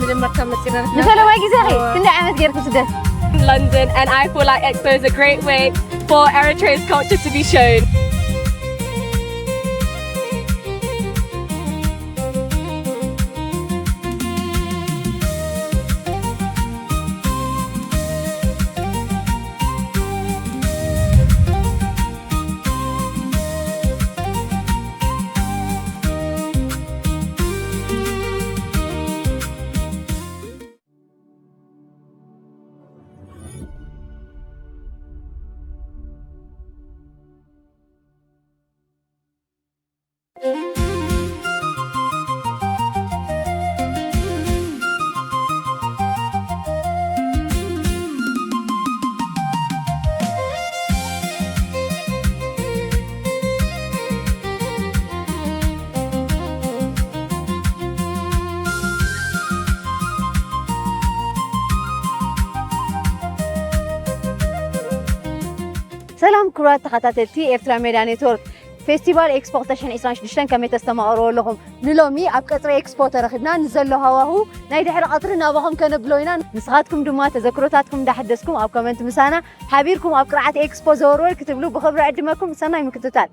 ንፈለማይ ግዜ ኸ ክንደይ ዓመት ጌርኩ ስደት? London, and I feel like Expo is a great way for Eritrea's culture to be shown. ሰላም ክቡራት ተኸታተልቲ ኤርትራ ሜድያ ኔትወርክ፣ ፌስቲቫል ኤክስፖ ክልተ ሽሕን ዕስራን ሽዱሽተን ከመይ ተስተማቕርዎ ኣለኹም? ንሎሚ ኣብ ቀጽሪ ኤክስፖ ተረኺብና፣ ንዘሎ ሃዋሁ ናይ ድሕሪ ቀትሪ ናባኹም ከነብሎ ኢና። ንስኻትኩም ድማ ተዘክሮታትኩም እንዳሐደስኩም ኣብ ኮመንት ምሳና ሓቢርኩም ኣብ ቅርዓት ኤክስፖ ዘወርወር ክትብሉ ብኽብሪ ዕድመኩም። ሰናይ ምክትታል።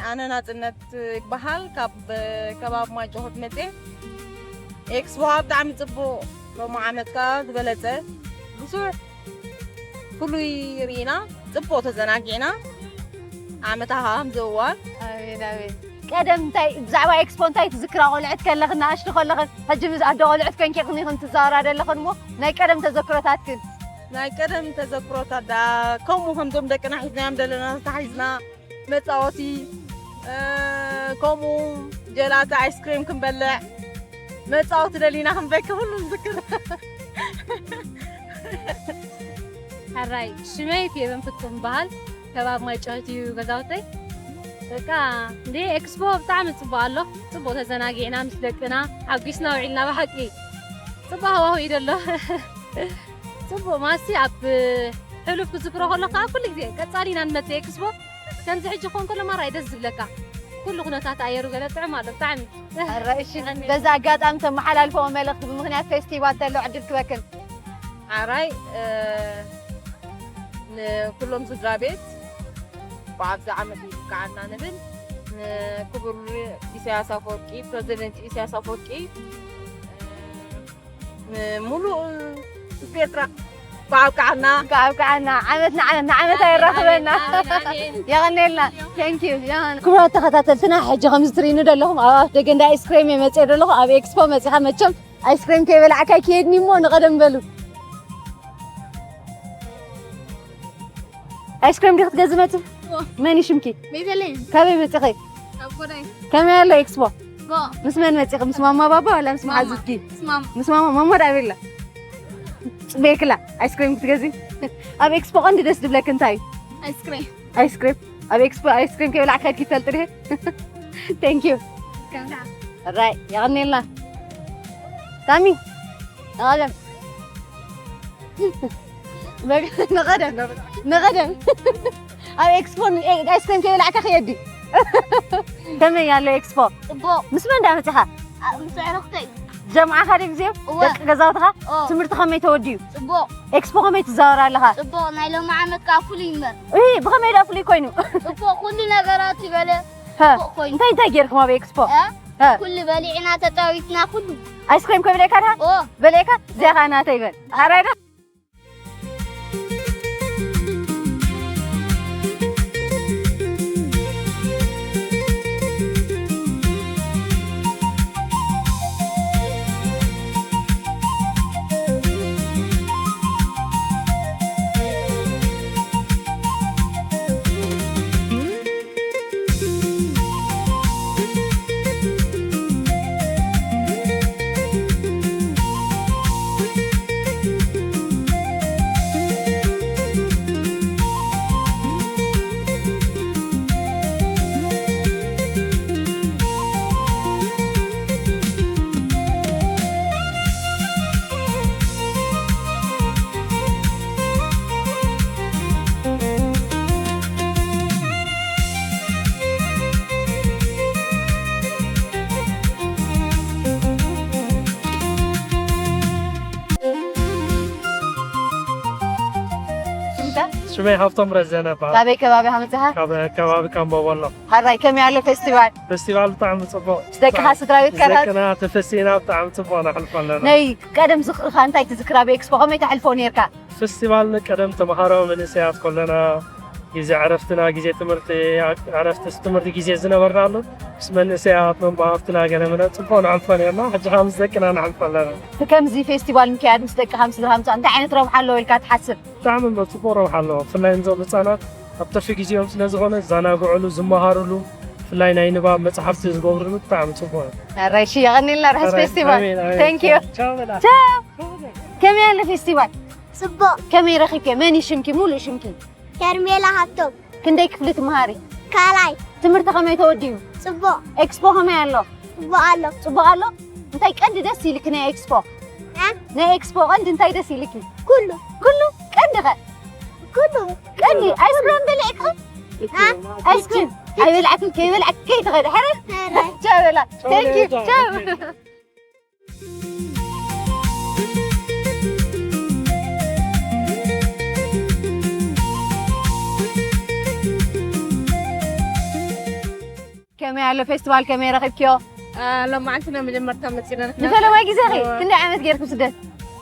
ኣነ ናጽነት ይበሃል፣ ካብ ከባቢ ማይጨው መጽየ። ኤክስፖ ብጣዕሚ ጽቡቕ፣ ሎሚ ዓመት ከኣ ዝበለጸ ብዙሕ ፍሉይ ርኢና፣ ጽቡቕ ተዘናጊዕና። ዓመታ ከኣ ከምዚ እዋን። ኣሜን፣ ኣሜን። ቀደም እንታይ፣ ብዛዕባ ኤክስፖ እንታይ ትዝክራ ቆልዕት ከለኽን ንኣሽቱ ከለኽን? ሕጂ ምስ ኣደ ቆልዕት ኮንኪ ኢኽን ትዛወራ ዘለኽን እሞ፣ ናይ ቀደም ተዘክሮታትክን? ናይ ቀደም ተዘክሮታት ደኣ ከምኡ ከምዞም ደቅና ሒዝናዮም ዘለና ተታሒዝና፣ መጻወቲ፣ እ፣ ከምኡ ጀላቲ፣ ኣይስክሬም ክንበልዕ፣ መጻወቲ ደሊና ክንበኪ፣ ኩሉ ንዝክር። ሕራይ፣ ሽመይ ፌቨን ፍጹም ይበሃል። ከባቢ ማይጨው እዩ ገዛውተይ። በቃ፣ እንዴ፣ ኤክስፖ ብጣዕሚ ጽቡቕ ኣሎ። ጽቡቕ ተዘናጊዕና ምስ ደቅና፣ ሓጒስና ውዒልና ብሓቂ። ጽቡቕ ሃዋሁ እዩ ዘሎ። ጽቡቕ ማሲ ኣብ ሕሉፍ ክዝክሮ ከሎ ከዓ ኩሉ ግዜ ቀጻሊ ኢና ንመጽእ ኤክስፖ። ከምዚ ሕጂ ክኾን ከሎ ማራ እዩ ደስ ዝብለካ። ኩሉ ኩነታት ኣየሩ ገለ ጥዕም ኣሎ ብጣዕሚ። ሕራይ፣ እሺ፣ በዚ ኣጋጣሚ ተመሓላልፈዎ መልእኽቲ ብምኽንያት ፌስቲቫል ተሎ ዕድል ክበክን። ሕራይ፣ እ፣ ንኩሎም ስድራ ቤት ብዓብዚ ዓመት ይብቅዓና ንብል። ንክቡር ኢሳያስ ኣፈወርቂ፣ ፕረዚደንት ኢሳያስ ኣፈወርቂ፣ እ፣ ንምሉእ ህዝቢ ኤርትራ ብኣብቅዓና። ብኣብቅዓና። ዓመት ንዓመት፣ ንዓመት ኣሜን፣ ኣየራኽበና። ኣሜን፣ ኣሜን፣ ኣሜን። የቐንየልና። Thank you። የቐን-፣ ክቡራት ተኸታተልትና፣ ሕጂ ከምዚ ትርእይኒ ዘለኹም ኣብ ኣፍ ደገ እንዳ ኣይስክሬም እየ መፅየ ዘለኹ። ኣብ ኤክስፖ መፂኻ መቸም ኣይስክሬም ከይበላዕካ ኣይክየድን እሞ ንቐደም በሉ። ኣይስክሬም ዲኺ ክትገዝእ መፂኺ? እዎ። መን እዩ ሽምኪ? ቤተልሔም። ካበይ መፂኺ? ካብ ጎዳይ። ከመይ ኣሎ ኤክስፖ? ጎ። ምስ መን መፂኺ? ምስ ማማ ባባ ዋላ ምስ መሓዙትኪ? ምስ ማማ። ምስ ማማ። ማማ ዳ ኣበይ ኣላ? ፅበየክላ። ኣይስክሬም ክትገዝኢ? ኣብ ኤክስፖ ቀንዲ ደስ ዝብለኪ እንታይ እዩ? ኣይስክሬም። ኣይስክሬም? ኣብ ኤክስፖ ኣይስክሬም ከይበላዕኪ ከድኪ ትፈልጢ ዲኺ? Thank you። ከምታ። ሕራይ፣ የቐንየልና። ታሚ፣ ንቐደም። በቃ፣ ንቐደም፣ ንቐደም። ኣብ ኤክስፖ ን-፣ ኤ-፣ ኣይስክሬም ከይበላዕካ ክየዲ። ከመይ ኣሎ ኤክስፖ? ጽቡቕ። ምስ መን ደኣ መጺኻ? ኣ-፣ ምስ ኣዕሩኽተይ። ጀምዓኻ ድዩ ግዜ? እወ። ደቂ ገዛውትኻ? ኦ። ትምህርቲ ከመይ ተወዲዩ? ጽቡቕ። ኤክስፖ ከመይ ትዛወር ኣለኻ? ጽቡቕ። ናይ ሎሚ ዓመት ከኣ ፍሉይ እምበር። እይ፣ ብኸመይ ደኣ ፍሉይ ኮይኑ? ጽቡቕ፣ ኩሉ ነገራት ይበለ። ሀ፣ ጽቡቕ ኮይኑ። እንታይ እንታይ ጌርኩም ኣብ ኤክስፖ? እ? ሀ። ኩሉ በሊዕና ተጻዊትና ኩሉ። ኣይስክሬም ከብለካ ድኻ? ኦ። በሊዕካ? እዚኣ ኸኣ ናተይ በል። ሓራይ ዶ? ሽመይ ሃብቶም ረዘነ እበሃል። ካበይ ከባቢ ሃመፅኻ? ካብ ከባቢ ካምቦ ወሎ። ሓራይ ከመይ ኣሎ ፌስቲቫል? ፌስቲቫል ብጣዕሚ ጽቡቕ። ምስ ደቅኻ ስድራ ቤትካ ታት? ደቅና ተፈሲና ብጣዕሚ ጽቡቕ ነሕልፎ ኣለና። ናይ ቀደም ዝኽርኻ እንታይ ትዝክር? ኣብ ኤክስፖ ከመይ ተሕልፎ ነርካ? ፌስቲቫል ንቀደም ተምሃሮ መንእሰያት ከለና ግዜ ዕረፍትና፣ ግዜ ትምህርቲ፣ ዕረፍቲ ትምህርቲ ግዜ ዝነበርናሉ ምስ መንእሰያት መማህርትና ገለ መለ ጽቡቕ ነሕልፎ ነርና። ሕጂ ኸኣ ምስ ደቅና ነሕልፎ ኣለና። እቲ ከምዚ ፌስቲቫል ምክያድ ምስ ደቅኻ ምስ ስድራኻ ምጽኣን እንታይ ዓይነት ረብሓ ኣለዎ ኢልካ ትሓስብ? ብጣዕሚ እሞ ጽቡቕ ረብሓ ኣለዎ። ብፍላይ ንዞም ህጻናት ኣብ ትርፊ ግዜኦም ስለ ዝኾነ ዝዘናግዕሉ፣ ዝመሃርሉ፣ ብፍላይ ናይ ንባብ መጽሓፍቲ ዝገብርሉ ብጣዕሚ ጽቡቕ እዩ። ኣራይ፣ እሺ፣ የቐንየልና ርሑስ ኣራይ፣ ፌስቲቫል። ኣሜን፣ ኣሜን። Thank you። ቻው በላ። ቻው። ቻው በላ። ከመይ ኣሎ ፌስቲቫል? ጽቡቕ። ከመይ ረኺብኪ? መን እዩ ሽምኪ? ሙሉእ ሽምኪ? ሄርሜላ ሃብቶም። ክንደይ ክፍሊ ትመሃሪ? ካልኣይ። ትምህርቲ ከመይ ተወዲኡ? ጽቡቕ። ኤክስፖ ከመይ ኣሎ? ጽቡቕ ኣሎ። ጽቡቕ ኣሎ? እንታይ ቀንዲ ደስ ኢልኪ ናይ ኤክስፖ? እ? ናይ ኤክስፖ ቀንዲ እንታይ ደስ ኢልኪ? ኩሉ። ኩሉ? ቀንዲ ኸ? ኩሉ። ቀንዲ ኣይስክሬም በሊዕኪ? እ? ኣይስክሬም ኣይበላዕክን ከይበላዕኪ ከይትኸዲ። ሕረ? ሕረ። ቻው በላ። Thank you። ቻው። ከመይ ኣሎ ፌስቲቫል፣ ከመይ ረኺብክዮ? አ፣ ሎማዓንቲ ኢና መጀመርታ መፂና ንሕና። ንፈለማይ ግዜ ኸ? እዎ። ክንደይ ዓመት ጌርኩም ስደት?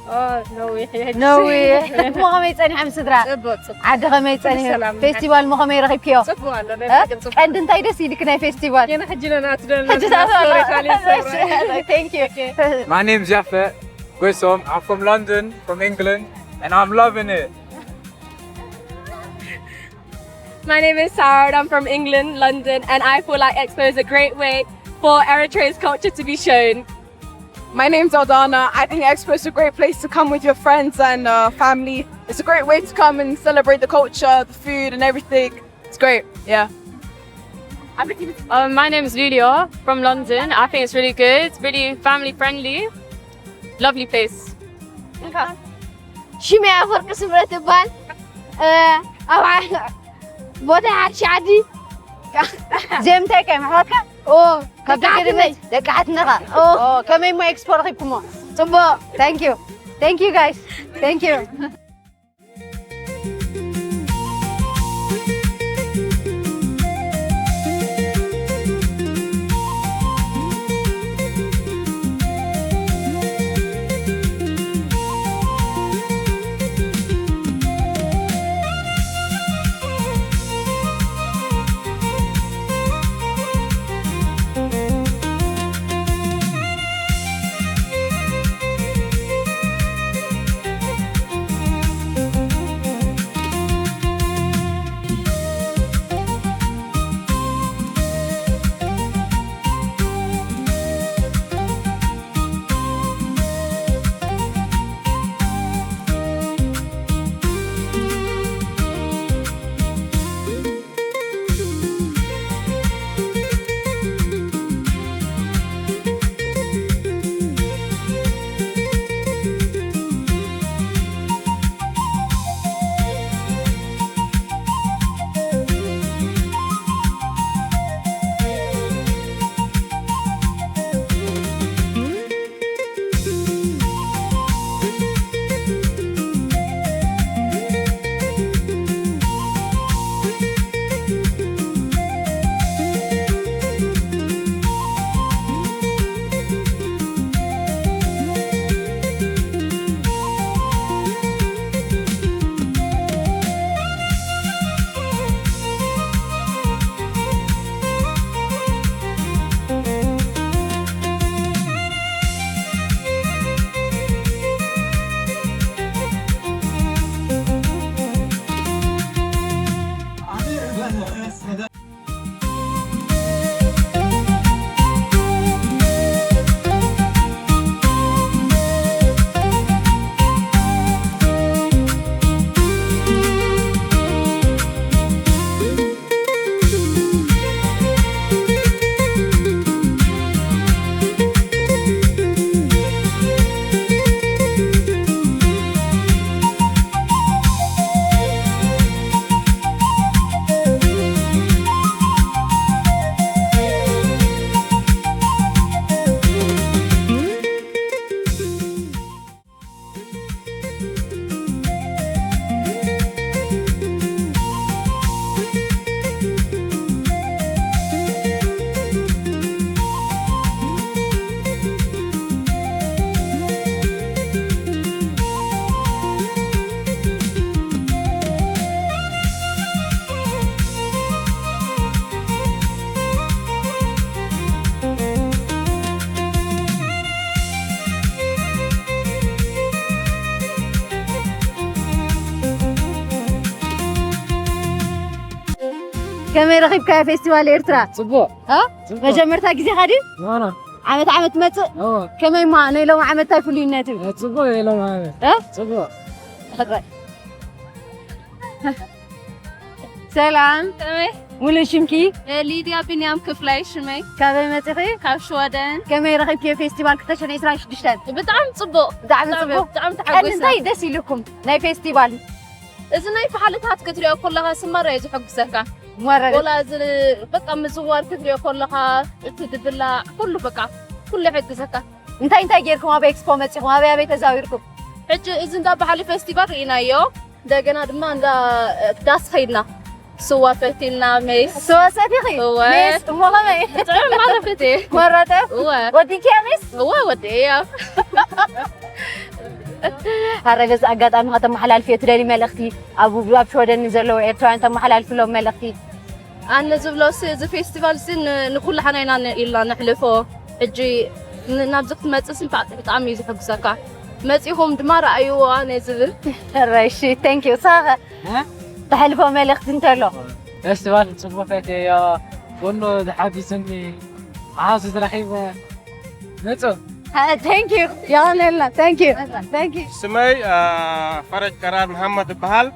ኦ፣ ነዊሕ እዩ። ነዊሕ። እሞ ከመይ ጸኒሐ ምስ ስድራ? ጽቡቕ፣ ጽቡቕ። ዓዲ ከመይ ጸኒሑ? ሰላም። ፌስቲቫል እሞ ከመይ ረኺብክዮ? ጽቡቕ ኣሎ፣ ናይ እ? ብሓቂ ጽቡቕ። ቀንዲ እንታይ ደስ ኢልክ ናይ ፌስቲቫል? ገና ሕጂ ነና ትደለና ሕጂ ዘለና ሰዓት ስቶሪ ታሊ ሰራ። Thank you። ኦኬ። My name's Yafe Goisom. I'm from London, from England, and I'm loving it. My name is Sarah. I'm from England, London, and I feel like Expo is a great way for Eritrea's culture to be shown. My name's Aldana. I think Expo is a great place to come with your friends and uh, family. It's a great way to come and celebrate the culture, the food, and everything. It's great, yeah. Uh, my name is Lulia from London. I think it's really good, really family friendly, lovely place. ሽመይ ኣፈወርቂ ስምረት እባል። እ፣ ኣብ ዓ-፣ ቦታ ሓድሽ ዓዲ። እዚኦም እንታይ ከ፣ ኣሕዋትካ? ኦ፣ ካብ ደቂ ደቂ ሓትነይ። ደቂ ሓትነኻ? ኦ። ኦ፣ ከመይ እሞ ኤክስፖ ረኺብኩሞ? ጽቡቕ። Thank you። Thank you, guys. Thank you። ከመይ ረኺብካዮ ፌስቲቫል ኤርትራ? ጽቡቅ እ? ጽቡቅ መጀመርታ ግዜኻ ድዩ? ዋና ዓመት ዓመት ትመጽእ? ኦ ከመይ እማ ናይ ሎሚ ዓመት እንታይ ፍሉይነት እዩ? ጽቡቅ የሎም ዓመት እ? ጽቡቅ ሕራይ። ሰላም ከመይ ሙሉ ሽምኪ ሊድያ ቢንያም ክፍላይ ሽመይ ካበይ መጺኺ? ካብ ሽወደን። ከመይ ረኺብክዮ ፌስቲቫል ክልተ ሽሕን ዕስራን ሽዱሽተን? ብጣዕሚ ጽቡቅ ብጣዕሚ ብጣዕሚ- ጽቡቅ። ብጣዕሚ ቀንዲ ተሓጎስና። እንታይ ደስ ኢልኩም ናይ ፌስቲቫል? እዚ ናይ ባህልታት ክትሪኦ ከለኻ ስመረ እዩ ዝሕጉሰካ። ወረደ ወላ እዚ በቃ ምዝዋር ክትሪኦ ከለኻ እቲ ድብላዕ ኩሉ በቃ ኩሉ ይሕግዘካ። እንታይ እንታይ ጌርኩም ኣብ ኤክስፖ መጺኹም? ኣበይ ኣበይ ተዛዊርኩም? ሕጂ እዚ እንዳ ባህሊ ፌስቲቫል ርኢናዮ። እንደገና ድማ እንዳ ዳስ ኸይድና ስዋ ፈቲልና ሜስ ስዋ ሰቲኺ? እወ። ሜስ እሞ ከመይ? ጥዑም ማለት እዩ። መረጠ? እወ ወዲእክያ ሜስ? እወ ወዲእያ። ኣረ በዚ ኣጋጣሚ ከተመሓላልፍዮ ትደሊ መልእኽቲ ኣብ ኣብ ሽወደን ዘለዉ ኤርትራውያን ተመሓላልፍሎም መልእኽቲ ኣነ ዝብሎ ሲ እዚ ፌስቲቫል ሲ ን- ንኩላሓና ኢና ን- ኢልና ነሕልፎ። ሕጂ ን- ናብዚ ክትመፅእ ሲ ብጣ- ብጣዕሚ እዩ ዝሕጉሰካ። መፂኹም ድማ ረኣይዎ ኣነ ዝብል ረሺ thank you ሳኸ ተሕልፎ መልእኽቲ እንተሎ ፌስቲቫል ጽቡቅ ፈትየዮ። ኩሉ ተሓጊስኒ ሓውሲ ዝረኺበ ንጹር thank you የቐንየልና thank you thank you ስመይ አ፣ ፈረጅ ከራር መሓመድ እበሃል።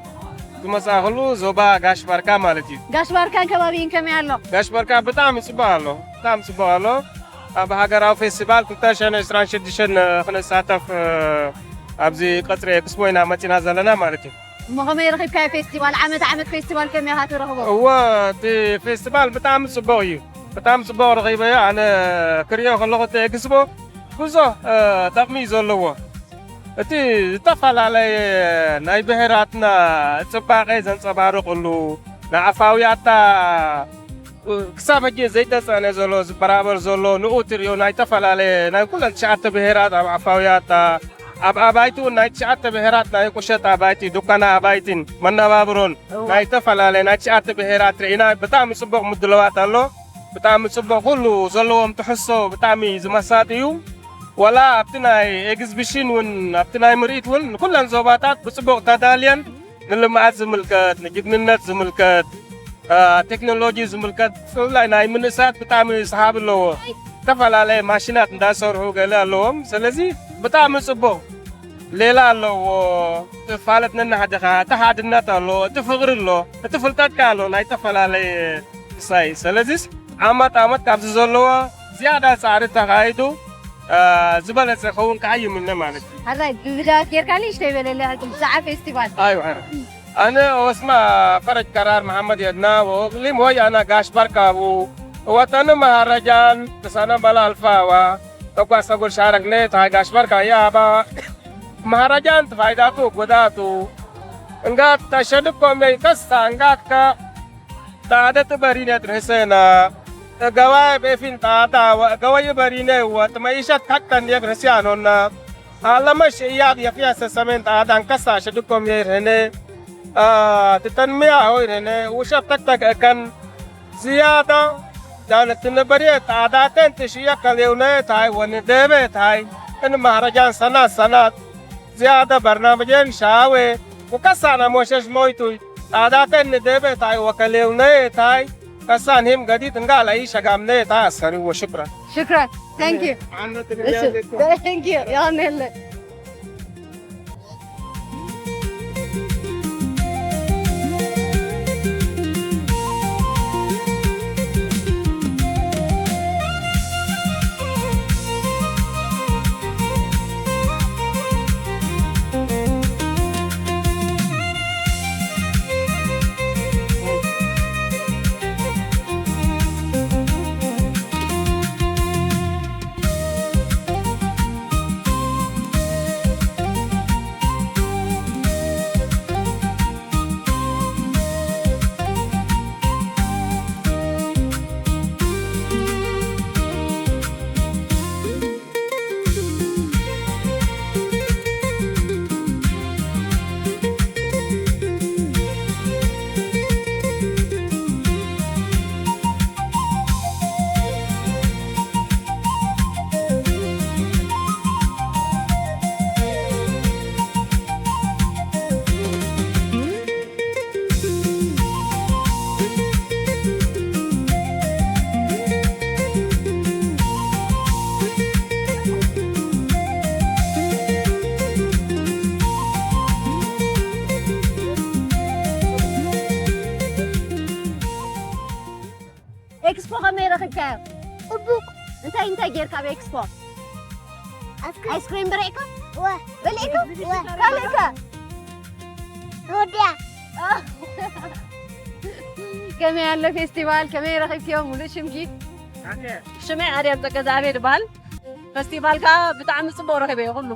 ዝመጻእክሉ ዞባ ጋሽ ባርካ ማለት እዩ። ጋሽ ባርካን ከባቢን ከመይ ኣሎ? ጋሽ ባርካ ብጣዕሚ ጽቡቅ ኣሎ፣ ብጣዕሚ ጽቡቅ ኣሎ። ኣብ ሃገራዊ ፌስቲቫል ክልተ ሽሕን ዕስራን ሽዱሽተን ክንሳተፍ እ፣ ኣብዚ ቀጽሪ ኤክስፖ ኢና መጺና ዘለና ማለት እዩ። እሞ ከመይ ረኺብካዮ ፌስቲቫል? ዓመት ዓመት ፌስቲቫል ከመይ ኢኻ ትረኽቦ? እወ እቲ ፌስቲቫል ብጣዕሚ ጽቡቅ እዩ፣ ብጣዕሚ ጽቡቅ ረኺበዮ። ኣነ ክሪኦ ከለኹ እቲ ኤክስፖ ብዙሕ እ፣ ጠቕሚ እዩ ዘለዎ። እቲ ዝተፈላለየ ናይ ብሔራትና ጽባቐ ዘንጸባርቕሉ ንዓፋውያታ ክሳብ ሕጂ ዘይተጸነ ዘሎ ዝበራበር ዘሎ ንኡ ትሪኦ ናይ ዝተፈላለየ ናይ ኩለን ትሽዓተ ብሔራት ኣብ ዓፋውያታ ኣብ ኣባይቲ እውን ናይ ትሽዓተ ብሔራት ናይ ቁሸት ኣባይቲ ዱካና ኣባይትን መነባብሮን ናይ ዝተፈላለየ ናይ ትሽዓተ ብሔራት ርኢና። ብጣዕሚ ጽቡቕ ምድለዋት ኣሎ። ብጣዕሚ ጽቡቕ ኩሉ ዘለዎም ትሕዝቶ ብጣዕሚ ዝመሳጥ እዩ። ወላ ኣብቲ ናይ ኤግዚቢሽን እውን ኣብቲ ናይ ምርኢት እውን ንኩለን ዞባታት ብጽቡቕ ተዳልየን ንልምዓት ዝምልከት ንጅግንነት ዝምልከት አ፣ ቴክኖሎጂ ዝምልከት ብፍላይ ናይ ምንእሳያት ብጣዕሚ ሰሓቢ ኣለዎ። ዝተፈላለየ ማሽናት እንዳሰርሑ ገለ ኣለዎም። ስለዚ ብጣዕሚ ጽቡቕ ሌላ ኣለዎ። እቲ ፋለት ነናሕድኻ እቲ ሓድነት ኣሎ፣ እቲ ፍቕሪ ኣሎ፣ እቲ ፍልጠትካ ኣሎ ናይ ዝተፈላለየ ምሳይ። ስለዚስ ዓመት ዓመት ካብዚ ዘለዎ ዝያዳ ጻዕሪ ተኻይዱ አ፣ ዝበለጸ ክኸውን ከዓ ይምነ ማለት እዩ። ሓራይ ብቪድዮታት ጌርካ ንእሽተይ በለለይ ብዛዕባ ፌስቲቫል ኣይዋ ኣነ ወስማ ፈረጅ ከራር መሓመድ የድና ወእቅሊም ወይ ኣና ጋሽ ባርካቡ ወጠን መሃረጃን ተሳነ በላ ኣልፋዋ ተጓሰ ጉል ሻረክ ኔት ሃይ ጋሽ ባርካ ያባ መሃረጃን ትፋይዳቱ ጉዳቱ እንጋት ተሸድኮም ነይ ከሳ እንጋትካ ጣደት በሪነት ርህሰና ገዋይ ቤፊን ጣዳ ገዋይ በሪነ ወጥመይሸት ካክተን የግ ርህስያኖና ኣለመሽ እያድ የፍያ ሰሰሜን ጣዳ እንከሳ ሸድኮም የይ ርህነ ትተንሚያ ሆይ ርህነ ውሸብ ተክተክ እከን ዝያዳ ዳነት ንበርየ ጣዳተን ትሽየ ከሌውነ ታይ ወንደበ ታይ እንማረጃን ሰናት ሰናት ዝያዳ በርናምጀን ሻዌ ወከሳና ሞሸሽ ሞይቱይ ጣዳተን ንደበ ታይ ወከሌውነ ታይ ከሳን ሂም ገዲት እንጋ ላይ ሸጋምነ ታይ ኣሰሪ ወሽክረን ሽክረን thank you thank you የቐንየለይ እንታይ እንታይ ጌርካ ኣብ ኤክስፖ? ኣስክሪም ኣይስክሪም በሊዕካ? ወ በሊዕካ? ወ ካልእከ? ወዲያ ከመይ ኣሎ ፌስቲቫል? ከመይ ረኺብክዮ? ሙሉእ ሽምኪ? ሽመይ ኣድያም ጸገዛቤ ይበሃል። ፈስቲቫል ከኣ ብጣዕሚ ጽቡቕ ረኺበዮ ኩሉ።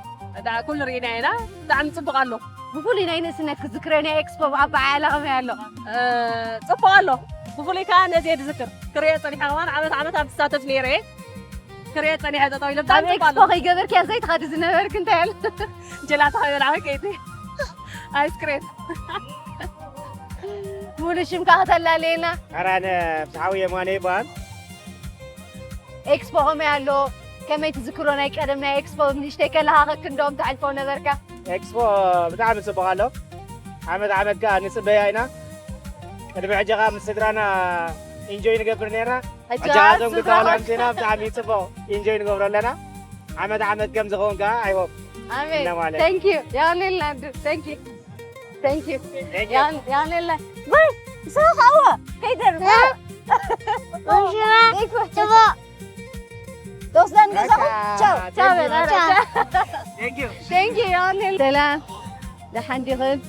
ዳ- ኩሉ ርኢና ኢና። ብጣዕሚ ጽቡቕ ኣሎ። ብፍሉይ ናይ ንእስነት ክዝክረዮ ናይ ኤክስፖ ኣብ በዓላ ከመይ ኣሎ? እ፣ ጽቡቕ ኣሎ። ብፍሉይ ከኣ ነዚ እየ ዝዝክር። ክርእዮ ጸኒሐ ከማን ዓመት ዓመት ኣብ ዝሳተፍ ነይረ እየ። ክርእዮ ጸኒሐ ጠጠው ኢለ ኣብ ብጣዕሚ ጽቡቕ ኤክስፖ ኣሎ። ከይገበርክያ ዘይትኸዲ ዝነበርክ እንታይ ኣሎ? ጀላታ ከይበላዕኩ ከይደ ኣይስክሬም። ሙሉ ሽምካ ከተላለየና? ኣራነ ብስሓዊ የማነ ይበሃል። ኤክስፖ ከመይ ኣሎ? ከመይ ትዝክሮ ናይ ቀደም ናይ ኤክስፖ ንእሽተይ ከለኻ ከክንዶም ተዕልፎ ነበርካ? ኤክስፖ ብጣዕሚ ጽቡቕ ኣሎ። ዓመት ዓመት ከኣ ንጽበያ ኢና። ቅድሚ ሕጂ ከኣ ምስ ስድራና ኢንጆይ ንገብር ነርና። ሕጂ ከኣ ዞም ስድራኻ ክተዋላ ምሴና ብጣዕሚ ጽቡቕ ኢንጆይ ንገብሮ ኣለና። ዓመት ዓመት ከም ዝኸውን ከኣ ኣይሆፕ ኣሜን። እና ማለት። Thank you። ያኔልና ዱ thank you thank you። Thank you። ያን ያኔልና ወይ ሰው ኸዋ ከይደር ሽማ ጽቡቕ ተወስዳን ገዛኹም ቻው ቻው በላ Thank you። Thank you ያኔል ሰላም ደሓን ዲኽን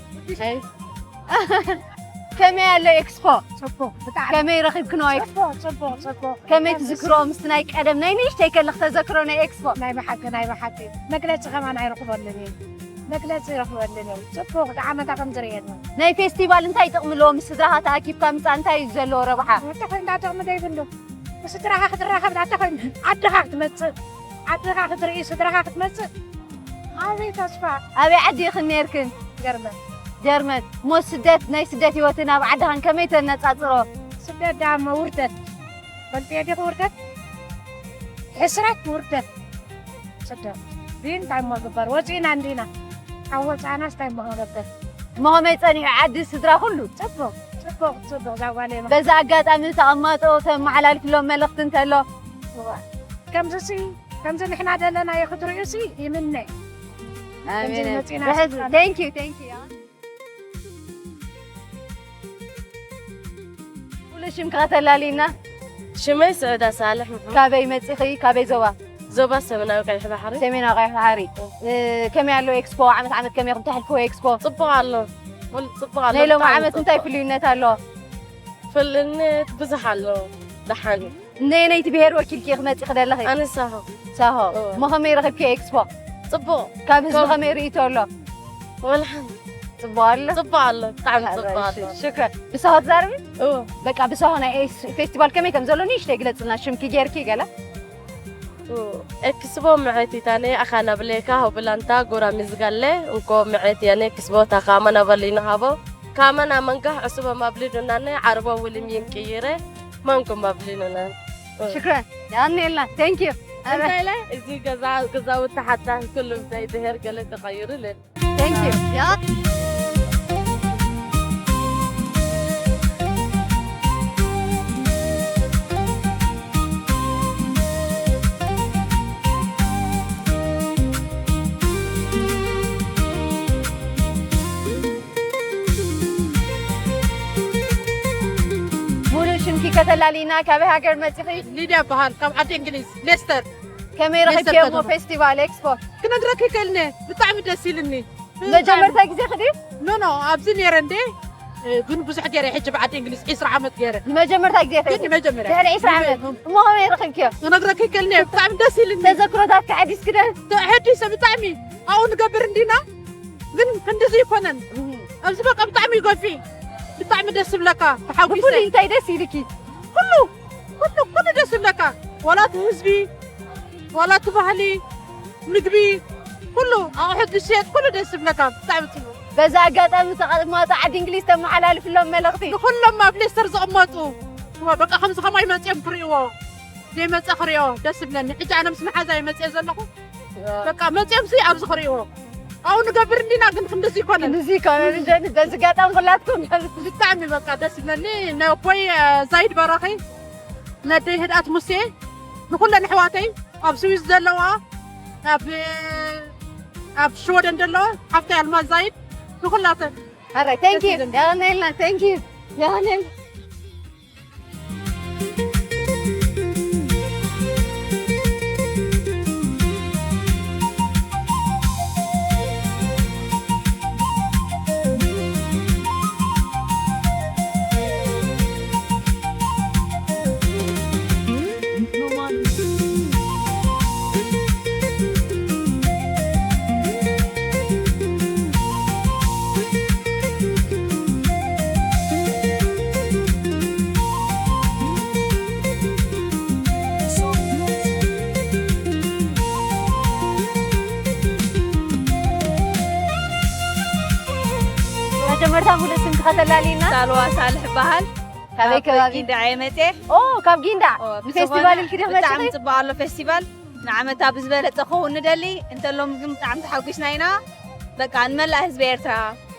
ከመይ ኣሎ ኤክስፖ ጽቡቕ ብጣዕሚ ከመይ ረኺብክንዋ ኤክስፖ ጽቡቕ ጽቡቕ ጽቡቕ ከመይ ትዝክሮ ምስቲ ናይ ቀደም ናይ ንእሽተይ ከለኽ ተዘክሮ ናይ ኤክስፖ ናይ ብሓቂ ናይ ብሓቂ መግለፂ ከማን ኣይረኽበሉን እዩ መግለፂ ይረኽበሉን እዩ ጽቡቕ ዓመታ ከም ዝርእየኒ ናይ ፌስቲቫል እንታይ ጥቕሚ ኣለዎ ምስ ስድራኻ ተኣኪብካ ምፃእ እንታይ እዩ ዘለዎ ረብሓ ወዲ ኮይንካ ጥቕሚ ዘይብሉ ስድራኻ ክትራኸብ ናተ ኮይኑ ዓድኻ ክትመፅእ ዓድኻ ክትርኢ ስድራኻ ክትመፅእ ዓብይ ተስፋ ኣበይ ዓዲ ኢኽን ነርክን ገርመን ጀርመን እሞ ስደት ናይ ስደት ህይወትን ኣብ ዓድኻን ከመይ ተነፃፅሮ ስደት ዳሞ ውርደት ፈልጥዮ ዲኹ ውርደት ሕስረት ውርደት ስደት ግን እንታይ እሞ ግበር ወፂእና እንዲና ካብ ወፃእናስ እንታይ እሞ ክንገብር እሞ ከመይ ፀኒሑ ዓዲ ስድራ ኩሉ ፅቡቅ ፅቡቅ ፅቡቅ ዛጓሌማ በዛ ኣጋጣሚ ተቐማጦ ተመሓላልፍሎም መልእኽቲ እንተሎ ከምዚ ሲ ከምዚ ንሕና ደለናዮ ክትርእዩ ሲ ይምነ ኣሜን መፂና ብሕዝ thank you thank you ሙሉ ሽም ከተላሊና ሽመይ ስዕዳ ሳልሕ ምሑ ካበይ መፂኺ ካበይ ዞባ ዞባ ሰሜናዊ ቀይሕ ባሕሪ ሰሜናዊ ቀይሕ ባሕሪ እ፣ ከመይ ኣሎ ኤክስፖ ዓመት ዓመት ከመይ ኢኹም ተሕልፍዎ ኤክስፖ ጽቡቕ ኣሎ ወል- ጽቡቕ ኣሎ ናይ ሎሚ ብጣዕሚ ዓመት ጽቡቕ። እንታይ ፍልዩነት ኣሎ ፍልነት ብዙሕ ኣሎ ደሓን ነየነይቲ ብሄር ወኪልኪ ኢኺ መፂኺ ደለኺ ኣነ ሳሆ ሳሆ እወ። እሞ ከመይ ረኺብኪ ኤክስፖ ጽቡቕ ካብ ህዝቢ ካብ- ከመይ ርእይቶ ኣሎ ወልሓን ጽቡቕ ኣሎ ጽቡቕ ኣሎ ብጣዕሚ ጽቡቕ ኣሎ ሽክረን ብሳሆ ትዛርቢ እወ በቃ ብሳሆ ናይ ኤስ- ፌስቲቫል ከመይ ከም ዘሎ ንእሽተይ ግለፅልና ሽምኪ ጌርኪ ገለ ኤክስቦ ምዕት ኢታኔ ኣኻና ብሌካ ሆብላንታ ጎራ ሚዝጋለ እንኮ ምዕት ያኔ ኤክስቦ ታኻመና በሊኑ ሃቦ ካመና መንጋህ ዕሱበ ማብሊዱናነ ዓርቦ ውልም ይንቅይረ መንኩም ማብሊኑና ሽክረን ያኔልና thank you እንታይ ኢለ እዚ ገዛ ገዛውቲ ሓታ ኩሉ እንታይ ብሄር ገለ ተቐይሩ ለ thank you ያ ሙሉእ ሽምኪ ከተላሊና ካበይ ሃገር መፂኺ? ሊድያ በሃል ካብ ዓዲ እንግሊዝ ሌስተር ከመይ ረኺብክዮ እሞ ፌስቲቫል ኤክስፖ? ክነግረኪ ከልነ ብጣዕሚ ደስ ኢልኒ መጀመርታ ግዜ ክዲ? ኖ ኖ ኣብዚ ነይረ እንዴ ግን ብዙሕ ገይረ ሕጂ ብዓዲ እንግሊዝ ዒስራ ዓመት ገይረ ንመጀመርታ ግዜ ግን ንመጀመርያ ድሕሪ ዒስራ ዓመት እሞ ከመይ ረኺብክዮ? ክነግረኪ ከልነ ብጣዕሚ ደስ ኢልኒ ተዘክሮታት ከሐዲስኪ ዶ? ተሐዲሰ ብጣዕሚ ኣብኡ ንገብር እንዲና ግን ክንድዚ ይኮነን ኣብዚ በቃ ብጣዕሚ ይገፊ ብጣዕሚ ደስ ይብለካ ተሓጒሰ ብፍሉይ እንታይ ደስ ኢልኪ? ኩሉ ኩሉ ኩሉ ደስ ይብለካ ዋላ እቲ ህዝቢ ዋላ እቲ ባህሊ ምግቢ ኩሉ ኣቑሑት ዝሸየጥ ኩሉ ደስ ይብለካ ብጣዕሚ ፅቡቅ በዚ ኣጋጣሚ ተቐማጦ ዓዲ እንግሊዝ ተመሓላልፍሎም መልእኽቲ ንኩሎም ኣብ ሌስተር ዝቕመጡ እዋ በቃ ከምዚ ከማይ መፅኦም ክርእይዎ ዘይመፀ ክርእዮ ደስ ይብለኒ ሕጂ ኣነ ምስ መሓዛ ይመፅየ ዘለኹ በቃ መፅኦም ሲ ኣብዚ ክርእይዎ ኣብኡ ንገብር እንዲና ግን ክንድዚ ይኮነን እዚ ይኮነ ልጀኒ በዚ ኣጋጣሚ ኩላትኩም ብጣዕሚ በቃ ደስ ይብለኒ ነቦይ ዛይድ በራኺ ነደይ ህድኣት ሙሴ ንኩለን ኣሕዋተይ ኣብ ስዊስ ዘለዋ ኣብ ኣብ ሽወደን ዘለዋ ሓፍተይ ኣልማዝ ዛይድ ንኩላተን ኣረ thank you ያኔልና thank you ያኔል እዛ ሙሉእ ስም ከተላልይና? ሳልዋ ሳልሕ በሃል። ካበይ ካብ ከባቢ? ጊንዳዕ እየ መፅየ። ኦ፣ ካብ ጊንዳዕ። ኦ፣ ንፌስቲቫል ብዝኾነ ኢልኪ ዲኺ መፂኺ? ብጣዕሚ ፅቡቅ ኣሎ ፌስቲቫል። ንዓመታ ብዝበለፀ ክኸውን ንደሊ። እንተሎም ግን ብጣዕሚ ተሓጒስና ኢና። በቃ ንመላእ ህዝቢ ኤርትራ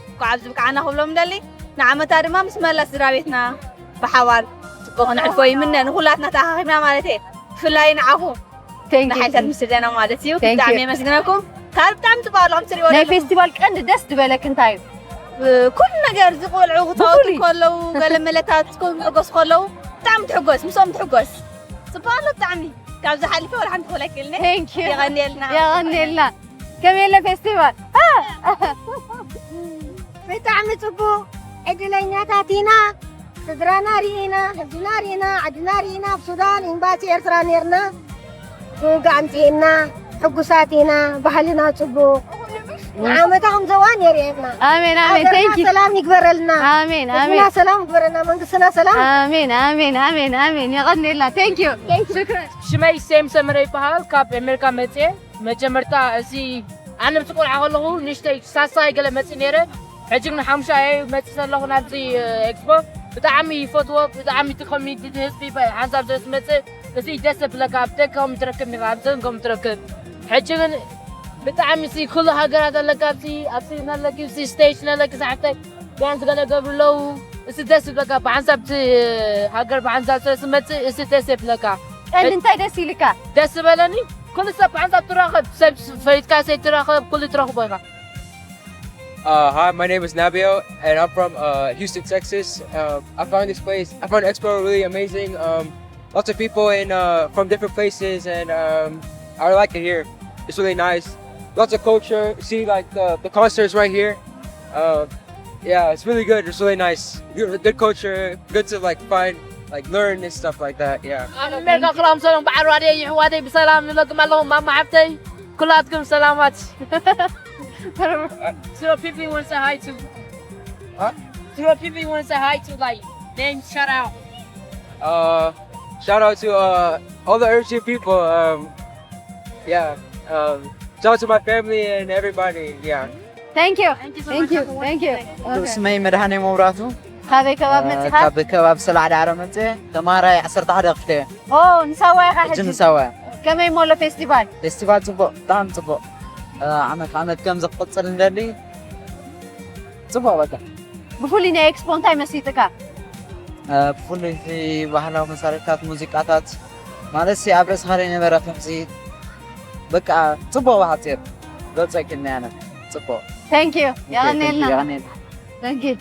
እንኳዕ ኣብዚ ብቅዓና ክብሎም ንደሊ። ንዓመታ ድማ ምስ መላእ ስድራ ቤትና ብሓባር ፅቡቅ ክነሕልፎ ይምነ። ንኩላትና ተኣኻኺብና ማለት እየ። ብፍላይ ንዓኹም። Thank you። ንሓይልታት ምስልደና ማለት እዩ። Thank you። ብጣዕሚ የመስግነኩም። ካብ ብጣዕሚ ጽቡቅ ኣለኹም ትሪእዎ ናይ ዘለኹም። ፌስቲቫል ቀንዲ ደስ ዝበለክ እንታይ እዩ? እ፣ ኩሉ ነገር እዚ ቆልዑ ክጻወቱ ብፍሉይ። ከለዉ፣ ገለ መለታት ክሕጎሱ ከለዉ፣ ብጣዕሚ ትሕጎስ፣ ምስኦም ትሕጎስ። ጽቡቅ ኣሎ ብጣዕሚ። ካብዚ ሓሊፈ ወላ ሓንቲ ክብል ኣይክእልን እየ። Thank you። የቐንየልና። የቐንየልና። ከመይ ኣሎ ፌስቲቫል? ብጣዕሚ ጽቡቅ። ዕድለኛታት ኢና። ስድራና ርኢና፣ ህዝብና ርኢና፣ ዓድና ርኢና፣ ኣብ ሱዳን ኤምባሲ ኤርትራ ኔርና፣ ብውግእ ኣምጺእና፣ ሕጉሳት ኢና፣ ባህልና ጽቡቕ። ንዓመታ ከም ዘዋን የርእየና። ኣሜን፣ ኣሜን። ሃገርና Thank you። ሰላም ይግበረልና። ኣሜን፣ ህዝብና ኣሜን። ሰላም ይግበረልና፣ መንግስትና ሰላም። ኣሜን፣ ኣሜን፣ ኣሜን፣ ኣሜን። የቐንየልና። Thank you። ሽክራን። ሽመይ ሴም ሰመረ ይበሃል። ካብ ኣሜሪካ መጽየ። መጀመርታ እዚ ኣነ ምስ ቆልዓ ከለኹ ንእሽተይ ሳሳይ ገለ መጽእ ነይረ። ሕጂ ግን ሓሙሻይ እየ መጽእ ዘለኹ ናብዚ፣ እ፣ ኤክስፖ። ብጣዕሚ ይፈትዎ፣ ብጣዕሚ እቲ ኮሚኒቲ፣ እቲ ህዝቢ በ-፣ ሓንሳብ ስለ ዝመጽእ እዚ ደስ ዘብለካ፣ ኣብ ደገ ከም ትረክብ ኔርካ፣ ኣብ ዘን ከም ትረክብ። ሕጂ ግን ብጣዕሚ እዚ ኩሉ ሃገራት ኣለካ፣ ኣብዚ፣ ኣብዚ ነለኪ፣ ኣብዚ ስቴጅ ነለኪ፣ ዛሕፍተይ ቢያንስ ገለ ገብሩ ኣለዉ። እዚ ደስ ዝብለካ፣ ብሓንሳብ እቲ ሃገር ብሓንሳብ ስለ ዝመጽእ እዚ ደስ የብለካ። ቀንዲ እንታይ ደስ ኢልካ? ደስ ዝበለኒ ኩሉ ሰብ ብሓንሳብ ትራኸብ፣ ሰብ ፈሊጥካ ዘይትራኸብ ኩሉ ትረኽቦ ኢኻ። Uh, hi, my name is Nabio, and I'm from uh, Houston, Texas. Um, I found this place, I found Expo really amazing. Um, lots of people and uh, from different places, and um, I like it here. It's really nice. Lots of culture. See, like the, the concerts right here. Uh, yeah, it's really good. It's really nice. Good, good culture. Good to like find, like learn and stuff like that. Yeah. ኣብ ኣሜሪካ ክላም ሰሎም በዓል ራድዮ ይሕዋተይ ብሰላም ንለኩም ኣለኹም ማማ ሓፍተይ ኩላትኩም ሰላማት። So people you want to say hi to? Huh? So people you want to say hi to, like, name shout out. Uh, shout out to uh, all the Urchin people. Um, yeah. Um, shout out to my family and everybody. Yeah. Thank you. Thank you so Thank much. You. Thank you. Okay. ስመይ መድሃኔ መብራቱ። ካበይ ከባቢ እ፣ መጽኻ? ካብ ከባቢ ሰላዕ ዳዕሮ መጽእ። ተማሃራይ ዓሰርተ ሓደ ክፍለ እየ። ኦ፣ ንሳዋ ኢኻ ሕጂ ሕጂ? ንሳዋ። ከመይ ሞሎ ፌስቲቫል? ፌስቲቫል ጽቡቕ፣ ብጣዕሚ ጽቡቕ። እ፣ ዓመት ዓመት ከም ዝቕጽል እንደሊ። ጽቡቕ በቃ። ብፍሉይ ናይ ኤክስፖ እንታይ መሲጥካ? እ፣ ብፍሉይ እቲ ባህላዊ መሳርሕታት፣ ሙዚቃታት፣ ማለት ሲ ኣብ ርእስኻ ዘይነበረ ከምዚ በቃ ጽቡቕ ብሓጺር ገልጸኪ እኒኣነ። ጽቡቕ። Thank you። Okay, thank you። የቐንየልና። የቐንየልና። Thank you።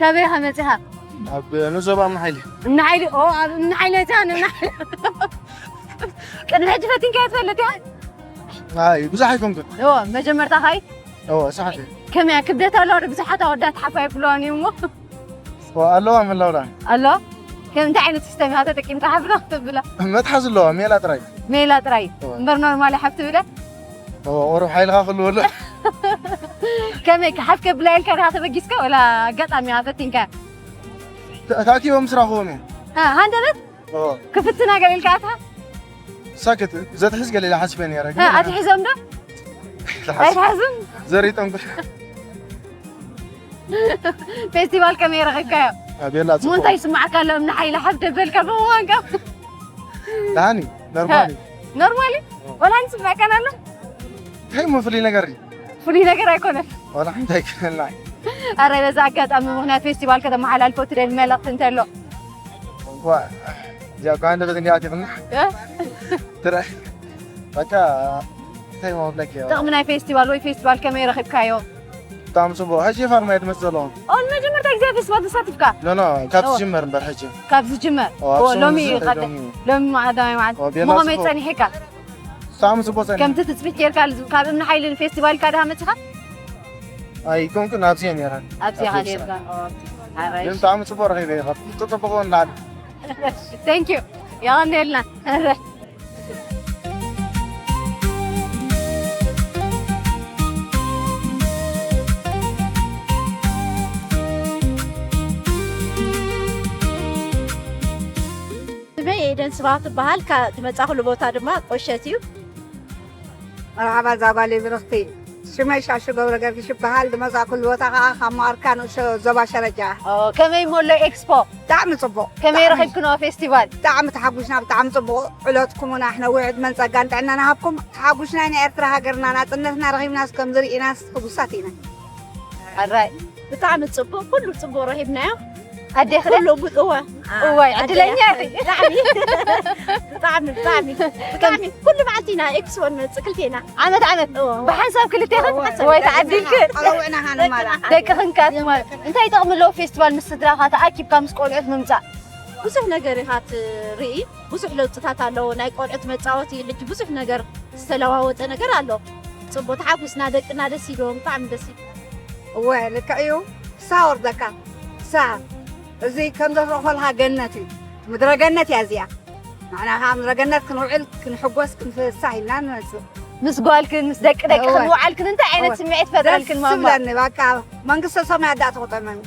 ካበይ ኢኻ መጺኻ? ኣብ ንዞባ እምኒ ሓይሊ። እምኒ ሓይሊ፣ ኦ፣ ኣብ እምኒ ሓይሊ መጺኻ፣ እምኒ ሓይሊ። ቅድሚ ሕጂ ፈቲንካዮ ትፈልጥ ኢኻ? ኣይ፣ ብዙሕ ኣይኮንኩን። እዎ፣ መጀመርታኻ እዩ? እዎ፣ ሰዓት እዩ። ከመይ እያ? ክብደት ኣለዋ ዶ? ብዙሓት ኣወዳት ሓፍ ኣይብለዋን እዩ እሞ። እዎ፣ ኣለዋ፣ ምን ኣለዋ? ኣሎ? ከም እንታይ ዓይነት ሲስተም ኢኻ ተጠቂምካ ሓፍ ዶ ክትብላ? መትሓዚ ኣለዋ፣ ሜላ ጥራይ። ሜላ ጥራይ? እዎ። እምበር ኖርማል ሓፍ ትብል እያ? እዎ፣ ቁሩብ ሓይልኻ ክህልዎ ኣሎ። ከመይ፣ ሓፍ ከብላ ኢልካ ዲኻ ተበጊስካ ወላ ኣጋጣሚ ኢኻ ፈቲንካያ? ተ-፣ ተኣኪቦም ምስ ረኸቦም እዮም። ሃ፣ ሃንደበት? እዎ። ክፍትና ገለ ኢልካ ኣታ? ሳክት፣ ዘትሕዝ ገለ ኢላ ሓሲበ ነይረ፣ ግን ሃ፣ ኣትሒዞም ዶ? ኣይትሓዝ-፣ ኣይትሓዝም? ዘሪጦም ብ-፣ ፌስቲቫል ከመይ ረኺብካዮ? ኣቤላ፣ እሞ ጽቡቕ። እንታይ ይስምዓካ ኣሎ? እምኒ ሓይሊ ሓፍ ደበልካ ብምዃንካ? ደሓን እዩ፣ ኖርማል እዩ። ኖርማል እዩ? እዎ። ወላ ሓንቲ ይስምዓካን ኣሎ? እንታይ እሞ ፍሉይ ነገር እዩ? ፍሉይ ነገር ኣይኮነን። ዋላ ሓንቲ ኣይኮነን። ኣረ፣ በዚ ኣጋጣሚ ምኽንያት ፌስቲቫል ከተመሓላልፎ ትደሊ መልእኽቲ እንተሎ? ዋ፣ እዚኣ እኮ ሃንደበት እንዲያ ኣቲኽና። እ? ትረ-፣ በቃ፣ እንታይ ምብለኪ? ጥቕሚ ናይ ፌስቲቫል ወይ ፌስቲቫል ከመይ ረኺብካዮ? ብጣዕሚ ጽቡቕ። ሕጂ ፋርማይ ትመጽእ ዘለኹም? ኦ፣ ንመጀመርታ ግዜ ፌስቲቫል ተሳቲፍካ? ኖ፣ ኖ፣ ካብ ኦ። ዝጅመር እምበር ሕጂ። ካብ ዝጅመር? ኦ፣ ኣብ ኦ፣ ሎሚ ሰሙን ቀደ-፣ ሎሚ። ሎሚ ቀዳማይ መዓልቲ። ኦ፣ ቤላ ምኸመይ ጽቡቕ። ጸኒሕካ? ብጣዕሚ ጽቡቕ ጸኒሑ። ከምቲ ትጽቢት ጌርካ፣ ካብ እምኒ ሓይሊ ንፌስቲቫል ኢልካ ድኻ መጺኻ? ኣይኮንኩን፣ ኣብዚኣ ነይረ። ኣብዚኣ ኣብዚኣ ኔርካ። ኦ፣ ኣራይ። ግን ብጣዕሚ ጽቡቕ ረኺበ ኢኻ። ጽቡቕ እውን ንላዕሊ። Thank you። የቐንየልና። ስመይ ኤደን ስብሃት ትበሃል። ካ-፣ ዝመጻኹሉ ቦታ ድማ ቆሸት እዩ። መርሓባ እዛ ጓለይ ብርኽቲ። ሽመይ ሻሹ ገብረ ገርግሽ ይበሃል። ዝመጻእኩሉ ቦታ ከኣ ካብ መቐርካ ንእሽቶ ዞባ ሸረጃ። ኦ፣ ከመይ እሞ ኣሎ ኤክስፖ? ብጣዕሚ ጽቡቕ። ከመይ ብጣዕሚ። ረኺብክንኦ ፌስቲቫል? ብጣዕሚ ተሓጒስና፣ ብጣዕሚ ጽቡቕ ዕለትኩም እውን ኣሕነዊ ዕድመን ጸጋን ጥዕናን ይሃብኩም። ተሓጒስና ኢና ኤርትራ ሃገርና ናጽነትና ረኺብናስ ከምዚ ርኢናስ ሕጉሳት ኢና። ኣራይ። ብጣዕሚ ጽቡቕ፣ ኩሉ ጽቡቕ ረኺብናዮ። ኣዴኺ ዶ? ኩሉ ብ-፣ እወ። እዋይ፣ ኣደይ ዕድለኛ ኢኺ። ብጣዕሚ፣ ብጣዕሚ፣ ብጣዕሚ፣ ብጣዕሚ። ኩሉ መዓልቲ ኢና ኤክስፖ ንመጽእ ክልቴና። ዓመት ዓመት? እወ፣ እወ። ብሓንሳብ ክልቴኺ? እወ፣ እወ። ወይ ተዓዲልኪ? ቆልዑና ሃንማላ። ደቅኽን ከኣ ትማል። እንታይ ጥቕሚ ኣለዎ ፌስቲቫል ምስ ስድራኻ ተኣኪብካ ምስ ቆልዑት ምምጻእ? ብዙሕ ነገር ኢኻ ትርኢ። ብዙሕ ለውጥታት ኣለዎ። ናይ ቆልዑት መጻወቲ፣ ሕጂ ብዙሕ ነገር ዝተለዋወጠ ነገር ኣሎ። ጽቡቕ ተሓጒስና፣ ደቅና ደስ ኢልዎም፣ ብጣዕሚ ደስ ኢሉ። እወ፣ ልክዕ እዩ። ፍስሃ ወርደካ፣ ፍስሃ። እዚ ከም ዘፍረኾልካ ገነት እዩ። ምድረ ገነት እያ እዚኣ። ንሕና ከኣ ምድረ ገነት ክንውዕል፣ ክንሕጎስ፣ ክንፍሳህ ኢልና ንመጽእ። ምስ ጓልክን ምስ ደቂ ደቅኽን እወ። ምውዓልክን እንታይ ዓይነት እወ። ስምዒት ፈጥረልክን ደስ ማማ? ዝብለኒ፣ በቃ መንግስተ ሰማያት ደኣ ትቑጠመኒ።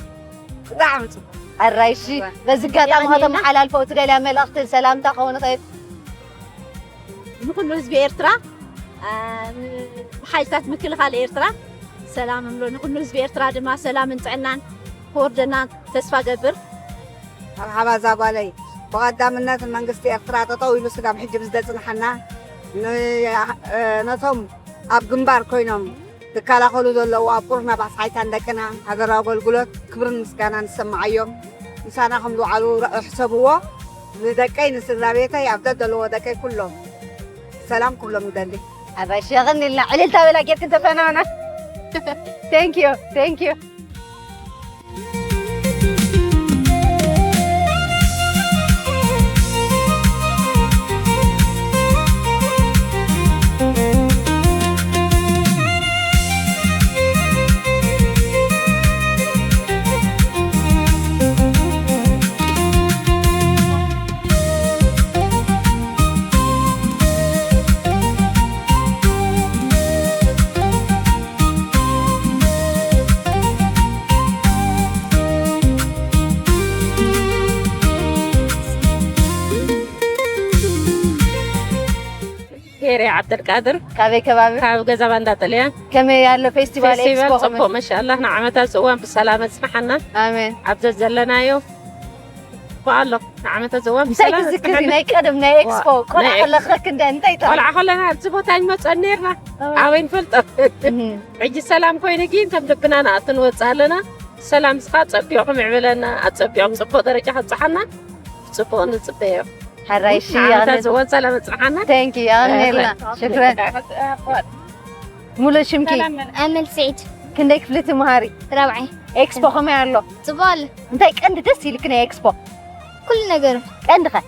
ብጣዕሚ ጽቡቕ። ኣራይ እሺ፣ እወ። በዚ ኣጋጣሚ የቐንየልና። ከተመሓላልፎ ትደልያ መልእኽትን ሰላምታ ክኸውን ይኽእል? ንኹሉ ህዝቢ ኤርትራ፣ ኣ፣ ንሓይልታት ምክልኻል ኤርትራ ሰላም እብሎ። ንኹሉ ህዝቢ ኤርትራ ድማ ሰላምን ጥዕናን ክወርደና ተስፋ ገብር። መርሓባ እዛ ጓለይ። ብቐዳምነት ንመንግስቲ ኤርትራ ጠጠው ኢሉ ስጋብ ሕጂ ምስ ዘጽንሓና፣ ን-፣ እ፣ ነቶም ኣብ ግንባር ኮይኖም ዝከላኸሉ ዘለዉ ኣብ ቁሩብ ናባስ ሓይታን ደቅና ሃገራዊ ኣገልግሎት ክብርን ምስጋናን ይሰምዓዮም። ምሳና ከም ዝውዓሉ ረ-፣ ሕሰብዎ። ንደቀይ፣ ንስድራ ቤተይ፣ ኣብ ዘደለዎ ደቀይ ኩሎም ሰላም ክብሎም እደሊ። ኣባሽ የቐንየልና። ዕልልታ በላ ጌርክን ተፈናና። Thank you, thank you። ሄሬ ዓብደልቃድር። ካበይ ከባቢ? ካብ ገዛ ባንዳ ጥልያን። ከመይ ኣሎ ፌስቲቫል ፌስቲቫል ኤክስፖ ጽቡቕ፣ ከመይ? ማሻኣላህ፣ ንዓመታ ዝእዋን ብሰላም ኣጽንሓና። ኣሜን። ኣብ ዘዘለናዮ። እኮ ኣሎ፣ ንዓመታ ዝእዋን እንታይ ብሰላም ክዝክር ኣጽንሓና። ናይ ቀደም ናይ ኤክስፖ? ዋ፣ ቆልዓ ናይ ከለኻ ክንደ እንታይ ጠ-? ቆልዓ ከለና ኣብዚ ቦታ ኣይንመጽኦን ነይርና። ኣዎ። ኣበይ ንፈልጦ? እህ። ሕጂ ሰላም ኮይኑ ግን ከም ልብና ንኣቱ ንወጽእ ኣለና። ሰላም እስኻ ጸቢቑም ይዕብለና፣ ኣጸቢቑም ጽቡቕ ደረጃ ከብጽሓና ጽቡቕ ንጽበዮ። ሕራይ፣ እሺ፣ ንዓመታ የቐንየልና። ዝወን ሰላም ኣጽንሓና። Thank you፣ የቐንየልና። ሕራይ። ሽክረን። ሙሉ ሽምኪ? ሰላም። ኣመል ስዒድ። ክንደይ ክፍሊ ትምሃሪ? ራብዓይ። ኤክስፖ ከመይ ኣሎ? ጽቡቕ ኣሎ። እንታይ ቀንዲ ደስ ኢልክ ናይ ኤክስፖ? ኩሉ ነገር ቀንዲ ኸ?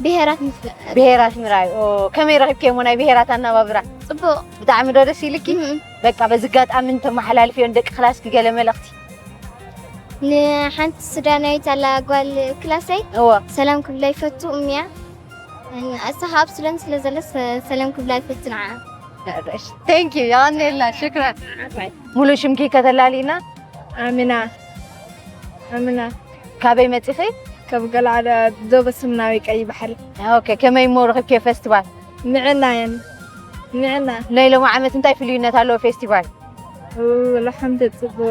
ብሄራት ምፍላጥ። ብሄራት ምርኣይ። ኦ፣ ከመይ ረኺብክየሞ ናይ ብሄራት ኣነባብራ? ጽቡቕ። ብጣዕሚ ዶ ደስ ኢልኪ? እም። በቃ በዚ ኣጋጣሚ እንተመሓላልፍዮ ንደቂ ክላስኪ ገለ መልእኽቲ? ንሓንቲ ሱዳናዊት ኣላ ጓል ክላሰይ እወ። ሰላም ክብላ ይፈቱ እሚያ። እሳ ኣብ ሱዳን ስለ ዘለ ሰ- ሰላም ክብላ ይፈቱ ንዓ። Thank you፣ የቐንየልና፣ ሽክራን። ሙሉእ ሽምኪ ከተላልይና? ኣሚና ኣሚና ካበይ መጺኺ? ካብ ገለዓዳ ዞበ ሰሜናዊ ቀይ ባሕሪ። ኦኬ፣ ከመይ እሞ ረኺብክዮ ፌስቲቫል? ንዕና የን ንዕና ናይ ሎሚ ዓመት እንታይ ፍልዩነት ኣለዎ ፌስቲቫል? ለሓምተ ጽቡቕ።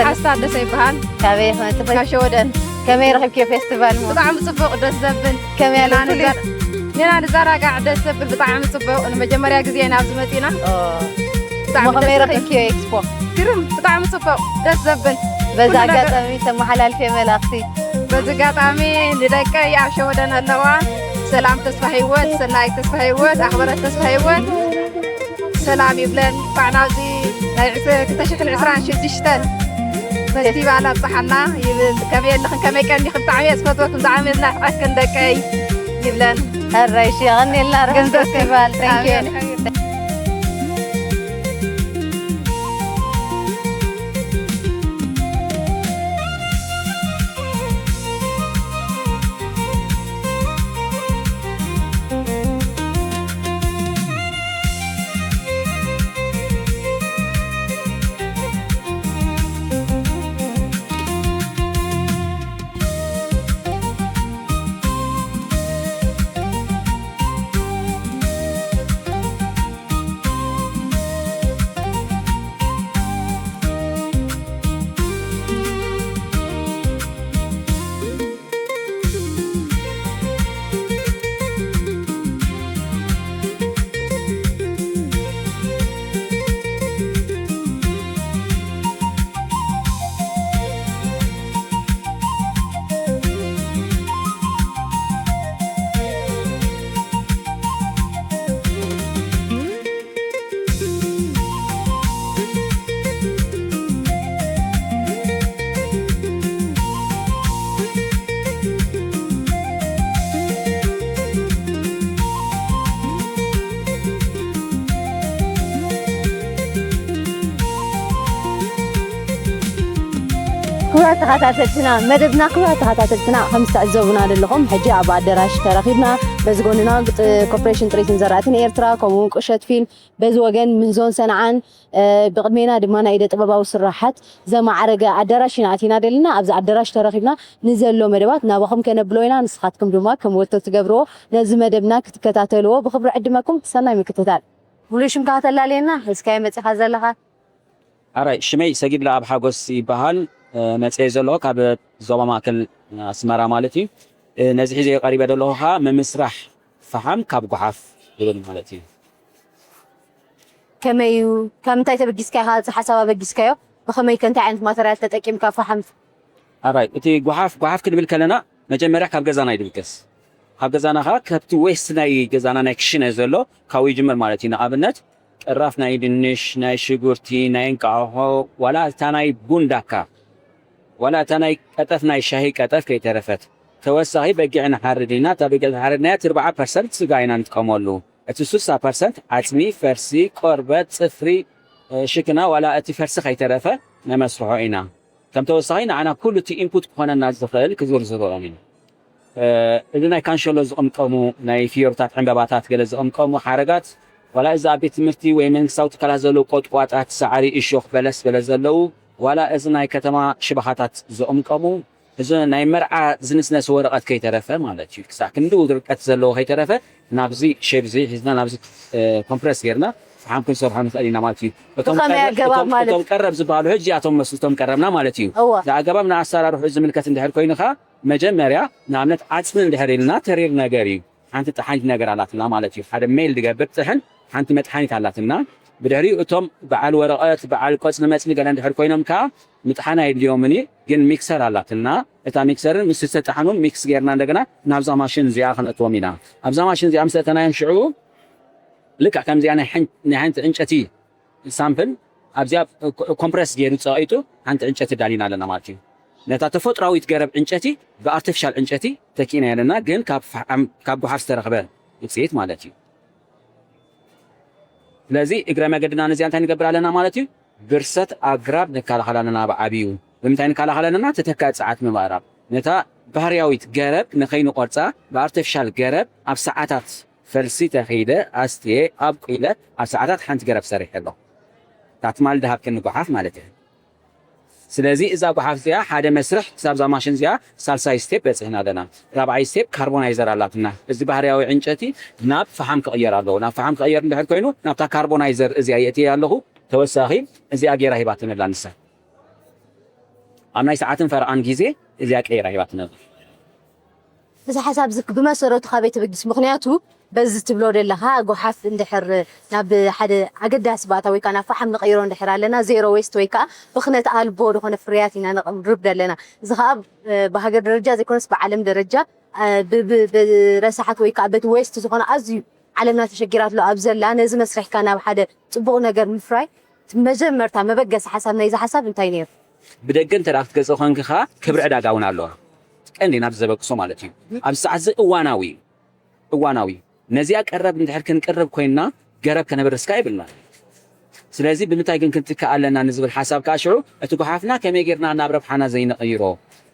ሓስታ ደሰ ይበሃል። ካበይ መጥፈ ካብ ሸወደን። ከመይ ረኺብኪዮ ፌስቲቫል ሞ ብጣዕሚ ጽቡቕ፣ ደስ ዘብል። ከመይ ኣለ ሜና ንዛ- ሜና ንዘናጋዕ ደስ ዘብል፣ ብጣዕሚ ጽቡቕ። ንመጀመርያ ግዜ ኢና ኣብዚ መጺና። ብጣዕሚ ሞ ከመይ ደስ ዘብል። ረኺብኪዮ ኤክስፖ ግርም፣ ብጣዕሚ ጽቡቕ፣ ደስ ዘብል። በዚ ኩሉ ነገር- ኣጋጣሚ ተመሓላልፊ መልእኽቲ በዚ ኣጋጣሚ ንደቀይ ኣብ ሸወደን ኣለዋ ሰላም ተስፋ ህይወት፣ ሰናይ ተስፋ ህይወት፣ ኣኽበረት ተስፋ ህይወት ሰላም ይብለን። እንኳዕ ናብዚ ናይ ክልተ ሽሕን ዕስራን ሽዱሽተን ፈስቲቫል ኣብፀሓና ይብል። ከመይ ኣለኽን ከመይ ቀኒኽን? ብጣዕሚ እየ ዝፈትወክን ብጣዕሚ እየ ዝናፍቐክን ደቀይ ይብለን። ሕራይ ሺ የቐንየልና ርሑስ ገንዘብ ፌስቲቫል። Thank you። ኣሜን። ክቡራት ተኸታተልትና መደብና ክቡራት ተኸታተልትና ከም ዝተዕዘቡና ዘለኹም ሕጂ ኣብ ኣደራሽ ተረኺብና በዚ ጎንና ኮርፖሬሽን ጥሪትን ዘራእትን ኤርትራ ከምኡ እውን ቁሸት ፊልም በዚ ወገን ምህዞን ሰንዓን ብቕድሜና ድማ ናይ ኢደ ጥበባዊ ስራሓት ዘማዕረገ ኣዳራሽ ኢና ኣቲና ዘለና ኣብዚ ኣዳራሽ ተረኺብና ንዘሎ መደባት ናባኹም ከነብሎ ኢና ንስኻትኩም ድማ ከም ወትሩ ትገብርዎ ነዚ መደብና ክትከታተልዎ ብኽብሪ ዕድመኩም ሰናይ ምክትታል ሙሉእ ሽምካ ከተላልየና ሒዝካዮ መጺኻ ዘለኻ ኣራይ ሽመይ ሰጊድ ለኣብ ሓጎስ ይበሃል መፅየ ዘለኹ ካብ ዞባ ማእከል ኣስመራ ማለት እዩ ነዚ ሒዘ ቀሪበ ዘለኹ ከዓ ምምስራሕ ፈሓም ካብ ጓሓፍ ይብል ማለት እዩ ከመይ እዩ ካብ ምንታይ ተበጊስካ ኢኻ እዚ ሓሳብ ኣበጊስካዮ ብኸመይ ከ እንታይ ዓይነት ማተርያል ተጠቂምካ ፈሓም ኣራይ እቲ ጓሓፍ ጓሓፍ ክንብል ከለና መጀመርያ ካብ ገዛና ይድምከስ ካብ ገዛና ከዓ ካብቲ ዌስት ናይ ገዛና ናይ ክሽነ ዘሎ ካብኡ ይጅምር ማለት እዩ ንኣብነት ቅራፍ ናይ ድንሽ፣ ናይ ሽጉርቲ፣ ናይ እንቃቑሖ ዋላ እታ ናይ ቡን ዳካ ዋላ እታ ናይ ቀጠፍ ናይ ሻሂ ቀጠፍ ከይተረፈት ተወሳኺ በጊዕ ንሓርድ ኢና እታ በጊዕ ዝሓረድናያ እቲ ኣርብዓ ፐርሰንት ስጋ ኢና ንጥቀመሉ እቲ ስሳ ፐርሰንት ዓፅሚ፣ ፈርሲ፣ ቆርበት፣ ፅፍሪ፣ ሽክና ዋላ እቲ ፈርሲ ከይተረፈ ነመስርሖ ኢና። ከም ተወሳኺ ንዓና ኩሉ እቲ ኢንፑት ክኾነና ዝኽእል ክዝርዝርኦም ኢና። እዚ ናይ ካንሸሎ ዝቕምቀሙ ናይ ፍዮርታት ዕምበባታት ገለ ዝቕምቀሙ ሓረጋት ዋላ እዚ ኣብ ቤት ትምህርቲ ወይ መንግስታዊ ትካላት ዘለዉ ቆጥቋጣት፣ ሳዕሪ፣ እሾኽ፣ በለስ ገለ ዘለዉ ዋላ እዚ ናይ ከተማ ሽበኻታት ዝቕምቀሙ እዚ ናይ መርዓ ዝንስነስ ወረቐት ከይተረፈ ማለት እዩ ክሳዕ ክንድኡ ርቀት ዘለዎ ከይተረፈ ናብዚ ሼብ እዚ ሒዝና ናብዚ ኮምፕረስ ጌርና ፈሓም ክንሰርሖ ንኽእል ኢና ማለት እዩ። እቶም ብኸመይ ቀረ- ኣገባብ እቶም- ማለት? እቶም ቀረብ ዝበሃሉ ሕጂ እዚኣቶም መስሉ እቶም ቀረብና ማለት እዩ። እወ። እዚ ኣገባብ ንኣሰራርሑ ዝምልከት እንድሕር ኮይኑ ኸዓ መጀመርያ ንኣብነት ዓፅሚ እንድሕር ኢልና ተሪር ነገር እዩ። ሓንቲ ጠሓኒት ነገር ኣላትና ማለት እዩ። ሓደ ሜል ዝገብር ጥሕን ሓንቲ መጥሓኒት ኣላትና። ብድሕሪኡ እቶም በዓል ወረቐት፣ በዓል ቆፅሊ መፅሊ ገለ እንድሕር ኮይኖም ከዓ ምጥሓን ኣየድልዮምን እዩ። ግን ሚክሰር ኣላትና። እታ ሚክሰርን ምስ ዝተጠሓኑ ሚክስ ጌርና እንደገና ናብዛ ማሽን እዚኣ ከነእትዎም ኢና። ኣብዛ ማሽን እዚኣ ምስ ኣእተናዮም ሽዑ ልክዕ ከምዚኣ ናይ ሓን- ናይ ሓንቲ ዕንጨቲ ሳምፕል ኣብዚኣ ኮምፕረስ ገይሩ ፀቒጡ ሓንቲ ዕንጨቲ ዳሊና ኣለና ማለት እዩ። ነታ ተፈጥሯዊት ገረብ ዕንጨቲ ብኣርቲፊሻል ዕንጨቲ ተኪእናዮ ኣለና፣ ግን ካብ ፈሓም- ካብ ጓሓፍ ዝተረኽበ ውፅኢት ማለት እዩ። ስለዚ እግረ መገድና ነዚኣ እንታይ ንገብር ኣለና ማለት እዩ? ብርሰት ኣግራብ ንከላኸል ኣለና ብዓብዩ። ብምንታይ ንከላኸል ኣለና? ተተካኢ ፀዓት ምምቕራብ። ነታ ባህርያዊት ገረብ ንኸይንቖርፃ ብኣርቲፊሻል ገረብ ኣብ ሰዓታት ፈልሲ ተኺለ ኣስትየ ኣብቂለ ኣብ ሰዓታት ሓንቲ ገረብ ሰሪሐ ኣለኹ። እታ ትማሊ ድሃብክኒ ጓሓፍ ማለት እየ። ስለዚ እዛ ጓሓፍ እዚኣ ሓደ መስርሕ ክሳብ እዛ ማሽን እዚኣ ሳልሳይ ስቴፕ በፂሕና ኣለና። ራብዓይ ስቴፕ ካርቦናይዘር ኣላትና። እዚ ባህርያዊ ዕንጨቲ ናብ ፈሓም ክቕየር ኣለዎ። ናብ ፈሓም ክቕየር እንድሕር ኮይኑ ናብታ ካርቦናይዘር እዚኣ የእትየ ኣለኹ። ተወሳኺ እዚኣ ገይራ ሂባትኒ ኣላ ንሳ። ኣብ ናይ ሰዓትን ፈረቓን ግዜ እዚኣ ቀይራ ሂባትና። እዚ ሓሳብ እዚ ብመሰረቱ ካበይ ተበጊሱ? ምኽንያቱ በዚ ትብሎ ዘለኻ ጎሓፍ እንድሕር ናብ ሓደ ኣገዳሲ ባእታ ወይ ከዓ ናብ ፈሓም ንቐይሮ እንድሕር ኣለና፣ ዜሮ ዌስት ወይ ከዓ ብኽነት ኣልቦ ዝኾነ ፍርያት ኢና ነቕርብ ዘለና። እዚ ከዓ ብሃገር ደረጃ ዘይኮነስ ብዓለም ደረጃ ብረሳሓት ወይ ከዓ በቲ ዌስት ዝኾነ ኣዝዩ ዓለምና ተሸጊራትሉ ኣብ ዘላ ነዚ መስርሕካ ናብ ሓደ ፅቡቕ ነገር ምፍራይ መጀመርታ መበገሲ ሓሳብ ናይዚ ሓሳብ እንታይ ነይሩ? ብደገ እንተ ክትገዝእ ኮንክኻ ክብሪ ዕዳጋ እውን ኣለዋ። ቀንዲ ናብዚ ዘበግሶ ማለት እዩ። ኣብዚ ሰዓት እዚ እዋናዊ እዩ። እዋናዊ እዩ። ነዚኣ ቀረብ እንድሕር ክንቅርብ ኮይንና ገረብ ከነብርስካ የብልና። ስለዚ ብምንታይ ግን ክንትክእ ኣለና ንዝብል ሓሳብ ከዓ ሽዑ እቲ ጎሓፍና ከመይ ጌርና ናብ ረብሓና ዘይንቕይሮ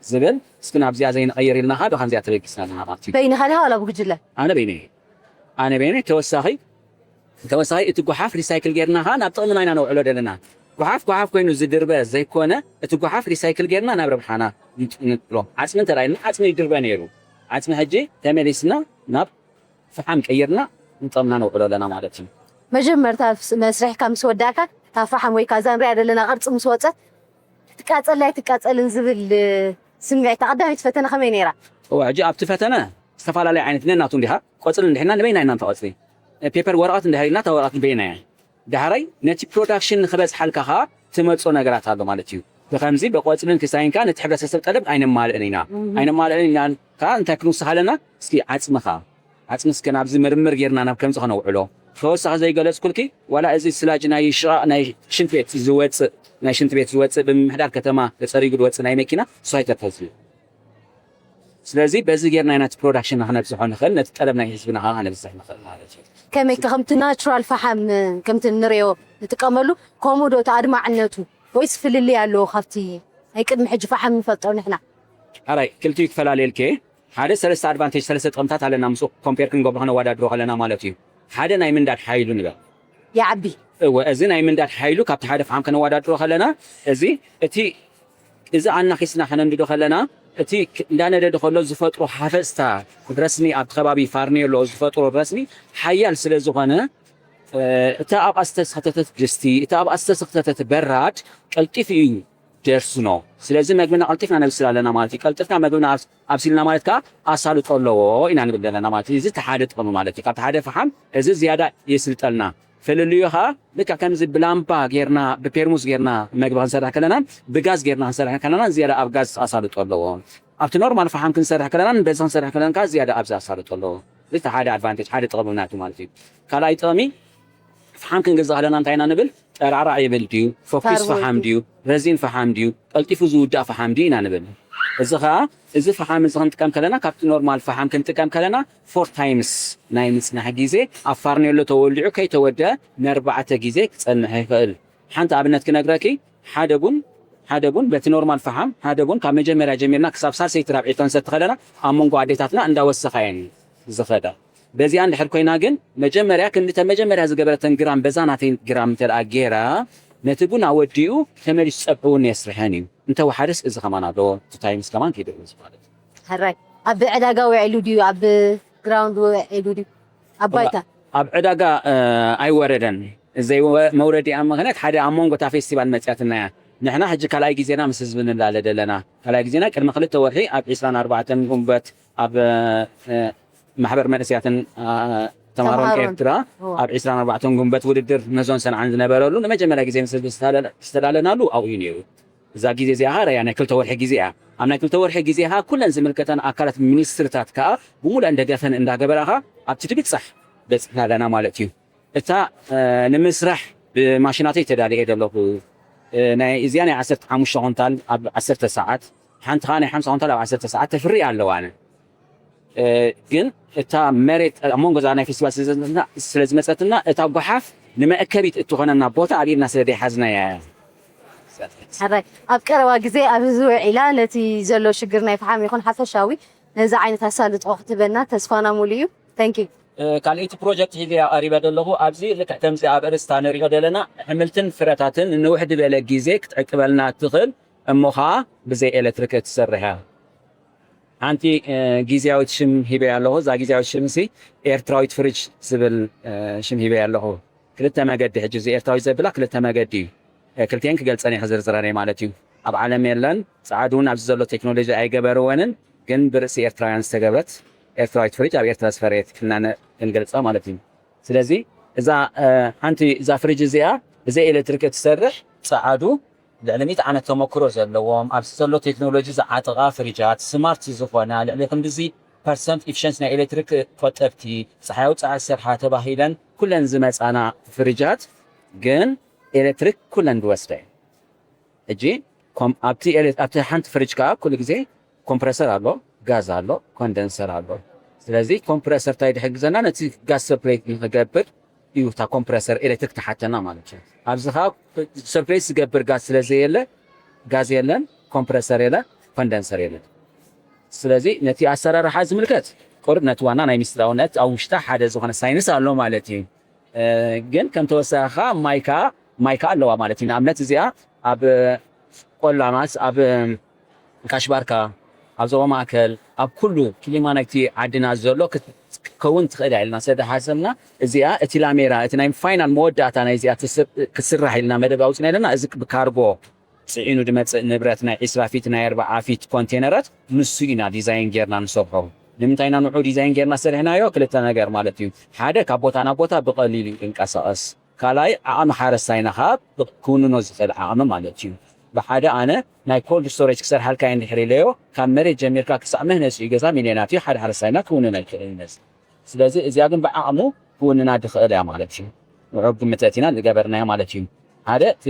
ዝብል እስኪ ናብዚኣ ዘይንቐይር ኢልና ከዓ ብከምዚኣ ተበጊስና ኣለና ማለት እዩ። በይንኻ ዲኻ ዋላ ብጉጅለ? ኣነ በይነይ። ኣነ በይነይ ተወሳኺ ተወሳኺ እቲ ጎሓፍ ሪሳይክል ጌርና ከዓ ናብ ጥቕምና ኢና ነውዕሎ ዘለና። ጎሓፍ ጎሓፍ ኮይኑ ዝድርበ ዘይኮነ እቲ ጎሓፍ ሪሳይክል ጌርና ናብ ረብሓና ንጥሎ። ዓፅሚ እንተ ኢልና ዓፅሚ ይድርበ ነይሩ። ዓፅሚ ሕጂ ተመሊስና ናብ ፈሓም ቀይርና ንጥቕምና ነውዕሎ ኣለና ማለት እዩ። መጀመርታ መስርሕካ ምስ ወዳእካ ካብ ፈሓም ወይ ካብ እዛ ንሪኣ ዘለና ቅርፂ ምስ ወፀት ትቃፀል ኣይትቃፀልን ዝብል ስምዒት ቀዳመይቲ ፈተነ ከመይ ነይራ? እዋ ሕጂ ኣብቲ ፈተነ ዝተፈላለየ ዓይነት ነናቱ እንዲኻ ቆፅሊ እንድሕና ንበይና ኢና እንተቆፅሊ ፔፐር ወረቐት እንድሕር ኢልና እታ ወረቐት ንበይና እያ። ዳሕራይ ነቲ ፕሮዳክሽን ንክበፅሓልካ ከዓ ትመፅኦ ነገራት ኣሎ ማለት እዩ። ብከምዚ ብቆፅልን ክሳይንካ ነቲ ሕብረተሰብ ጠለብ ኣይነማልእን ኢና ኣይነማልእን ኢና። ከዓ እንታይ ክንውስኽ ኣለና? እስኪ ዓፅምኻ ዓፅሚ እስከ ናብዚ ምርምር ጌርና ናብ ከምዚ ከነውዕሎ። ተወሳኺ ዘይገለፅኩልኪ ዋላ እዚ ስላጅ ናይ ሽቓቕ ናይ ሽንት ቤት ዝወፅእ ናይ ሽንት ቤት ዝወፅእ ብምምሕዳር ከተማ ተፀሪጉ ዝወፅእ ናይ መኪና እሱ ኣይተርፈዝን። ስለዚ በዚ ጌርና ኢና እቲ ፕሮዳክሽን ክነብዝሖ ንኽእል፣ ነቲ ጠለብ ናይ ህዝብና ከዓ ክነብዝሕ ንኽእል ማለት እዩ። ከመይ ከምቲ ናቹራል ፈሓም ከምቲ ንሪኦ ንጥቀመሉ ከምኡ ዶ እቲ ኣድማዕነቱ ወይስ ፍልልይ ኣለዎ ካብቲ ናይ ቅድሚ ሕጂ ፈሓም ንፈልጦ ንሕና? ኣራይ ክልቲኡ ክፈላለየልኪ ሓደ ሰለስተ ኣድቫንቴጅ ሰለስተ ጥቕምታት ኣለና ምስኡ ኮምፔር ክንገብሮ ክነወዳድሮ ከለና ማለት እዩ። ሓደ ናይ ምንዳድ ሓይሉ ንበል ይዓቢ። እወ እዚ ናይ ምንዳድ ሓይሉ ካብቲ ሓደ ፈሓም ከነወዳድሮ ከለና እዚ እቲ እዚ ኣናኺስና ከነንድዶ ከለና እቲ እንዳነደደ ከሎ ዝፈጥሮ ሃፈፅታ ረስኒ ኣብቲ ከባቢ ፋርኔሎ ዝፈጥሮ ረስኒ ሓያል ስለ ዝኾነ እታ ኣብኣ ዝተሰኽተተት ድስቲ እታ ኣብኣ ዝተሰኽተተት በራድ ቀልጢፉ እዩ ደርስኖ። ስለዚ መግብና ቀልጢፍና ነብስል ኣለና ማለት እዩ። ቀልጢፍና መግብና ኣብሲልና ማለት ከዓ ኣሳልጦ ኣለዎ ኢና ንብል ዘለና ማለት እዩ። እዚ እቲ ሓደ ጥቕሚ ማለት እዩ። ካብቲ ሓደ ፈሓም እዚ ዝያዳ የስልጠልና። ፍልልዩ ከዓ ልክዕ ከምዚ ብላምባ ጌርና ብፔርሙዝ ጌርና መግቢ ክንሰርሕ ከለናን ብጋዝ ጌርና ክንሰርሕ ከለናን ዝያዳ ኣብ ጋዝ ኣሳልጦ ኣለዎ። ኣብቲ ኖርማል ፈሓም ክንሰርሕ ከለናን በዚ ክንሰርሕ ከለና ከዓ ዝያዳ ኣብዚ ኣሳልጦ ኣለዎ። እዚ ሓደ ኣድቫንቴጅ ሓደ ጥቕሚ ናቱ ማለት እዩ። ካልኣይ ጥቕሚ ፈሓም ክንገዝእ ከለና እንታይ ኢና ንብል? ጠራዕራዕ ይብል ድዩ? ፎኪስ ፈሓም ድዩ? ረዚን ፈሓም ድዩ? ቀልጢፉ ዝውዳእ ፈሓም ድዩ ኢና ንብል። እዚ ኸዓ እዚ ፈሓም እዚ ክንጥቀም ከለና ካብቲ ኖርማል ፈሓም ክንጥቀም ከለና ፎር ታይምስ ናይ ምፅናሕ ግዜ ኣብ ፋርኔሎ ተወሊዑ ከይተወደአ ነርባዕተ ግዜ ክፀንሕ ይኽእል። ሓንቲ ኣብነት ክነግረኪ ሓደ ቡን ሓደ ቡን በቲ ኖርማል ፈሓም ሓደ ቡን ካብ መጀመርያ ጀሚርና ክሳብ ሳልሰይቲ ራብዒ ክንሰቲ ከለና ኣብ መንጎ ኣዴታትና እንዳወሰኻ እየን ዝኸዳ። በዚኣ እንድሕር ኮይና ግን መጀመርያ ክንዲ ተን መጀመርያ ዝገበረተን ግራም በዛ ናተይ ግራም እንተ ደኣ ገይራ ነቲ ቡን ኣወዲኡ ተመሊሱ ጸብሒ እውን የስርሐን እዩ። እንተወሓደስ እዚ ከማን ኣሎ ቱ ታይምስ ከማን ከይድርብስ ማለት እዩ። ሕራይ ኣብ ዕዳጋ ውዒሉ ድዩ ኣብ ግራውንድ ውዒሉ ድዩ ኣብ ባይታ? ኣብ ዕዳጋ ኣይወረደን። ዘይ መውረዲኣ ምኽንያት ሓደ ኣብ መንጎ እታ ፌስቲቫል መፅያትና እያ። ንሕና ሕጂ ካልኣይ ግዜና ምስ ህዝቢ ንላለ ዘለና ካልኣይ ግዜና ቅድሚ ክልተ ወርሒ ኣብ ዒስራን ኣርባዕተን ጉንበት ኣብ ማሕበር መንእስያትን ተምሃሮን ኤርትራ ኣብ ዒስራን ኣርባዕተን ጉንበት ውድድር መዞን ሰንዓን ዝነበረሉ ንመጀመርያ ግዜ ምስ ህዝቢ ዝተላለናሉ ኣብኡ እዩ ነይሩ። እዛ ግዜ እዚኣ ረያ ናይ ክልተ ወርሒ ግዜ እያ። ኣብ ናይ ክልተ ወርሒ ግዜ ኸዓ ኩለን ዝምልከተን ኣካላት ሚኒስትርታት ከዓ ብሙሉአን ደገፈን እንዳገበራ ኸዓ ኣብቲ ትብፃሕ በፂሕና ኣለና ማለት እዩ። እታ ንምስራሕ ብማሽናተይ ተዳልየ ዘለኹ ናይ እዚኣ ናይ ዓሰርተ ሓሙሽተ ኩንታል ኣብ ዓሰርተ ሰዓት ሓንቲ ከዓ ናይ ሓምሳ ኩንታል ኣብ ዓሰርተ ሰዓት ተፍሪ ኣለዋ። ግን እታ መሬት ኣብ መንጎ እዛ ናይ ፌስቲቫል ስለ ዝመፀትና እታ ጓሓፍ ንመእከቢት እትኾነና ቦታ ኣብ ኢድና ስለ ዘይሓዝናያ እያ። ኣብ ቀረባ ግዜ ኣብዚ ውዒላ ነቲ ዘሎ ሽግር ናይ ፈሓም ይኹን ሓፈሻዊ ነዚ ዓይነት ኣሳልጦ ክትህበና ተስፋና ሙሉ እዩ። Thank you። ካልኣይቲ ፕሮጀክት ሒዘያ ቀሪበ ዘለኹ ኣብዚ ልክዕ ከምዚ ኣብ ኣርእስታ ንሪኦ ዘለና ኣሕምልትን ፍረታትን ንውሕድ ዝበለ ግዜ ክትዕቅበልና እትኽእል እሞ ኸዓ ብዘይ ኤለትሪክ እትሰርሕ እያ። ሓንቲ ግዝያዊት ሽም ሂበያ ኣለኹ። እዛ ግዝያዊት ሽም ሲ ኤርትራዊት ፍሪጅ ዝብል ሽም ሂበያ ኣለኹ። ክልተ መገዲ ሕጂ እዚ ኤርትራዊት ዘብላ ክልተ መገዲ እዩ። ክልቲኤን ክገልፀን እየ ክዝርዝረን እየ ማለት እዩ። ኣብ ዓለም የለን። ጸዓዱ እውን ኣብዚ ዘሎ ቴክኖሎጂ ኣይገበርወንን፣ ግን ብርእሲ ኤርትራውያን ዝተገብረት ኤርትራዊት ፍሪጅ ኣብ ኤርትራ ዝፈረየት ክልና ክንገልጻ ማለት እዩ። ስለዚ እዛ ሓንቲ እዛ ፍሪጅ እዚኣ ብዘይ ኤሌክትሪክ እትሰርሕ ጸዓዱ ልዕሊ ሚእቲ ዓመት ተመክሮ ዘለዎም ኣብዚ ዘሎ ቴክኖሎጂ ዝዓጠቓ ፍሪጃት ስማርት ዝኾና ልዕሊ ክንድዚ ፐርሰንት ኢፊሸንስ ናይ ኤሌክትሪክ ቆጠብቲ ጸሓያዊ ጸዓት ዝሰርሓ ተባሂለን ኩለን ዝመጻና ፍሪጃት ግን ኤሌክትሪክ ኩለን ዝወስዳ እየን። ሕጂ ኣብቲ ሓንቲ ፍሪጅ ከዓ ኩሉ ግዜ ኮምፕረሰር ኣሎ፣ ጋዝ ኣሎ፣ ኮንደንሰር ኣሎ። ስለዚ ኮምፕረሰር እንታይ ዝሕግዘና ነቲ ጋዝ ሰፕሬት ንክገብር እዩ እታ ኮምፕረሰር ኤሌክትሪክ ትሓተና ማለት እዩ። ኣብዚ ከዓ ሰፕሬት ዝገብር ጋዝ ስለዘየለ ጋዝ የለን፣ ኮምፕረሰር የለ፣ ኮንደንሰር የለን። ስለዚ ነቲ ኣሰራርሓ ዝምልከት ቁሩብ ነቲ ዋና ናይ ሚስጥራውነት ኣብ ውሽጣ ሓደ ዝኾነ ሳይንስ ኣሎ ማለት እዩ። ግን ከም ተወሳኺ ከዓ ማይ ከዓ ማይ ከዓ ኣለዋ ማለት እዩ። ንኣብነት እዚኣ ኣብ ቆላማት ኣብ ካሽባርካ ኣብ ዞባ ማእከል ኣብ ኩሉ ክሊማ ናይቲ ዓድና ዘሎ ክትከውን ትኽእል እያ ኢልና ስለ ዝሓሰብና እዚኣ እቲ ላሜራ እቲ ናይ ፋይናል መወዳእታ ናይ እዚኣ ክትስራሕ ኢልና መደብ ኣውፅና ኣለና። እዚ ብካርጎ ፅዒኑ ዝመፅእ ንብረት ናይ ዒስራ ፊት ናይ ኣርባዓ ፊት ኮንቴነራት ንሱ ኢና ዲዛይን ጌርና ንሰርሖ። ንምንታይ ኢና ንዑ ዲዛይን ጌርና ሰሪሕናዮ? ክልተ ነገር ማለት እዩ። ሓደ ካብ ቦታ ናብ ቦታ ብቐሊሉ እዩ ዝንቀሳቐስ። ካልኣይ ዓቕሚ ሓረስታይና ከዓ ክውንኖ ዝኽእል ዓቕሚ ማለት እዩ። ብሓደ ኣነ ናይ ኮልድ ስቶሬጅ ክሰርሓልካ እየ እንድሕር ኢለዮ ካብ መሬት ጀሚርካ ክሳዕ መህነፂኡ ገዛ ሚልዮናት እዩ ሓደ ሓረስታይና ክውንን ኣይክእልን ነዚ። ስለዚ እዚኣ ግን ብዓቕሙ ክውንና ዝኽእል እያ ማለት እዩ። ውዑብ ግምት ኣእቲና ዝገበርናዮ ማለት እዩ። ሓደ እቲ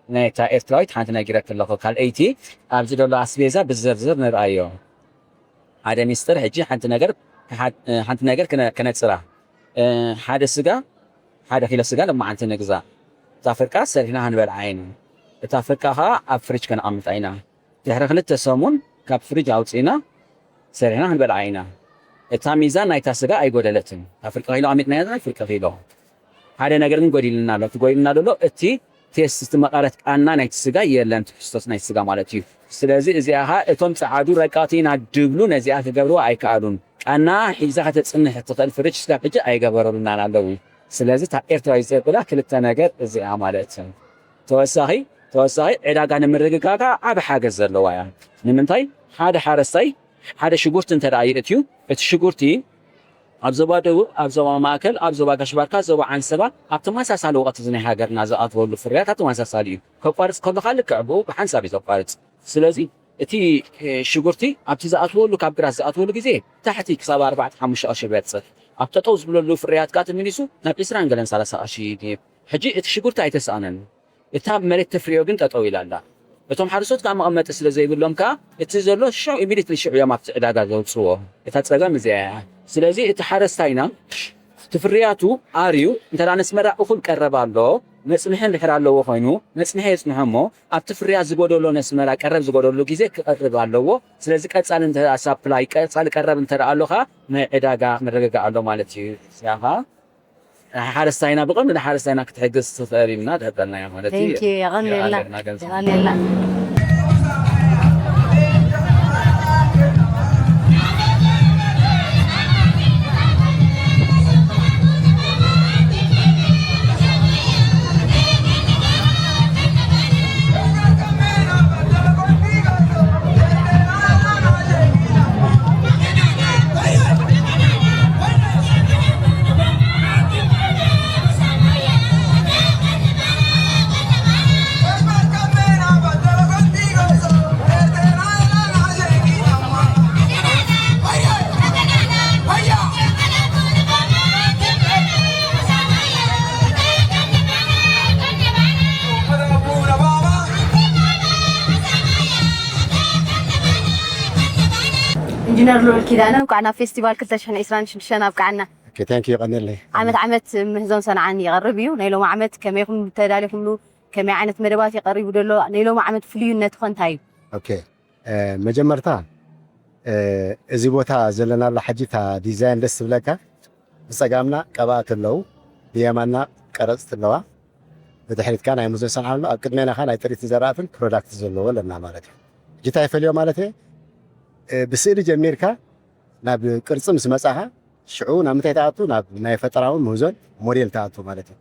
ናይታ ኤርትራዊት ሓንቲ ነጊረኪ ኣለኹ። ካልኣይቲ ኣብዚ ዘሎ ኣስቤዛ ብዝርዝር ንርኣዮ። ሓደ ሚስጥር ሕጂ ሓንቲ ነገር ሓንቲ ነገር ክነጽራ። ሓደ ስጋ ሓደ ኪሎ ስጋ ለማዓንቲ ንግዛእ። እታ ፍርቃ ሰሪሕና ክንበልዓ ኢና። እታ ፍርቃ ከዓ ኣብ ፍሪጅ ከነቐምጣ ኢና። ድሕሪ ክልተ ሰሙን ካብ ፍሪጅ ኣውፂእና ሰሪሕና ክንበልዓ ኢና። እታ ሚዛን ናይታ ስጋ ኣይጎደለትን። እታ ፍርቂ ኪሎ ኣሚጥናያ ዘለና ፍርቂ ኪሎ። ሓደ ነገር ግን ጎዲልና ኣሎ። እቲ ጎዲልና ዘሎ እቲ ቴስት እቲ መቐረት ቃና ናይቲ ስጋ የለን፣ ትሕዝቶት ናይ ስጋ ማለት እዩ። ስለዚ እዚኣ ኸዓ እቶም ጸዓዱ ረቀቕቲ ኢና ድብሉ ነዚኣ ክገብርዋ ኣይከኣሉን። ቃና ሒዛ ከተጽንሕ እትኽእል ፍሪጅ ስጋብ ሕጂ ኣይገበረሉናን ኣለዉ። ስለዚ እታ ኤርትራዊ ዘብላ ክልተ ነገር እዚኣ ማለት እዩ። ተወሳኺ ተወሳኺ ዕዳጋ ንምርግጋጋ ዓቢ ሓገዝ ዘለዋ እያ። ንምንታይ ሓደ ሓረስታይ ሓደ ሽጉርቲ እንተ ደኣ ይእትዩ እቲ ሽጉርቲ ኣብ ዞባ ደቡብ፣ ኣብ ዞባ ማእከል፣ ኣብ ዞባ ጋሽባርካ፣ ዞባ ዓንሰባ ኣብ ተመሳሳሊ ወቕቲ እዚ ናይ ሃገርና ዝኣትወሉ ፍርያት ኣብ ተመሳሳሊ እዩ። ከቋርጽ ከሎ ከዓ ልክዕ ብኡ ብሓንሳብ እዩ ዘቋርጽ። ስለዚ እቲ ሽጉርቲ ኣብቲ ዝኣትወሉ ካብ ግራት ዝኣትወሉ ግዜ ታሕቲ ክሳብ ኣርባዕተ ሓሙሽተ ቅርሺ ይበጽሕ። ኣብ ጠጠው ዝብለሉ ፍርያት ከዓ ተመሊሱ ናብ ዕስራን ገለን ሰላሳ ቅርሺ ይድይብ። ሕጂ እቲ ሽጉርቲ ኣይተሳእነን። እታ መሬት ተፍርዮ ግን ጠጠው ኢላ ኣላ። እቶም ሓረስቶት ከዓ መቐመጢ ስለ ዘይብሎም ከዓ እቲ ዘሎ ሽዑ ኢሚዲትሊ ሽዑ እዮም ኣብቲ ዕዳጋ ዘውፅዎ። እታ ፀገም እዚኣ እያ። ስለዚ እቲ ሓረስታይና እቲ ፍርያቱ ኣርዩ እንተ ነስመራ እኹል ቀረብ ኣሎ መፅንሒ እንድሕር ኣለዎ ኮይኑ መፅንሒ የፅንሖ እሞ ኣብቲ ፍርያት ዝጎደሎ ነስመራ ቀረብ ዝጎደሉ ግዜ ክቐርብ ኣለዎ። ስለዚ ቀፃሊ እንተ ሳፕላይ ቀፃሊ ቀረብ እንተ ኣሎ ከዓ ናይ ዕዳጋ መረጋጋእ ኣሎ ማለት እዩ። እዚኣ ከዓ ሓረስታይና ብቐንዱ ንሓረስታይና ክትሕግዝ ትኽእል ኢልና ዝህበናዮ ማለት እዩ። ቴንኪዩ የቐንየልና። ኣለና ገንዘብ የቐንየልና። ኢንጂነር ልኡል ኪዳነ፣ እንኳዕ ናብ ፌስቲቫል ክልተ ሽሕን ዕስራን ሽዱሽተን ኣብቅዓና። ኦኬ፣ ታንክ ዩ፣ የቐንየለይ። ዓመት ዓመት ምህዞን ሰንዓን ይቐርብ እዩ። ናይ ሎሚ ዓመት ከመይ ኢኹም ተዳሊኹምሉ? ከመይ ዓይነት መደባት የቐሪቡ ደሎ? ናይ ሎሚ ዓመት ፍልዩነቱ ኸ እንታይ እዩ? ኦኬ፣ መጀመርታ እዚ ቦታ ዘለናሉ ሕጂ እታ ዲዛይን ደስ ትብለካ። ብጸጋምና ቀባእቲ ኣለዉ፣ ብየማንና ቀረጽቲ ኣለዋ። ብድሕሪት ከኣ ናይ ሙዝን ሰንዓ ኣሎ፣ ኣብ ቅድሜና ከኣ ናይ ጥሪትን ዘራእትን ፕሮዳክት ዘለዎ ኣለና ማለት እዩ። ሕጂ እንታይ ይፈልዮ ማለት እየ፣ ብስእሊ ጀሚርካ ናብ ቅርጺ ምስ መጻኻ ሽዑ ናብ ምንታይ ትኣቱ? ናብ ናይ ፈጠራውን ምህዞን ሞዴል ትኣቱ ማለት እዩ።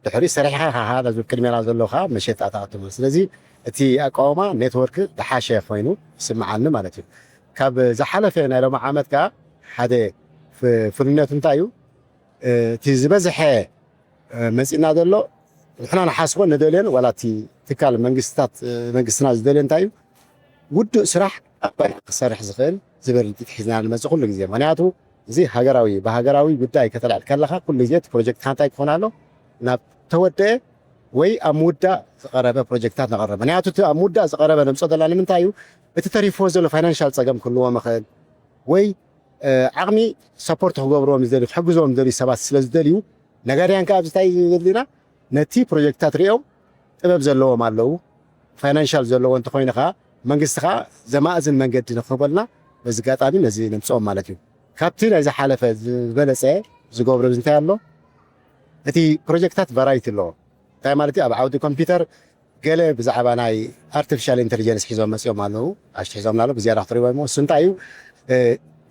ድሕሪ ሰሪሕኻ ከኣ ነዚ ቅድሜና ዘሎ ከኣ መሸጣ ትኣቱ ማለት። ስለዚ እቲ ኣቃውማ ኔትወርክ ዝሓሸ ኮይኑ ይስምዓኒ ማለት እዩ። ካብ ዝሓለፈ ናይ ሎሚ ዓመት ከኣ ሓደ ፍ- ፍልነቱ እንታይ እዩ? እቲ ዝበዝሐ መፂና ዘሎ ንሕና ንሓስቦ ንደልዮን ዋላ እቲ ትካል መንግስታት መንግስትና ዝደልዮ እንታይ እዩ? ውዱእ ስራሕ ኣባይ ክሰርሕ ዝኽእል ዝብል ሒዝና ንመፅእ ኩሉ ግዜ። ምክንያቱ እዚ ሃገራዊ ብሃገራዊ ጉዳይ ከተልዕል ከለካ ኩሉ ግዜ እቲ ፕሮጀክትካ እንታይ ክኾን ኣሎ? ናብ ተወደአ ወይ ኣብ ምውዳእ ዝቐረበ ፕሮጀክታት ነቐርብ። ምክንያቱ እቲ ኣብ ምውዳእ ዝቐረበ ነምፅኦ ዘለና ንምንታይ እዩ? እቲ ተሪፍዎ ዘሎ ፋይናንሻል ፀገም ክህልዎም ይኽእል ወይ ዓቕሚ ሰፖርት ክገብርዎም ዝደልዩ ክሕግዝዎም ዝደልዩ ሰባት ስለ ዝደልዩ ነጋድያን ከዓ ኣብዚ እንታይ ዝብል ኢና ነቲ ፕሮጀክትታት ሪኦም ጥበብ ዘለዎም ኣለዉ ፋይናንሻል ዘለዎ እንተኮይኑ ከዓ መንግስቲ ከዓ ዘማእዝን መንገዲ ንክህበልና በዚ ኣጋጣሚ ነዚ ነምፅኦም ማለት እዩ። ካብቲ ናይ ዝሓለፈ ዝበለፀ ዝገብሮ እንታይ ኣሎ? እቲ ፕሮጀክትታት ቫራይቲ ኣለዎ። እንታይ ማለት እዩ? ኣብ ዓውዲ ኮምፒውተር ገለ ብዛዕባ ናይ ኣርቲፊሻል ኢንተሊጀንስ ሒዞም መፅኦም ኣለዉ ኣሽትሒዞም ኣሎ ብዝያዳ ክትሪቦ እሞ እሱ እንታይ እዩ?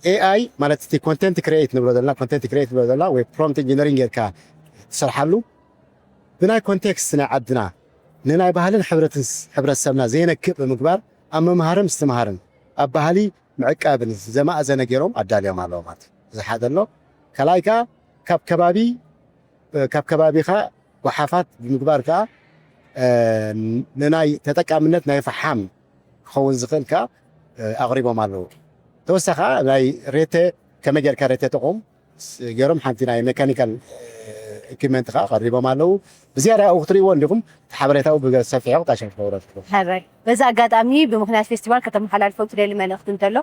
ኤኣይ ማለት እቲ ኮንቴንት ክሬት ንብሎ ዘለና ኮንቴንት ክሬት ንብሎ ዘለና ወይ ፕሮምት ኢንጂነሪንግ ጌርካ ትሰርሓሉ ብናይ ኮንቴክስት ናይ ዓድና ንናይ ባህልን ሕብረትን ሕብረተሰብና ዘይነክእ ብምግባር ኣብ ምምሃርን ምስትምሃርን ኣብ ባህሊ ምዕቃብን ዘማእዘነ ገይሮም ኣዳልዮም ኣለዎ ማለት እዩ። እዚ ሓደ ኣሎ። ካልኣይ ከዓ ካብ ከባቢ ካብ ከባቢኻ ጓሓፋት ብምግባር ከዓ ንናይ ተጠቃምነት ናይ ፈሓም ክኸውን ዝኽእል ከዓ ኣቕሪቦም ኣለዉ። ተወሳኺ ናይ ሬተ ከመይ ጌርካ ሬተ ተቑም ገይሮም ሓንቲ ናይ ሜካኒካል ኢኩመንት ከዓ ቀሪቦም ኣለዉ። ብዝያዳ ኣብኡ ክትርእይዎ እንዲኹም እቲ ሓበሬታኡ ብሰፊሑ ክታሸፍ ክገብረልኩም። ሕራይ። በዚ ኣጋጣሚ ብምኽንያት ፌስቲቫል ከተመሓላልፎ ትደሊ መልእኽቲ እንተሎ?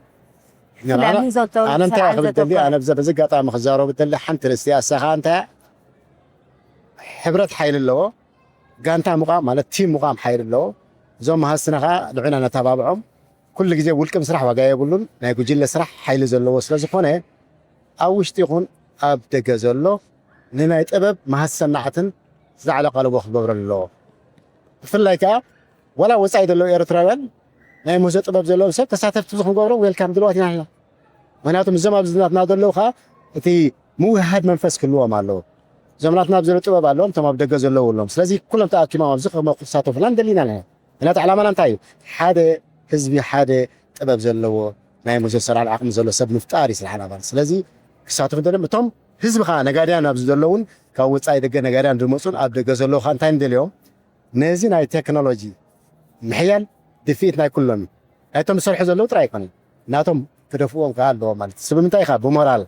ብፍላይ ኣነ- ምህዞ እተው ኣነ እንታይ ስርዓት ክብል ደሊ ዘተኮረ። ኣነ ብዚ በዚ ኣጋጣሚ ክዛረቡ ደሊ ሓንቲ ርእስቲ ኣሳኻ እንታይ ሕብረት ሓይሊ ኣለዎ። ጋንታ ምቋም ማለት ቲም ምቋም ሓይሊ ኣለዎ። እዞም መሃዝትና ከዓ ንዕና ነተባብዖም። ኩሉ ግዜ ውልቂ ምስራሕ ዋጋ የብሉን። ናይ ጉጅለ ስራሕ ሓይሊ ዘለዎ ስለ ዝኾነ ኣብ ውሽጢ ይኹን ኣብ ደገ ዘሎ ንናይ ጥበብ መሃዝ ሰናዕትን ዝለዓለ ቃልቦ ክገብረሉ ኣለዎ። ብፍላይ ከዓ ዋላ ወፃኢ ዘለዉ ኤርትራውያን ናይ ምህዞ ጥበብ ዘለዎም ሰብ ተሳተፍቲ እዚ ክንገብሮም ዌልካም ድልዋት ኢና ኣለና። ምክንያቱ እዞም ኣብዚ ናትና ዘለዉ ከዓ እቲ ምውህሃድ መንፈስ ክህልዎም ኣለዎ። እዞም ናትና ኣብ ዘሎ ጥበብ ኣለዎም እቶም ኣብ ደገ ዘለዉ ኣለዎም። ስለዚ ኩሎም ተኣኪቦም ኣብዚ ክሳተፉና ንደሊና ኣለና። ምክንያቱ ዓላማና እንታይ እዩ? ሓደ ህዝቢ ሓደ ጥበብ ዘለዎ ናይ ምህዞ ሰራን ዓቕሚ ዘሎ ሰብ ምፍጣር እዩ ስራሕ ዓላማና። ስለዚ ክሳተፉ ንደልዮም እቶም ህዝቢ ከዓ ነጋድያን ኣብዚ ዘለውን ካብ ወፃኢ ደገ ነጋድያን ዝመፁን ኣብ ደገ ዘለዉ ከዓ እንታይ ንደልዮም ነዚ ናይ ቴክኖሎጂ ምሕያል ድፍኢት ናይ ኩሎም እዩ። ናይቶም ዝሰርሑ ዘለዉ ጥራይ ኣይኮነን ናቶም ክደፍእዎም ከዓ ኣለዎ ማለት እዩ። ስለምንታይ ኢኻ ብሞራል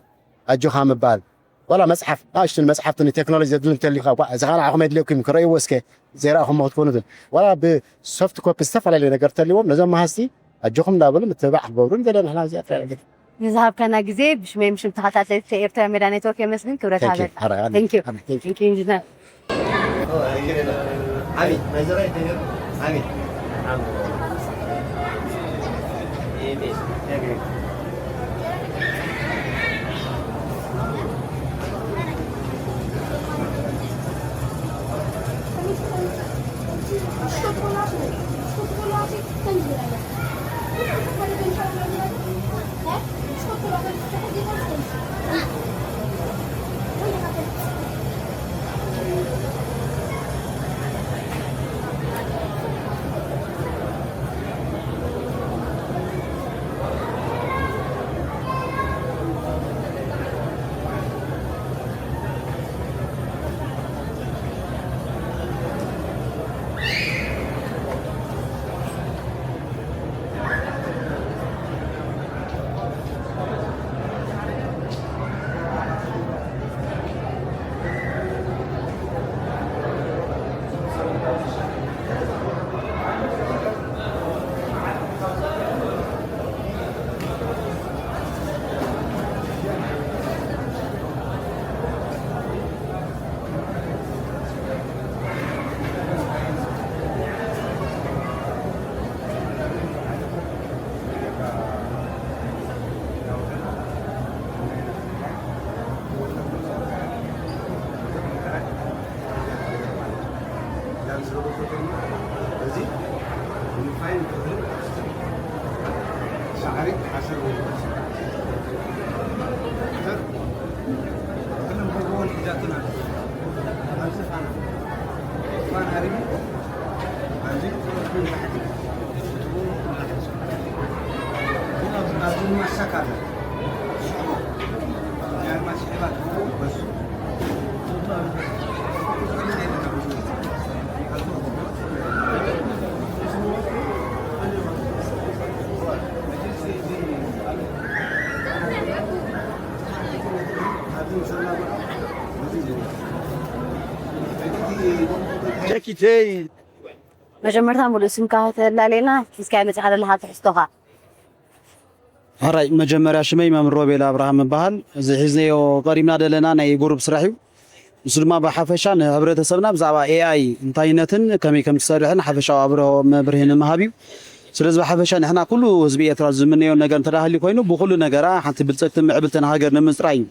ኣጆኻ ምባል ዋላ መፅሓፍ ናእሽቱን መፅሓፍትን ቴክኖሎጂ ዘድሊ እንተልዩ ከዓ እዚኻ ንዓኹም የድልየኩም ክረእይዎ እስከ ዘይረኣኹሞ ክትኮኑ ዋላ ብሶፍት ኮፒ ዝተፈላለዩ ነገር ተልዎም ነዞም መሃዝቲ ኣጆኹም እንዳበሉ ምትብባዕ ክገብሩ ንደለ ንሕና እዚኣ ጥራይ ነገር ንዝሃብካና ግዜ ብሽመይ ምሽም ተኸታተልቲ ኤርትራ ሜዳ ኔትወርክ የመስግን ክብረት ሃበል። ኢንጂነር መጀመርታ ሙሉእ ስምካ ተላሌና እስካይ መጽኻ ዘለኻ ትሕዝቶኻ። ሕራይ መጀመርያ ሽመይ መምህር ሮቤል ኣብርሃም እበሃል። እዚ ሒዝናዮ ቀሪብና ዘለና ናይ ጉሩብ ስራሕ እዩ። ንሱ ድማ ብሓፈሻ ንሕብረተሰብና ብዛዕባ ኤኣይ እንታይነትን ከመይ ከም ትሰርሕን ሓፈሻዊ ኣብርሆ መብርሂ ንምሃብ እዩ። ስለዚ ብሓፈሻ ንሕና ኩሉ ህዝቢ ኤርትራ ዝምነዮ ነገር እንተ ሃልዩ ኮይኑ ብኩሉ ነገራ ሓንቲ ብልጽግትን ምዕብልትን ሃገር ንምጽራይ እዩ።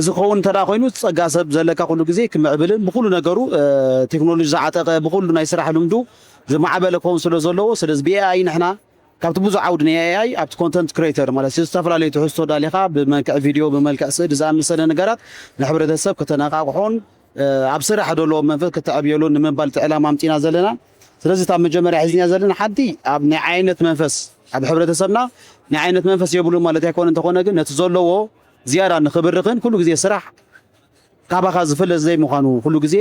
እዚ ክኸውን እንተ ኮይኑ ጸጋ ሰብ ዘለካ ኩሉ ግዜ ክምዕብልን ብኩሉ ነገሩ ቴክኖሎጂ ዝዓጠቐ ብኩሉ ናይ ስራሕ ልምዱ ዝማዕበለ ክኸውን ስለ ዘለዎ ስለዚ ብኤኣይ ንሕና ካብቲ ብዙሕ ዓውዲ ናይ ኤኣይ ኣብቲ ኮንተንት ክሬተር ማለት ዝተፈላለዩ ትሕዝቶ ዳሊኻ ብመልክዕ ቪድዮ ብመልክዕ ስእሊ ዝኣመሰለ ነገራት ንሕብረተሰብ ከተነቃቕሖን ኣብ ስራሕ ደለዎ መንፈስ ከተዕብየሉን ንምባል እቲ ዕላማ ኣምፂና ዘለና። ስለዚ እታ መጀመርያ ሒዝና ዘለና ሓንቲ ኣብ ናይ ዓይነት መንፈስ ኣብ ሕብረተሰብና ናይ ዓይነት መንፈስ የብሉ ማለት ኣይኮነ እንተኾነ ግን ነቲ ዘለዎ ዝያዳ ንክብርኽን ኩሉ ግዜ ስራሕ ካባኻ ዝፍለ ዘይምዃኑ ኩሉ ግዜ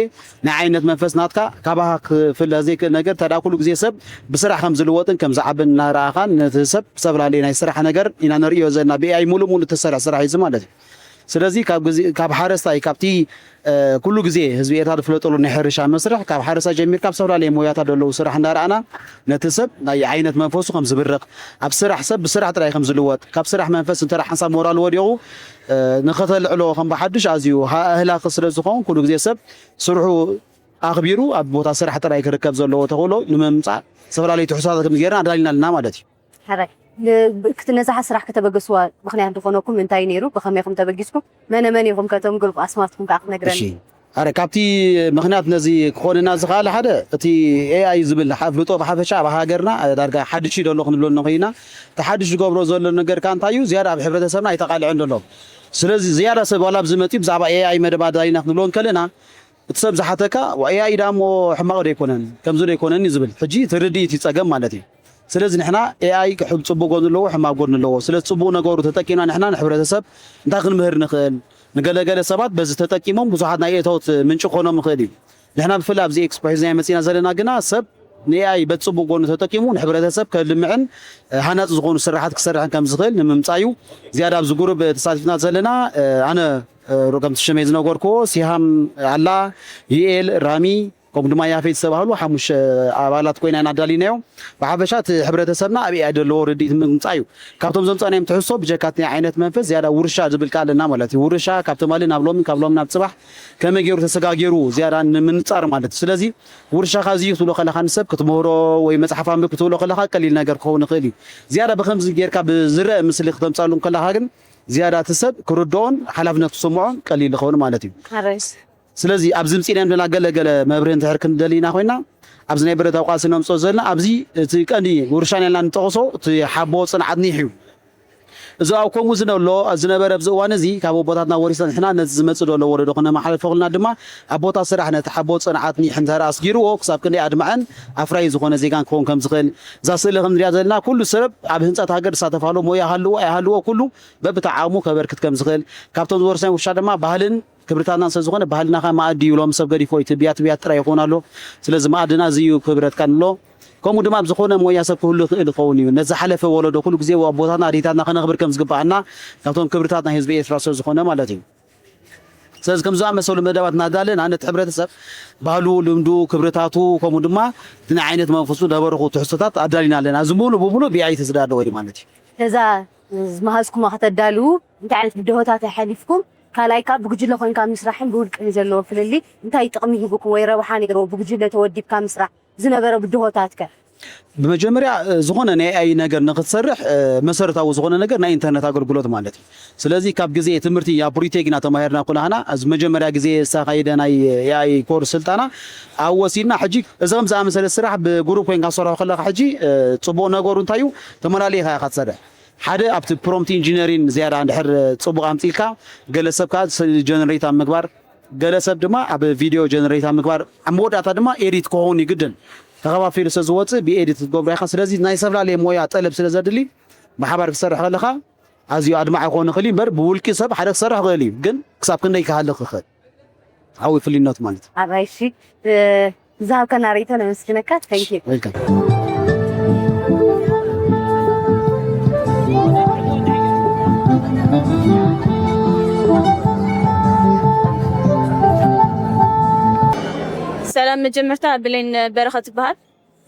ናይ ዓይነት መንፈስ ናትካ ካባኻ ክፍለ ዘይክእል ነገር እንተ ኩሉ ግዜ ሰብ ብስራሕ ከም ዝልወጥን ከም ዝዓብን እናረኣኻን ነቲ ሰብ ብዝተፈላለየ ናይ ስራሕ ነገር ኢና ንርእዮ ዘለና ብኤኣይ ሙሉእ ሙሉእ እተሰርሐ ስራሕ እዩ ማለት እዩ ስለዚ ካብ ግዜ ካብ ሓረስታይ ካብቲ ኩሉ ግዜ ህዝቢ ኤርትራ ዝፍለጠሉ ናይ ሕርሻ መስርሕ ካብ ሓረስታይ ጀሚርካ ኣብ ዝተፈላለየ ሞያታት ዘለዉ ስራሕ እንዳረኣና ነቲ ሰብ ናይ ዓይነት መንፈሱ ከም ዝብርቕ ኣብ ስራሕ ሰብ ብስራሕ ጥራይ ከም ዝልወጥ ካብ ስራሕ መንፈስ እንተ ሓንሳብ ሞራል ወዲቑ ንኸተልዕሎ ከም ብሓድሽ ኣዝዩ ኣህላኺ ስለ ዝኸውን ኩሉ ግዜ ሰብ ስርሑ ኣኽቢሩ ኣብ ቦታ ስራሕ ጥራይ ክርከብ ዘለዎ ተኽእሎ ንምምፃእ ዝተፈላለዩ ትሕዝቶታት ከም ጌርና ኣዳሊና ኣለና ማለት እዩ። ሕራይ ክትነዛሓ ስራሕ ከተበገስዋ ምክንያት ዝኾነኩም እንታይ ነይሩ? ብኸመይ ኢኹም ተበጊስኩም? መነ መን ኢኹም ከቶም ግሩፕ ኣስማትኩም ከዓ ክትነግረኒ? ኣረ ካብቲ ምክንያት ነዚ ክኾንና ዝኽኣለ ሓደ እቲ ኤኣይ ዝብል ኣፍልጦ ብሓፈሻ ኣብ ሃገርና ዳርጋ ሓድሽ እዩ ዘሎ ክንብሎ ንኽኢልና እቲ ሓድሽ ዝገብሮ ዘሎ ነገር ከ እንታይ እዩ ዝያዳ ኣብ ሕብረተሰብና ኣይተቓልዐን ዘሎ ስለዚ ዝያዳ ሰብ ዋላ ኣብዚ መፅኡ ብዛዕባ ኤኣይ መደብ ኣዳሊና ክንብሎ እንከለና እቲ ሰብ ዝሓተካ ኤኣይ ዳሞ ሕማቕ ዶ ኣይኮነን ከምዚ ዶ ኣይኮነን እዩ ዝብል ሕጂ እቲ ርድኢት እዩ ፀገም ማለት እዩ ስለዚ ንሕና ኤኣይ ሕም ፅቡቅ ጎን ኣለዎ ሕማቅ ጎን ኣለዎ ስለዚ ፅቡቅ ነገሩ ተጠቂምና ንሕና ንሕብረተሰብ እንታይ ክንምህር ንኽእል ንገለገለ ሰባት በዚ ተጠቂሞም ብዙሓት ናይ እቶት ምንጪ ክኾኖም ይኽእል እዩ ንሕና ብፍላይ ኣብዚ ኤክስፖ ሒዝናዮ መፂና ዘለና ግና ሰብ ንኤኣይ በቲ ፅቡቅ ጎኑ ተጠቂሙ ንሕብረተሰብ ከልምዕን ሃናፂ ዝኾኑ ስራሓት ክሰርሕን ከም ዝኽእል ንምምፃእ እዩ ዝያዳ ኣብዚ ጉሩብ ተሳቲፍና ዘለና ኣነ ከምቲ ሽመይ ዝነገርክዎ ሲሃም ኣላ ዩኤል ራሚ ከምኡ ድማ ያፌት ዝተባህሉ ሓሙሽተ ኣባላት ኮይና ኢና ኣዳሊናዮ ብሓፈሻ እቲ ሕብረተሰብና ኣብ ኤኣይ ዘለዎ ርድኢት ምምፃእ እዩ ካብቶም ዘምፃእናዮም ትሕዝቶ ብጀካ እቲ ዓይነት መንፈስ ዝያዳ ውርሻ ዝብል ቃል ኣለና ማለት እዩ ውርሻ ካብ ትማሊ ናብ ሎሚ ካብ ሎሚ ናብ ፅባሕ ከመይ ገይሩ ተሰጋጊሩ ዝያዳ ንምንፃር ማለት እዩ ስለዚ ውርሻኻ እዚ እዩ ክትብሎ ከለኻ ንሰብ ክትምህሮ ወይ መፅሓፍ ኣንብብ ክትብሎ ከለኻ ቀሊል ነገር ክኸውን ይኽእል እዩ ዝያዳ ብከምዚ ጌርካ ብዝረአ ምስሊ ክተምፃሉ ከለኻ ግን ዝያዳ እቲ ሰብ ክርድኦን ሓላፍነት ክስምዖን ቀሊል ይኸውን ማለት እዩ ስለዚ ኣብዚ ምፂእና ዘለና ገለ ገለ መብርሂ እንድሕር ክንደሊ ኢና ኮይና ኣብዚ ናይ ብረታዊ ቃልሲ ነምፅኦ ዘለና ኣብዚ እቲ ቀንዲ ውርሻ ኢልና ንጠቕሶ እቲ ሓቦ ፅንዓት ኒሕ እዩ እዚ ኣብ ከምኡ ዝነሎ ዝነበረ ኣብዚ እዋን እዚ ካብ ኣቦታትና ወሪስና ንሕና ነዚ ዝመፅእ ዘሎ ወለዶ ክነመሓላልፎ ክልና ድማ ኣቦታት ስራሕ ነቲ ሓቦ ፅንዓት ኒሕ እንተ ኣስጊርዎ ክሳብ ክንደይ ኣድማዕን ኣፍራዪ ዝኾነ ዜጋን ክኸውን ከም ዝኽእል እዛ ስእሊ ከም ንሪኣ ዘለና ኩሉ ሰብ ኣብ ህንፀት ሃገር ዝሳተፋሉ ሞያ ሃልዎ ኣይሃልዎ ኩሉ በብተዓሙ ከበርክት ከም ዝኽእል ካብቶም ዝወርሰን ውርሻ ድማ ባህልን ክብርታትና ስለ ዝኾነ ባህልና ከ መኣዲ እዩ ሎም ሰብ ገዲፎ እዩ ትብያ ትብያ ጥራይ ይኾን ኣሎ ስለዚ መኣድና እዚ እዩ ክብረትካ ንብሎ ከምኡ ድማ ኣብ ዝኾነ ሞያ ሰብ ክህሉ ይኽእል ይኸውን እዩ ነዚ ዝሓለፈ ወለዶ ኩሉ ግዜ ኣቦታትና ኣዴታትና ከነኽብር ከም ዝግባኣና ካብቶም ክብርታት ናይ ህዝቢ ኤርትራ ስለ ዝኾነ ማለት እዩ ስለዚ ከም ዝኣመሰሉ መደባት እናዳለና ነቲ ሕብረተሰብ ባህሉ ልምዱ ክብርታቱ ከምኡ ድማ እቲ ናይ ዓይነት መንፈሱ ነበረኹ ትሕዝቶታት ኣዳሊና ኣለና እዚ ሙሉ ብሙሉ ብኣይ ተዝዳለወ እዩ ማለት እዩ ነዛ ዝመሃዝኩማ ከተዳልዉ እንታይ ዓይነት ብድሆታት ኣሕሊፍኩም ካልኣይ ካብ ብጉጅለ ኮይንካ ምስራሕን ብውልቅን ዘለዎ ፍልልይ እንታይ ጥቕሚ ሂቡኩም ወይ ረብሓ ነይርዎ ብጉጅለ ተወዲብካ ምስራሕ ዝነበረ ብድሆታት ከ? ብመጀመርያ ዝኾነ ናይ ኤኣይ ነገር ንክትሰርሕ መሰረታዊ ዝኾነ ነገር ናይ ኢንተርነት ኣገልግሎት ማለት እዩ። ስለዚ ካብ ግዜ ትምህርቲ ኣብ ቡሪቴክ ኢና ተማሂርና ኩላህና። እዚ መጀመርያ ግዜ ዝተኻየደ ናይ ኤኣይ ኮርስ ስልጠና ኣብ ወሲድና ሕጂ እዚ ከም ዝኣመሰለ ስራሕ ብግሩፕ ኮይንካ ትሰርሖ ከለኻ ሕጂ ፅቡቕ ነገሩ እንታይ እዩ ተመላሊእኻ ኢኻ ትሰርሕ። ሓደ ኣብቲ ፕሮምፕት ኢንጂነሪን ዝያዳ እንድሕር ፅቡቕ ኣምፂልካ ገለ ሰብ ከዓ ስእሊ ጀነሬት ኣብ ምግባር ገለ ሰብ ድማ ኣብ ቪድዮ ጀነሬት ኣብ ምግባር ኣብ መወዳእታ ድማ ኤዲት ክኸውን እዩ ግድን ተኸፋፊሉ ስለ ዝወፅእ ብኤዲት ክትገብሮ ኢኻ ስለዚ ናይ ዝተፈላለየ ሞያ ጠለብ ስለ ዘድሊ ብሓባር ክትሰርሕ ከለኻ ኣዝዩ ኣድማዒ ክኾን ይኽእል እዩ እምበር፣ ብውልቂ ሰብ ሓደ ክሰርሕ ክኽእል እዩ፣ ግን ክሳብ ክንደይ ክሃልኽ ይኽእል? ዓብዪ ፍልይነቱ ማለት እዩ። ኣራይ፣ እሺ፣ እ፣ ዝሃብካና ርእይቶ ነመስግነካ። Thank you። Welcome። ሰላም፣ መጀመርታ ብሌን በረኸት ትበሃል።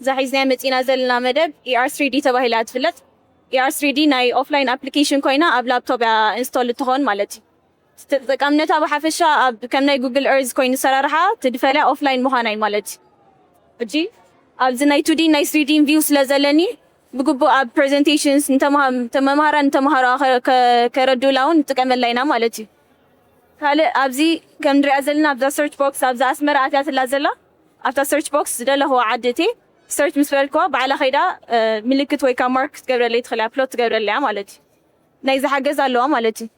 እዛ ሒዝናያ መፂና ዘለና መደብ E R three D ተባሂላ ትፍለጥ። E R three D ናይ ኦፍላይን ኣፕሊኬሽን ኮይና ኣብ ላፕቶፕ እያ ኢንስቶል እትኾን ማለት እዩ። ተጠቃምነታ ብሓፈሻ ኣብ ከም ናይ ጉግል ኤርዝ ኮይኑ ሰራርሓ ትድፈልያ ኦፍላይን ምዃና እዩ ማለት እዩ። ሕጂ ኣብዚ ናይ two D ናይ three D ቪው ስለ ዘለኒ ብግቡእ ኣብ ፕሬዘንቴሽንስ ንተምሃ-፣ ንተ-፣ መምሃራን ንተምሃሮኣ ከ-፣ ከ-፣ ከረድኡላ እውን ንጥቀመላ ኢና ማለት እዩ። ካልእ ኣብዚ ከም ንሪኣ ዘለና ኣብዛ ሰርች ቦክስ ኣብዛ ኣስመራ ኣትያትላ ዘላ ኣብታ ሰርች ቦክስ ዝደለኽዎ ዓዲ እቲ ሰርች ምስ በልክዋ ባዕላ ከይዳ፣ እ፣ ምልክት ወይ ከዓ ማርክ ክትገብረለይ ትኽእል እያ፣ ፕሎት ትገብረለይ እያ ማለት እዩ። ናይ ዝሓገዝ ኣለዋ ማለት እዩ።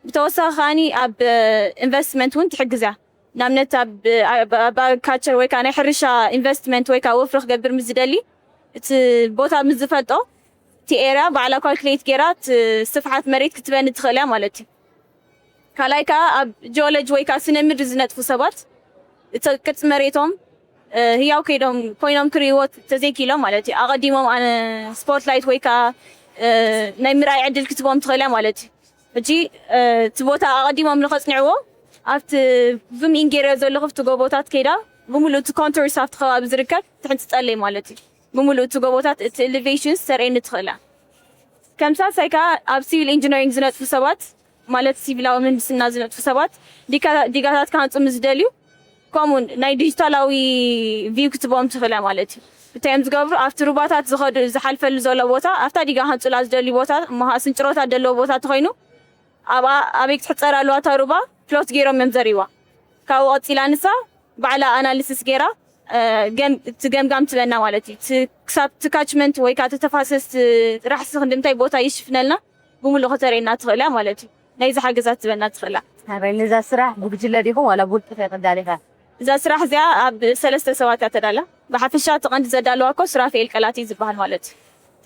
ብተወሳኺ ከዓኒ ኣብ፣ እ፣ ኢንቨስትመንት እውን ትሕግዝ እያ። ንኣብነት ኣብ፣ ኣብ፣ ኣብ ኣግሪካልቸር ወይ ከዓ ናይ ሕርሻ ኢንቨስትመንት ወይ ከዓ ወፍሪ ክገብር ምስ ዝደሊ እቲ ቦታ ምስ ዝፈልጦ እቲ ኤርያ ባዕላ ካልኩሌት ገይራ እቲ ስፍሓት መሬት ክትበኒ ትኽእል እያ ማለት እዩ። ካልኣይ ከዓ ኣብ ጂኦሎጂ ወይ ከዓ ስነ ምድሪ ዝነጥፉ ሰባት እቲ ቅርፂ መሬቶም፣ እ፣ ህያው ከይዶም ኮይኖም ክርእይዎ ተዘይክኢሎም ማለት እዩ። ኣቐዲሞም ኣነ ስፖትላይት ወይ ከዓ፣ እ፣ ናይ ምርኣይ ዕድል ክትቦም ትኽእል እያ ማለት እዩ። ሕጂ፣ እ፣ እቲ ቦታ ኣቐዲሞም ንኸፅንዕዎ ኣብቲ ዙም ኢን ገይረ ዘለኹ ኣብቲ ጎቦታት ከይዳ ብምሉእ እቲ ኮንቶርስ ኣብቲ ከባቢ ዝርከብ ትሕንፅፀለይ ማለት እዩ። ብምሉእ እቲ ጎቦታት እቲ ኤሌቬሽንስ ተርእየኒ ትኽእል እያ። ከም ሳልሳይ ከዓ ኣብ ሲቪል ኢንጂነሪንግ ዝነጥፉ ሰባት ማለት ሲቪላዊ ምህንድስና ዝነጥፉ ሰባት ዲጋ-፣ ዲጋታት ክሃንፁ ምስ ዝደልዩ ከምኡ ናይ ዲጂታላዊ ቪው ክትቦም ትኽእላ ማለት እዩ። እንታይ እዮም ዝገብሩ? ኣብቲ ሩባታት ዝኸዱ ዝሓልፈሉ ዘሎ ቦታ ኣብታ ዲጋ ሃንፁላ ዝደልዩ ቦታ እሞ ስንጭሮታት ዘለዎ ቦታ ተኾይኑ ኣብኣ ኣበይ ክትሕፀር ኣለዋ እታ ሩባ ፕሎት ገይሮም እዮም ዘርእይዋ። ካብኡ ቀፂላ ንሳ ባዕላ ኣናሊሲስ ገይራ፣ እ፣ ገም-፣ እቲ ገምጋም ትበና ማለት እዩ። እቲ ክሳብ እቲ ካችመንት ወይ ከዓ እቲ ተፋሰስ እቲ ራሕሲ ክንዲ እንታይ ቦታ ይሽፍነልና ብምሉእ ከተርእየና ትኽእል እያ ማለት እዩ። ናይ ዝሓገዛት ትበና ትኽእላ። ኣረ፣ ነዛ ስራሕ ብጉጅለ ዲኹም ዋላ ብውልቂ ከ ቀዳሊኻ? እዛ ስራሕ እዚኣ ኣብ ሰለስተ ሰባት እያ ተዳላ። ብሓፈሻ እቲ ቀንዲ ዘዳለዋ እኮ ሱራፌል ቀላት እዩ ዝበሃል ማለት እዩ።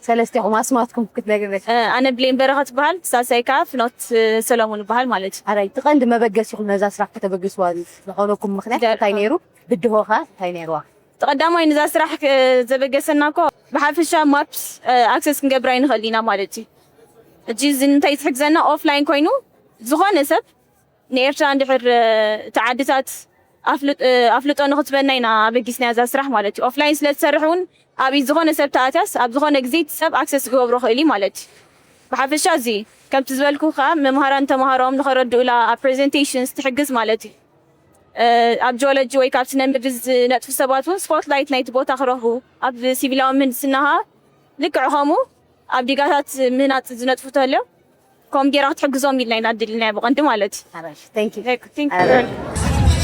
ሰለስቴኹም ኣስማትኩም ክትነግርኒ? እ፣ ኣነ ብሌን በረኸት ትበሃል፣ ሳልሳይ ከኣ ፍኖት፣ እ፣ ሰሎሙን ይበሃል ማለት እዩ። ኣራይ፣ እቲ ቀንዲ መበገሲኹም ነዛ ስራሕ ከተበግስዋ ዝኾነኩም ምኽንያት እንታይ ነይሩ? ብድሆኻ እንታይ ነይርዋ? እቲ ቀዳማይ ንዛ ስራሕ ክ-፣ ዘበገሰና እኮ ብሓፈሻ ማፕስ፣ እ፣ ኣክሰስ ክንገብር ኣይንኽእል ኢና ማለት እዩ። ሕጂ እዚ እንታይ ትሕግዘና? ኦፍላይን ኮይኑ ዝኾነ ሰብ ንኤርትራ እንድሕር፣ እ፣ እቲ ዓድታት ኣፍልጥ-፣ እ፣ ኣፍልጦ ንኽትበና ኢና ኣበጊስናያ እዛ ስራሕ ማለት እዩ። ኦፍላይን ስለ ትሰርሕ እውን ኣብ ኢድ ዝኾነ ሰብ ተኣትያስ ኣብ ዝኾነ ግዜ እቲ ሰብ ኣክሰስ ክገብሮ ክእል እዩ ማለት እዩ። ብሓፈሻ እዚ ከምቲ ዝበልኩ ከዓ መምሃራን ተምሃሮም ንኸረድኡላ ኣብ ፕሬዘንቴሽንስ ትሕግዝ ማለት እዩ። እ፣ ኣብ ጂኦሎጂ ወይ ካብ ስነ ምድሪ ዝነጥፉ ሰባት እውን ስፖትላይት ናይቲ ቦታ ክረኽቡ ኣብ ሲቪላዊ ምህንድስና ከዓ ልክዕ ከምኡ ኣብ ዲጋታት ምህናፅ ዝነጥፉ ተልዮም ከምኡ ጌራ ክትሕግዞም ኢልና ኢና ኣድልናያ ብቐንዲ ማለት እዩ። ሓራሽ። Thank you። Thank you።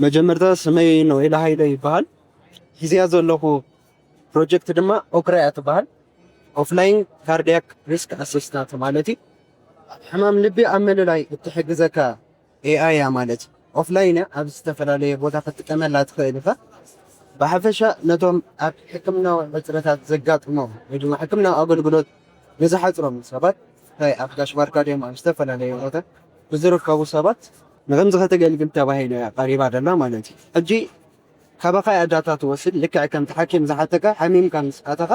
መጀመርታ ስመይ ኖኤል ሃይለ ይበሃል። ሒዝያ ዘለኹ ፕሮጀክት ድማ ኦክራ እያ ትበሃል። ኦፍላይን ካርዲያክ ሪስክ ኣሰስታት ማለት እዩ። ሕማም ልቢ ኣብ ምልላይ እትሕግዘካ ኤኣይ እያ ማለት እዩ። ኦፍላይን እያ፣ ኣብ ዝተፈላለየ ቦታ ክትጥቀመላ ትኽእል ኢኻ። ብሓፈሻ ነቶም ኣብ ሕክምናዊ ሕፅረታት ዘጋጥሞም ወይ ድማ ሕክምናዊ ኣገልግሎት ንዝሓፅሮም ሰባት፣ እንታይ ኣብ ጋሽ ባርካ ድዮም ኣብ ዝተፈላለዩ ቦታ ብዝርከቡ ሰባት ንከምዚ ከተገልግል ተባሂሉ እያ ቀሪባ ዘላ ማለት እዩ። ሕጂ ካባኻ እያ ዳታ ትወስድ። ልክዕ ከምቲ ሓኪም ዝሓተካ፣ ሓሚምካ ምስ ኣተኻ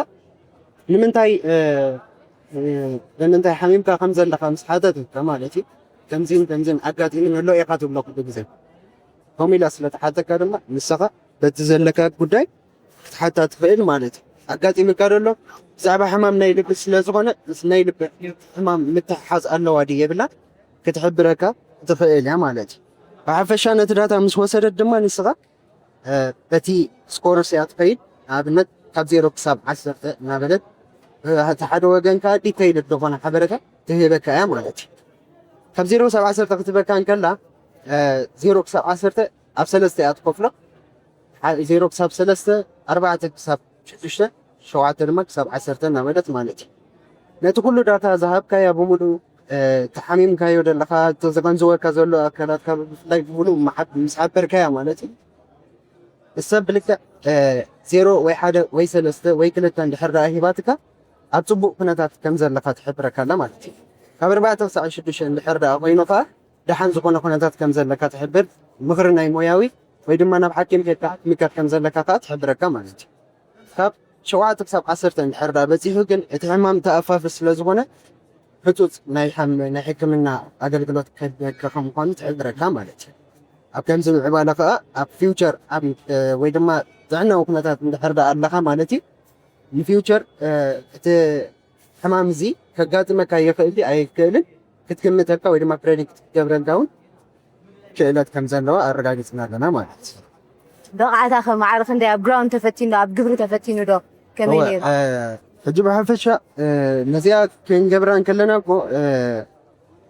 ንምንታይ ንምንታይ ሓሚምካ ከም ዘለኻ ምስ ሓተትካ ማለት እዩ፣ ከምዚን ከምዚን ኣጋጢሙኒ ኣሎ ኢኻ ትብሎ ኩሉ ግዜ። ከምኡ ኢላ ስለ ትሓተካ ድማ ንስኻ በቲ ዘለካ ጉዳይ ክትሓታ ትኽእል ማለት እዩ። ኣጋጢሙካ ዘሎ ብዛዕባ ሕማም ናይ ልቢ ስለ ዝኾነ፣ ምስ ናይ ልቢ ሕማም ምትሕሓዝ ኣለዋ ድዩ የብላን ክትሕብረካ ትኽእል እያ ማለት እዩ። ብሓፈሻ ነቲ ዳታ ምስ ወሰደት ድማ ንስኻ በቲ ስኮርስ እያ ትኸይድ። ንኣብነት ካብ ዜሮ ክሳብ ዓሰርተ እናበለት እቲ ሓደ ወገን ከዓ ዲተይልድ ዝኾነ ሓበረታ ትህበካ እያ ማለት እዩ። ካብ ዜሮ ክሳብ ዓሰርተ ክትበካ እንከላ ዜሮ ክሳብ ዓሰርተ ኣብ ሰለስተ እያ ትከፍሎ። ዜሮ ክሳብ ሰለስተ፣ ኣርባዕተ ክሳብ ሽዱሽተ፣ ሸውዓተ ድማ ክሳብ ዓሰርተ እናበለት ማለት እዩ። ነቲ ኩሉ ዳታ ዝሃብካያ ብምሉእ ተሓሚምካዮ ዘለኻ ተዘቐንዝወካ ዘሎ ኣካላትካ ብፍላይ ብምሉእ ምስ ሓበርካያ ማለት እዩ። ሰብ ብልክዕ ዜሮ ወይ ሓደ ወይ ሰለስተ ወይ ክልተ እንድሕር ደኣ ሂባትካ ኣብ ፅቡቅ ኩነታት ከም ዘለካ ትሕብረካ ኣላ ማለት እዩ። ካብ ኣርባዕተ ክሳዕ ሽዱሽተ እንድሕር ደኣ ኮይኑ ከዓ ደሓን ዝኾነ ኩነታት ከም ዘለካ ትሕብር፣ ምኽሪ ናይ ሞያዊ ወይ ድማ ናብ ሓኪም ኬድካ ክትምከር ከም ዘለካ ከዓ ትሕብረካ ማለት እዩ። ካብ ሸውዓተ ክሳብ ዓሰርተ እንድሕር ደኣ በፂሑ ግን እቲ ሕማም ተኣፋፊ ስለ ዝኾነ ህፁፅ ናይ ሕክምና ኣገልግሎት ከድልየካ ከም ምዃኑ ትሕብረካ ማለት እዩ። ኣብ ከምዚ ምዕባለ ከዓ ኣብ ፊውቸር ወይ ድማ ጥዕናዊ ኩነታት እንድሕር ደኣ ኣለኻ ማለት እዩ፣ ንፊውቸር እቲ ሕማም እዚ ከጋጥመካ ይኽእል ድዩ ኣይክእልን ክትግምተልካ ወይ ድማ ፕሬዲክት ክትገብረልካ እውን ክእለት ከም ዘለዋ ኣረጋጊፅና ኣለና ማለት እዩ። ብቕዓታ ከ ማዕረ ክንደይ ኣብ ግራውንድ ተፈቲኑ ዶ ኣብ ግብሪ ተፈቲኑ ዶ ከመይ ነይሩ? ሕጂ ብሓፈሻ ነዚኣ ክንገብራ እንከለና እኮ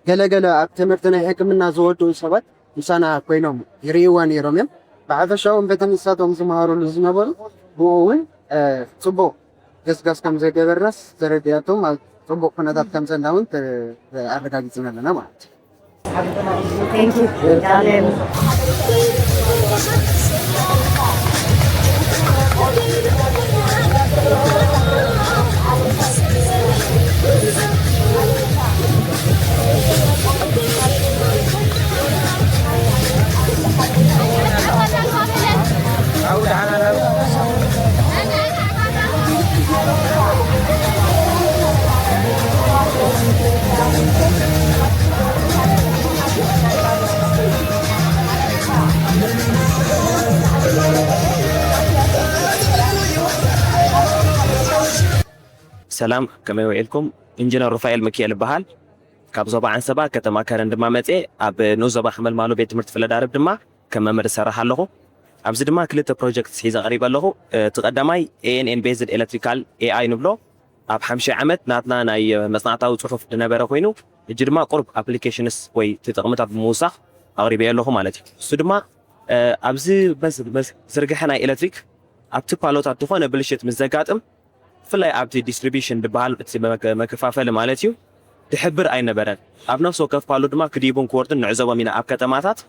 ገለገለ ኣብ ትምህርቲ ናይ ሕክምና ዝወድኡ ሰባት ምሳና ኮይኖም ይርእይዋ ነይሮም እዮም። ብሓፈሻ እውን በቲ ንሳቶም ዝመሃሩሉ ዝነበሩ ብኡ እውን ፅቡቕ ገስጋስ ከም ዘገበርናስ ተረዲኣቶም ኣብ ፅቡቕ ኩነታት ከም ዘላ እውን ኣረጋጊፅና ኣለና ማለት እዩ። ሰላም፣ ከመይ ውዒልኩም? ኢንጂነር ሩፋኤል ሚኪኤል እበሃል። ካብ ዞባ ዓንሰባ፣ ከተማ ከረን ድማ መፅየ። ኣብ ንኡስ ዞባ ሓመልማሎ ቤት ትምህርቲ ፍለዳርብ ድማ ከም መምህር እሰርሕ ኣለኹ። ኣብዚ ድማ ክልተ ፕሮጀክትስ ሒዘ ቀሪበ ኣለኹ። እቲ ቀዳማይ ኤ ኤን ኤን ቤዝድ ኤሌክትሪካል ኤ ኣይ ንብሎ፣ ኣብ ሓምሻይ ዓመት ናትና ናይ መጽናዕታዊ ጽሑፍ ዝነበረ ኮይኑ፣ ሕጂ ድማ ቁሩብ ኣፕሊኬሽንስ ወይ ተጠቕምታት ብምውሳኽ ኣቕሪበዮ ኣለኹ ማለት እዩ። እሱ ድማ ኣብዚ ዝርግሐ ናይ ኤሌክትሪክ ኣብቲ ፓሎታት ዝኾነ ብልሽት ምስ ዘጋጥም፣ ብፍላይ ኣብቲ ዲስትሪቢሽን ዝበሃል እቲ መከፋፈሊ ማለት እዩ፣ ድሕብር ኣይነበረን። ኣብ ነፍሲ ወከፍ ፓሎ ድማ ክዲቡን ክወርዱን ንዕዘቦም ኢና ኣብ ከተማታት።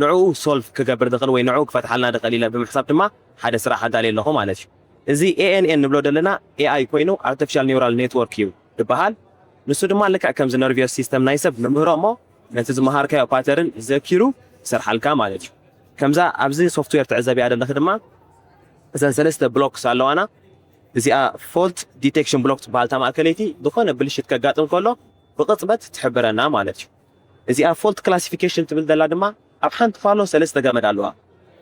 ንዕኡ ሶልቭ ክገብር ዝኽእል ወይ ንዕኡ ክፈትሓልና ዝኽእል ኢለ ብምሕሳብ ድማ ሓደ ስራሕ ኣዳልየ ኣለኹ ማለት እዩ። እዚ ኤ ኤን ኤን ንብሎ ዘለና ኤ ኣይ ኮይኑ ኣርቲፊሻል ኒውራል ኔትወርክ እዩ ዝበሃል። ንሱ ድማ ልክዕ ከምዚ ነርቪየስ ሲስተም ናይ ሰብ ንምህሮ እሞ ነቲ ዝመሃርካዮ ፓተርን ዘኪሩ ይሰርሓልካ ማለት እዩ። ከምዛ ኣብዚ ሶፍትዌር ትዕዘብያ ዘለኺ ድማ እዘን ሰለስተ ብሎክስ ኣለዋና። እዚኣ ፎልት ዲቴክሽን ብሎክ ትበሃል። እታ ማእከለይቲ ዝኾነ ብልሽት ከጋጥም ከሎ ብቕጽበት ትሕብረና ማለት እዩ። እዚኣ ፎልት ክላሲፊኬሽን ትብል ዘላ ድማ ኣብ ሓንቲ ፓሎ ሰለስተ ገመድ ኣለዋ።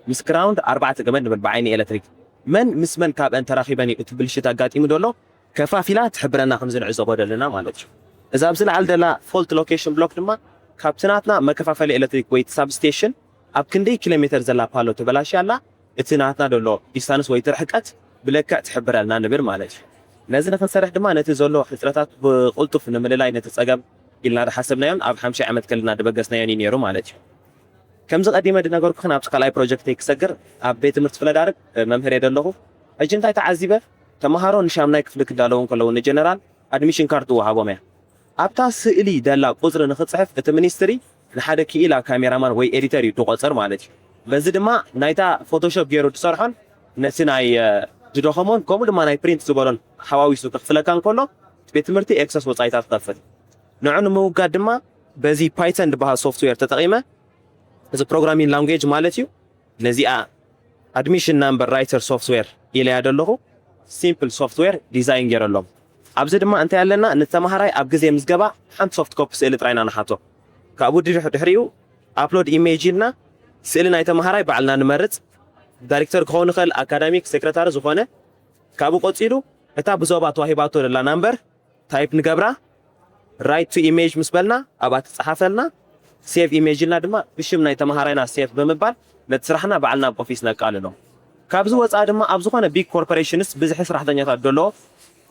ምስ ግራውንድ ኣርባዕተ ገመድ ንብል ብዓይኒ ኤለክትሪክ። መን ምስ መን ካብአን ተራኺበን እዩ እቲ ብልሽት ኣጋጢሙ ዘሎ ከፋፊላ ትሕብረና ከምዚ ንዕዘቦ ዘለና ማለት እዩ። እዛ ኣብዚ ላዕሊ ዘላ ፎልት ሎኬሽን ብሎክ ድማ ካብቲ ናትና መከፋፈሊ ኤለክትሪክ ወይ ሳብስቴሽን ኣብ ክንደይ ኪሎ ሜተር ዘላ ፓሎ ተበላሽያ ኣላ፣ እቲ ናትና ዘሎ ዲስታንስ ወይ እቲ ርሕቀት ብለክዕ ትሕብረልና ንብል ማለት እዩ። ነዚ ንክንሰርሕ ድማ ነቲ ዘሎ ሕፅረታት ብቕልጡፍ ንምልላይ ነቲ ፀገም ኢልና ዝሓሰብናዮን ኣብ ሓምሻይ ዓመት ከለና ዝበገስናዮን እዩ ነይሩ ማለት እዩ። ከምዚ ቀዲመ ዝነገርኩኽን ኣብቲ ካልኣይ ፕሮጀክተይ ክሰግር ኣብ ቤት ትምህርቲ ፍለዳርብ መምህር እየ ዘለኹ። ሕጂ እንታይ ተዓዚበ? ተምሃሮ ንሻምናይ ክፍሊ ክዳለዉ እንከለዉ ንጀነራል ኣድሚሽን ካርድ ትወሃቦም እያ። ኣብታ ስእሊ ደላ ቁፅሪ ንክፅሕፍ እቲ ሚኒስትሪ ንሓደ ክኢላ ካሜራማን ወይ ኤዲተር እዩ ድቆፅር ማለት እዩ። በዚ ድማ ናይታ ፎቶሾፕ ገይሩ ድሰርሖን ነቲ ናይ ዝደኸሞን ከምኡ ድማ ናይ ፕሪንት ዝበሎን ሓዋዊሱ ክኽፍለካ እንከሎ ቤት ትምህርቲ ኤክሰስ ወፃኢታት ትኸፍል። ንዑ ንምውጋድ ድማ በዚ ፓይተን ዝበሃል ሶፍትዌር ተጠቒመ፣ እዚ ፕሮግራሚንግ ላንጉጅ ማለት እዩ። ነዚኣ ኣድሚሽን ናምበር ራይተር ሶፍትዌር ኢለያ ዘለኹ፣ ሲምፕል ሶፍትዌር ዲዛይን ገይረሎም። ኣብዚ ድማ እንታይ ኣለና? ንተምሃራይ ኣብ ግዜ ምዝገባ ሓንቲ ሶፍት ኮፒ ስእሊ ጥራይና ንሓቶ። ካብኡ ድሕሪኡ ኣፕሎድ ኢሜጅ ኢልና ስእሊ ናይ ተምሃራይ ባዕልና ንመርፅ። ዳይሬክተር ክኸውን ይኽእል፣ ኣካዳሚክ ሴክረታሪ ዝኾነ። ካብኡ ቀፂሉ እታ ብዞባ ተዋሂባቶ ዘላ ናምበር ታይፕ ንገብራ። ራይት ቱ ኢሜጅ ምስ በልና ኣብኣ ትፀሓፈልና። ሴቭ ኢሜጅ ኢልና ድማ ብሽም ናይ ተምሃራይና ሴቭ ብምባል ነቲ ስራሕና ባዕልና ኣብ ኦፊስ ነቃልሎ። ካብዚ ወፃኢ ድማ ኣብ ዝኾነ ቢግ ኮርፖሬሽንስ ብዝሒ ሰራሕተኛታት ዘለዎ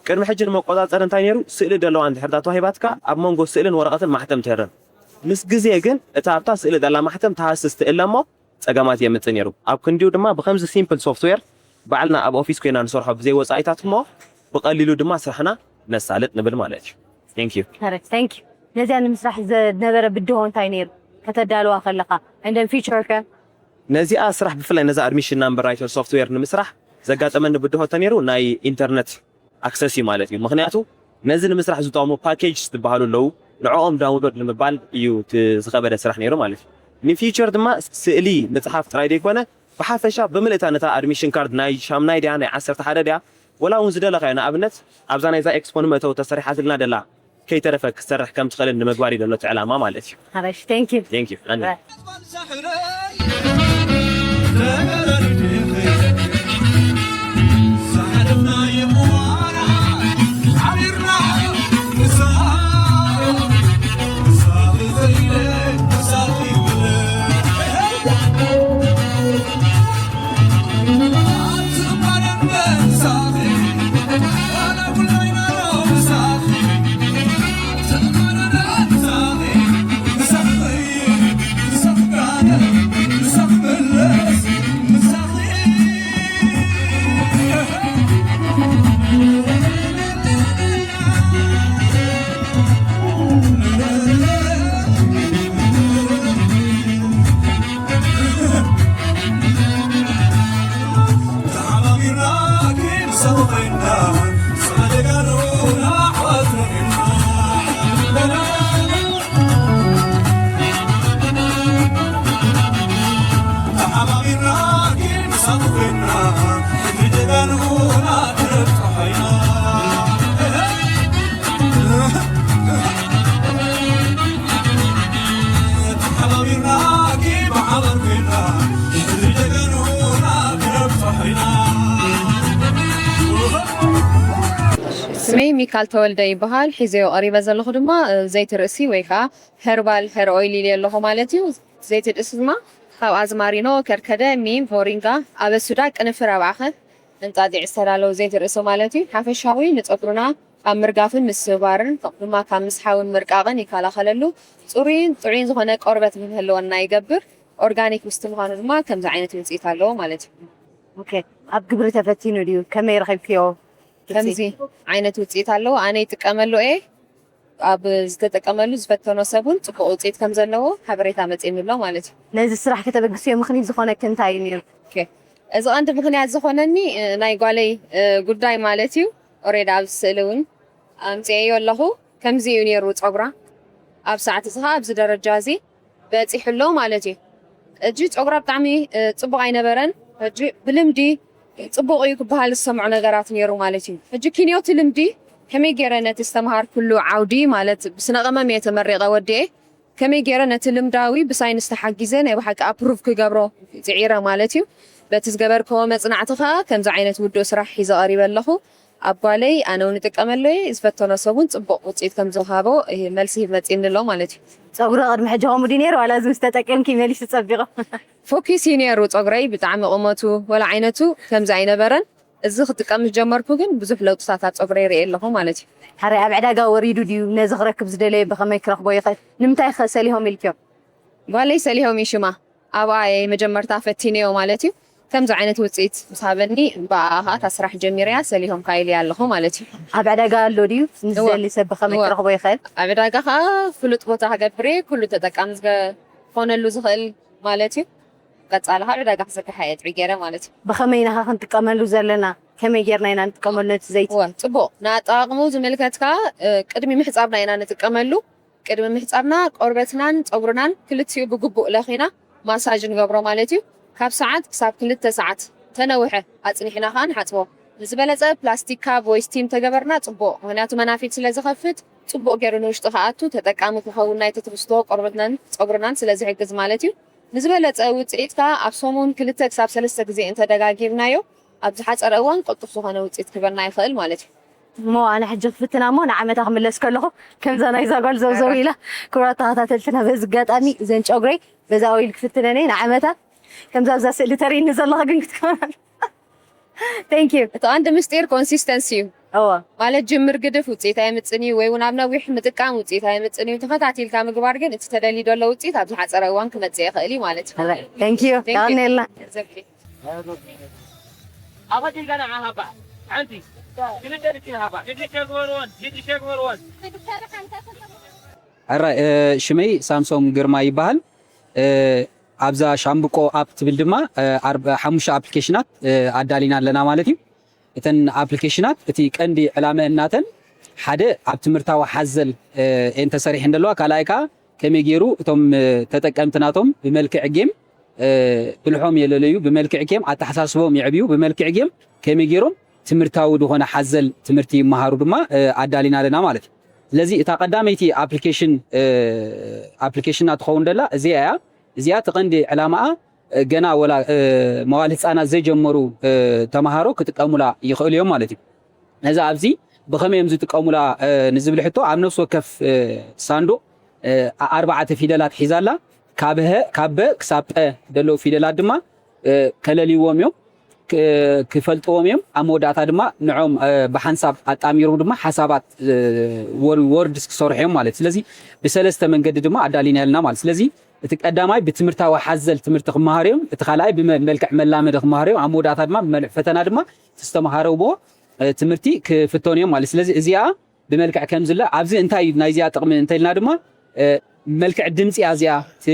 ቅድሚ ሕጂ ንመቆፃፀሪ እንታይ ነይሩ? ስእሊ ዘለዋ እንድሕር ተዋሂባትካ ኣብ መንጎ ስእልን ወረቐትን ማሕተም ትህረም። ምስ ግዜ ግን እታ ኣብታ ስእሊ ዘላ ማሕተም ትሃስስ ትእለ እሞ ፀገማት የምፅእ ነይሩ። ኣብ ክንዲኡ ድማ ብከምዚ ሲምፕል ሶፍትዌር ባዕልና ኣብ ኦፊስ ኮይና ንሰርሖ ብዘይ ወፃኢታት እሞ ብቐሊሉ ድማ ስራሕና ነሳልጥ ንብል ማለት እዩ። Thank you። ነዚኣ ንምስራሕ ዝነበረ ብድሆ እንታይ ነይሩ? ከተዳልዋ ከለኻ እንደን ፊቸር ከ? ነዚኣ ስራሕ ብፍላይ ነዛ ኣድሚሽን ናምበር ራይተር ሶፍትዌር ንምስራሕ ዘጋጠመኒ ብድሆ ተነይሩ ናይ ኢንተርነት ኣክሰስ እዩ ማለት እዩ። ምክንያቱ ነዚ ንምስራሕ ዝጠቕሙ ፓኬጅ ዝበሃሉ ኣለዉ፣ ንዕኦም ዳውንሎድ ንምባል እዩ እቲ ዝኸበደ ስራሕ ነይሩ ማለት እዩ። ንፊቸር ድማ ስእሊ ምፅሓፍ ጥራይ ዘይኮነ ብሓፈሻ ብምልእታ ነታ ኣድሚሽን ካርድ ናይ ሻምናይ ድያ ናይ ዓሰርተ ሓደ ድያ ወላ እውን ዝደለኻዮ ንኣብነት ኣብዛ ናይዛ ኤክስፖ ንመእተዊ ተሰሪሓትልና ደላ ከይተረፈ ክትሰርሕ ከም ትኽእልን ንምግባር እዩ ዘሎ እቲ ዕላማ ማለት እዩ። ሓራሽ thank you። Thank you። ስመይ ሚካል ተወልደ ይበሃል። ሒዘዮ ቀሪበ ዘለኹ ድማ ዘይቲ ርእሲ ወይ ከዓ ሄርባል ሄር ኦይል ኢለ ኣለኹ ማለት እዩ። ዘይቲ ርእሲ ድማ ካብ ኣዝማሪኖ፣ ከርከደ፣ ኒም፣ ሞሪንጋ፣ ኣበሱዳ፣ ቅንፍር ኣባዕኸ እንጣጢዕ ዝተዳለወ ዘይቲ ርእሲ ማለት እዩ። ሓፈሻዊ ንፀጉርና ካብ ምርጋፍን ምስባርን ከምኡ ድማ ካብ ምስሓውን ምርቃቕን ይከላኸለሉ። ፅሩይን ጥዑይን ዝኾነ ቆርበት ንክህልወና ይገብር። ኦርጋኒክ ምስቲ ምዃኑ ድማ ከምዚ ዓይነት ውፅኢት ኣለዎ ማለት እዩ። ኣብ ግብሪ ተፈቲኑ ድዩ? ከመይ ረኺብክዮ? ከምዚ ዓይነት ውፅኢት ኣለዎ። ኣነ ይጥቀመሉ እየ። ኣብ ዝተጠቀመሉ ዝፈተኖ ሰብ እውን ፅቡቅ ውፅኢት ከም ዘለዎ ሓበሬታ መፂእኒ ኣሎ ማለት እዩ። ነዚ ስራሕ ከተበግስዮ ምክኒት ዝኾነኪ እንታይ እዩ ነይሩ? ኦኬ፣ እዚ ቀንዲ ምክንያት ዝኾነኒ እ፣ ናይ ጓለይ እ፣ ጉዳይ ማለት እዩ። ኦሬዲ ኣብዚ ስእሊ እውን ኣምፅኤዮ ኣለኹ። ከምዚ እዩ ነይሩ ፀጉራ። ኣብ ሰዓት እዚ ከዓ ኣብዚ ደረጃ እዚ በፂሑ ኣሎ ማለት እዩ። ሕጂ ፀጉራ ብጣዕሚ እ፣ ፅቡቅ ኣይነበረን። ሕጂ ብልምዲ ፅቡቕ እዩ ክበሃል ዝሰምዖ ነገራት ነይሩ ማለት እዩ። ሕጂ ኪንዮቲ ልምዲ ከመይ ገይረ ነቲ ዝተምሃርኩሉ ዓውዲ ማለት ብስነ ቀመም እየ ተመሪቐ ወዲኤ ከመይ ገይረ ነቲ ልምዳዊ ብሳይንስ ተሓጊዘ ናይ ብሓቂ ኣፕሩቭ ክገብሮ ፅዒረ ማለት እዩ። በቲ ዝገበርክዎ መፅናዕቲ ከዓ ከምዚ ዓይነት ውዱእ ስራሕ ሒዘ ቀሪበ ኣለኹ። ኣብ ጓለይ ኣነ እውን እጥቀመሉ እየ፣ ዝፈተኖ ሰብ እውን ፅቡቕ ውፅኢት ከም ዝሃቦ መልሲ ሂብ መፂእኒ ኣሎ ማለት እዩ። ፀጉሪ ቅድሚ ሕጂ ከምኡ ድዩ ነይሩ ዋላ እዚ ምስ ተጠቀምኪ መሊሱ ፀቢቑ? ፎኪስ እዩ ነይሩ ፀጉረይ ብጣዕሚ ቁመቱ ወላ ዓይነቱ ከምዚ ኣይነበረን። እዚ ክጥቀም ምስ ጀመርኩ ግን ብዙሕ ለውጥታት ኣብ ፀጉረይ ርእየ ኣለኹ ማለት እዩ። ሕራይ ኣብ ዕዳጋ ወሪዱ ድዩ? ነዚ ክረክብ ዝደለየ ብኸመይ ክረኽቦ ይኽእል? ንምንታይ ኸ ሰሊሆም ኢልክዮም? ጓለይ ሰሊሆም እዩ ሽማ። ኣብኣ እየ መጀመርታ ፈቲነዮ ማለት እዩ። ከምዚ ዓይነት ውፅኢት ምስ ሃበኒ ብኣኣ ከዓ እታ ስራሕ ጀሚረያ ሰሊሆምካ ኢለያ ኣለኹ ማለት እዩ። ኣብ ዕዳጋ ኣሎ ድዩ? ንዝደሊ ሰብ ብኸመይ ክረኽቦ ይኽእል? ኣብ ዕዳጋ ከዓ ፍሉጥ ቦታ ክገብር እየ። ኩሉ ተጠቃሚ ዝኾነሉ ዝኽእል ማለት እዩ። ቀጻሊ ካብ ዕዳጋ ክሰክሓ እየ ጥዑይ ገይረ ማለት እዩ። ብኸመይ ኢና ኸ ክንጥቀመሉ ዘለና? ከመይ ጌርና ኢና ንጥቀመሉ ነቲ ዘይቲ? እወ፣ ጽቡቕ። ንኣጠቓቕምኡ ዝምልከት ከኣ፣ እ፣ ቅድሚ ምሕጻብና ኢና ንጥቀመሉ። ቅድሚ ምሕጻብና ቆርበትናን ጸጉርናን ክልቲኡ ብግቡእ ለኺና ማሳጅ ንገብሮ ማለት እዩ። ካብ ሰዓት ክሳብ ክልተ ሰዓት ተነውሐ ኣጽኒሕና ከኣ ንሓጽቦ። ንዝበለጸ ፕላስቲክ ካብ ወይ ስቲም ተገበርና ጽቡቕ፣ ምኽንያቱ መናፊት ስለ ዝኸፍት ጽቡቕ ገይሩ ንውሽጢ ክኣቱ ተጠቃሚ ክኸውን ናይቲ ትሕዝቶ ቆርበትናን ጸጉርናን ስለ ዝሕግዝ ማለት እዩ። ንዝበለጸ ውጽኢት ከኣ ኣብ ሰሙን ክልተ ክሳብ ሰለስተ ግዜ እንተደጋጊምናዮ ኣብ ዝሓጸረ እዋን ቅልጡፍ ዝኾነ ውጽኢት ክህበና ይኽእል ማለት እዩ። እሞ ኣነ ሕጂ ክፍትና እሞ ንዓመታ ክምለስ ከለኹ ከምዛ ናይዛ ጓል ዘውዘው ኢላ። ክቡራት ተኸታተልትና በዚ ኣጋጣሚ እዘን ጨጉረይ በዛ ኦይል ክፍትነን እየ ንዓመታ። ከምዛ ኣብዛ ስእሊ ተርእይኒ ዘለኹ ግን ክትከውን። Thank you። እቲ ቀንዲ ምስጢር ኮንሲስተንሲ እዩ። እወ ማለት ጅምር ግድፍ ውፅኢት ኣየምፅን እዩ፣ ወይ እውን ኣብ ነዊሕ ምጥቃም ውፅኢት ኣየምፅን እዩ። ተኸታቲልካ ምግባር ግን እቲ ተደልዩ ዘሎ ውፅኢት ኣብ ዝሓፀረ እዋን ክመፅእ ይኽእል እዩ ማለት እዩ። Thank you። የቐንየልና። ዘኪ ኣኸዲልካ ንዓ ሃባ ሓንቲ ክልተ ድቂ ሃባ ሽዱሽተ ግበርዎን ሽዱሽተ ግበርዎን ሕራይ እ፣ ሽመይ ሳምሶም ግርማ ይበሃል። እ፣ ኣብዛ ሻምብቆ ኣፕ ትብል ድማ እ፣ ኣርብ- ሓሙሽተ ኣፕሊኬሽናት እ፣ ኣዳሊና ኣለና ማለት እዩ። እተን ኣፕሊኬሽናት እቲ ቀንዲ ዕላመ እናተን ሓደ ኣብ ትምህርታዊ ሓዘል እ፣ እየን ተሰሪሐን ዘለዋ። ካልኣይ ከዓ ከመይ ገይሩ እቶም እ፣ ተጠቀምቲ ናቶም ብመልክዕ ጌም እ፣ ብልሖም የለለዩ፣ ብመልክዕ ጌም ኣተሓሳስቦም የዕብዩ፣ ብመልክዕ ጌም ከመይ ገይሮም ትምህርታዊ ዝኾነ ሓዘል ትምህርቲ ይመሃሩ ድማ እ፣ ኣዳሊና ኣለና ማለት እዩ። ስለዚ እታ ቀዳመይቲ ኣፕሊኬሽን እ፣ ኣፕሊኬሽንና ትኸውን ደላ እዚኣ እያ። እዚኣ እቲ ቀንዲ ዕላማኣ እ፣ ገና ወላ እ፣ መዋል ህፃናት ዘይጀመሩ እ፣ ተምሃሮ ክጥቀሙላ ይኽእሉ እዮም ማለት እዩ። ነዚ ኣብዚ ብኸመይ እዮም ዝጥቀሙላ እ፣ ንዝብል ሕቶ ኣብ ነፍሲ ወከፍ እ፣ ሳንዱቕ እ፣ ኣ- ኣርባዕተ ፊደላት ሒዛላ። ካብ ሀ ካብ በ ክሳብ ጰ ዘለዉ ፊደላት ድማ እ፣ ከለልይዎም እዮም፣ ክ- ክፈልጥዎም እዮም። ኣብ መወዳእታ ድማ ንዖም እ፣ ብሓንሳብ ኣጣሚሮም ድማ ሓሳባት እ፣ ወር- ወርድስ ክሰርሑ እዮም ማለት እዩ። ስለዚ ብሰለስተ መንገዲ ድማ ኣዳሊና ኣለና ማለት እዩ። ስለዚ እቲ ቀዳማይ ብትምህርታዊ ሓዘል ትምህርቲ ክመሃሩ እዮም። እቲ ካልኣይ ብመልክዕ መላመዲ ክመሃሩ እዮም። ኣብ መወዳእታ ድማ ብመልዕ ፈተና ድማ እቲ ዝተምሃረዎ እ፣ ትምህርቲ ክፍተኑ እዮም ማለት እዩ። ስለዚ እዚኣ ብመልክዕ ከምዚ ኣሎ ኣብዚ እንታይ እዩ ናይዚኣ ጥቕሚ እንተኢልና ድማ እ፣ መልክዕ ድምፂ እያ እዚኣ ት-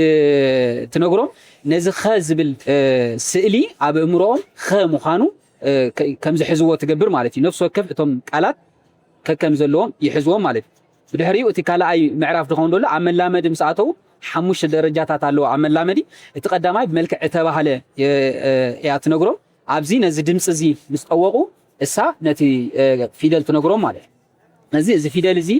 ትነግሮም። ነዚ ኸ ዝብል እ፣ ስእሊ ኣብ እምሮኦም ኸ ምዃኑ እ፣ ከ- ከም ዝሕዝዎ ትገብር ማለት እዩ። ነፍሲ ወከፍ እቶም ቃላት ከከም ዘለዎም ይሕዝዎም ማለት እዩ። ብድሕሪኡ እቲ ካልኣይ ምዕራፍ ዝኸውን ዘሎ ኣብ መላመዲ ምስ ኣተው ሓሙሽተ ደረጃታት ኣለዎ ኣብ መላመዲ። እቲ ቀዳማይ ብመልክዕ እተባህለ እ፣ እ፣ እያ ትነግሮም። ኣብዚ ነዚ ድምፂ እዚ ምስ ጠወቑ እሳ ነቲ እ፣ ፊደል ትነግሮም ማለት እዩ። እዚ እዚ ፊደል እዚ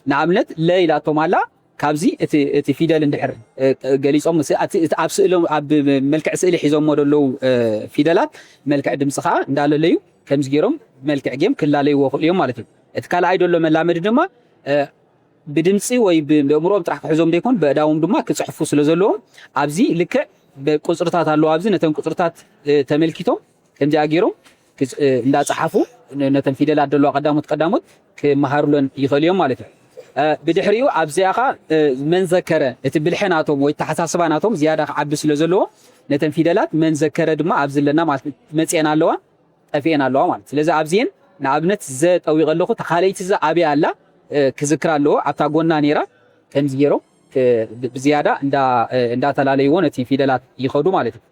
ንኣብነት ለ ኢላቶም ኣላ። ካብዚ እቲ እቲ ፊደል እንድሕር እ፣ ገሊጾም ምስ- ኣቲ- እቲ ኣብ ስእሎም ኣብ መልክዕ ስእሊ ሒዞሞ ዘለዉ እ፣ ፊደላት መልክዕ ድምፂ ከዓ እንዳለለዩ ከምዚ ገይሮም መልክዕ ጌም ክላለይዎ ይኽእሉ እዮም ማለት እዩ። እቲ ካልኣይ ዘሎ መላመዲ ድማ እ፣ ብድምፂ ወይ ብ- ብእምሮኦም ጥራሕ ክሕዞም ዘይኮን ብእዳዎም ድማ ክፅሕፉ ስለ ዘለዎም ኣብዚ ልክዕ ብ- ቁፅርታት ኣለዉ። ኣብዚ ነተን ቁፅርታት እ፣ ተመልኪቶም ከምዚኣ ገይሮም ክፅ- እ፣ እንዳፀሓፉ ን- ነተን ፊደላት ዘለዋ ቀዳሞት ቀዳሞት ክመሃሩለን ይኽእሉ እዮም ማለት እዩ። እ፣ ብድሕሪኡ ኣብዚኣ ኸዓ እ፣ መን ዘከረ እቲ ብልሐ ናቶም ወይ ተሓሳስባ ናቶም ዝያዳ ክዓቢ ስለ ዘለዎ ነተን ፊደላት መን ዘከረ ድማ ኣብዚ ኣለና ማለት እዩ። መፅአን ኣለዋ ጠፊአን ኣለዋ ማለት ስለዚ ኣብዚኤን ንኣብነት ዘ ጠዊቐ ኣለኹ ተኻለይቲ ዘ ኣብያ ኣላ እ፣ ክዝክራ ኣለዎ ኣብታ ጎና ነይራ ከምዚ ገይሮም እ፣ ብ- ብዝያዳ እንዳ- እ፣ እንዳተላለይዎ ነቲ ፊደላት ይኸዱ ማለት እዩ።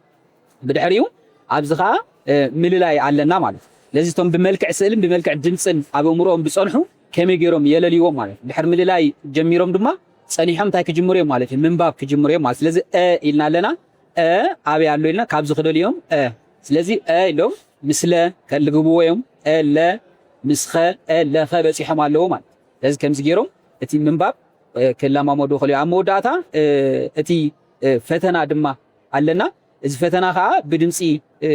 ብድሕሪኡ ኣብዚ ከዓ እ፣ ምልላይ ኣለና ማለት እዩ። ስለዚ እቶም ብመልክዕ ስእልን ብመልክዕ ድምፅን ኣብ እምሮኦም ዝፀንሑ ከመይ ገይሮም የለልይዎም ማለት እዩ። ድሕሪ ምልላይ ጀሚሮም ድማ ፀኒሖም እንታይ ክጅምሩ እዮም ማለት እዩ? ምንባብ ክጅምሩ እዮም ማለት እዩ። ስለዚ እ ኢልና ኣለና። እ ኣበይ ኣሎ ኢልና ካብዚ ክደልዮም እ። ስለዚ እ ኢሎም ምስለ ከልግብዎ እዮም። እ ለ ምስኸ እ ለኸ በፂሖም ኣለዉ ማለት እዩ። ስለዚ ከምዚ ገይሮም እቲ ምንባብ እ፣ ክለማመዱ ይኽእሉ እዮም። ኣብ መወዳእታ እ፣ እቲ እ፣ ፈተና ድማ ኣለና። እዚ ፈተና ከዓ ብድምፂ እ፣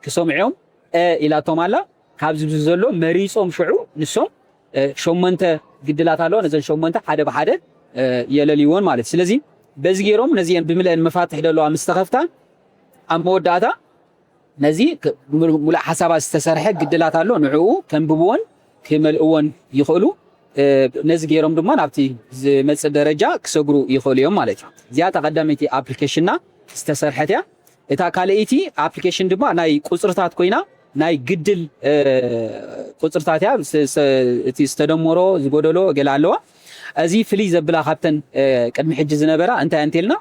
ክሰምዑ እዮም። እ ኢላቶም ኣላ። ካብዚ ብዙ ዘሎ መሪፆም ሽዑ ንሶም እ፣ ሸሞንተ ግድላት ኣለዋ። ነዘን ሸሞንተ ሓደ ብሓደ እ፣ የለልይዎን ማለት እዩ። ስለዚ በዚ ገይሮም ነዚአን ብምልአን መፋትሕ ዘለዋ ምስ ተኸፍታ ኣብ መወዳእታ ነዚ ክ- ምሉ- ሙሉእ ሓሳባት ዝተሰርሐ ግድላት ኣሎ። ንዕኡ ከንብብዎን ክመልእዎን ይኽእሉ። እ፣ ነዚ ገይሮም ድማ ናብቲ ዝመፅእ ደረጃ ክሰግሩ ይኽእሉ እዮም ማለት እዩ። እዚኣ እታ ቀዳመይቲ ኣፕሊኬሽንና ዝተሰርሐት እያ። እታ ካልኣይቲ ኣፕሊኬሽን ድማ ናይ ቁፅርታት ኮይና ናይ ግድል እ፣ ቁፅርታት እያ። ስ- ስ- እቲ ዝተደመሮ ዝጎደሎ ገለ ኣለዋ። እዚ ፍልይ ዘብላ ካብተን እ፣ ቅድሚ ሕጂ ዝነበራ እንታይ እንተልና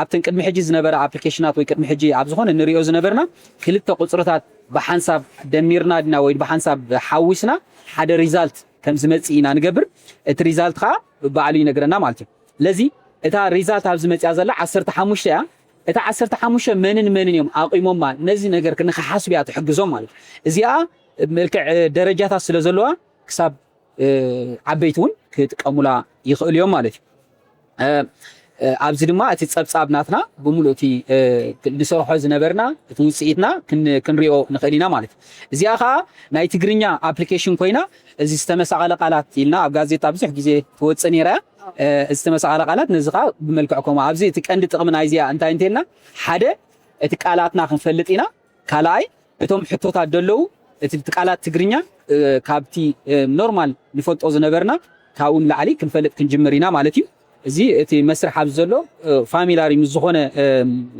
ኣብተን ቅድሚ ሕጂ ዝነበረ ኣፕሊኬሽናት ወይ ቅድሚ ሕጂ ኣብ ዝኾነ ንሪኦ ዝነበርና ክልተ ቁፅርታት ብሓንሳብ ደሚርና ድና ወይ ብሓንሳብ ሓዊስና ሓደ ሪዛልት ከም ዝመፅእ ኢና ንገብር። እቲ ሪዛልት ከዓ ባዕሉ ይነግረና ማለት እዩ። ስለዚ እታ ሪዛልት ኣብዚ መፅያ ዘላ ዓሰርተ ሓሙሽተ እያ። እታ ዓሰርተ ሓሙሽተ መንን መንን እዮም ኣቑሞማ ነዚ ነገር ንክሓስቡ እያ ትሕግዞም ማለት እዩ። እዚኣ መልክዕ ደረጃታት ስለ ዘለዋ ክሳብ ዓበይቲ እውን ክጥቀሙላ ይኽእሉ እዮም ማለት እዩ። ኣብዚ ድማ እቲ ፀብፃብ ናትና ብምሉእ እቲ ንሰርሖ ዝነበርና እቲ ውፅኢትና ክንሪኦ ንኽእል ኢና ማለት እዩ። እዚኣ ከዓ ናይ ትግርኛ ኣፕሊኬሽን ኮይና እዚ ዝተመሳቐለ ቃላት ኢልና ኣብ ጋዜጣ ብዙሕ ግዜ ትወፅእ ነይራ እያ። ዝተመሳቐለ ቃላት ነዚ ከዓ ብመልክዕ ከምኡ ኣብዚ እቲ ቀንዲ ጥቕሚ ናይዚኣ እንታይ እንተልና ሓደ እቲ ቃላትና ክንፈልጥ ኢና። ካልኣይ እቶም ሕቶታት ደለዉ እቲ ቃላት ትግርኛ ካብቲ ኖርማል ንፈልጦ ዝነበርና ካብኡ ንላዕሊ ክንፈልጥ ክንጅምር ኢና ማለት እዩ። እዚ እቲ መስርሕ ኣብዚ ዘሎ ፋሚላሪ ምስ ዝኾነ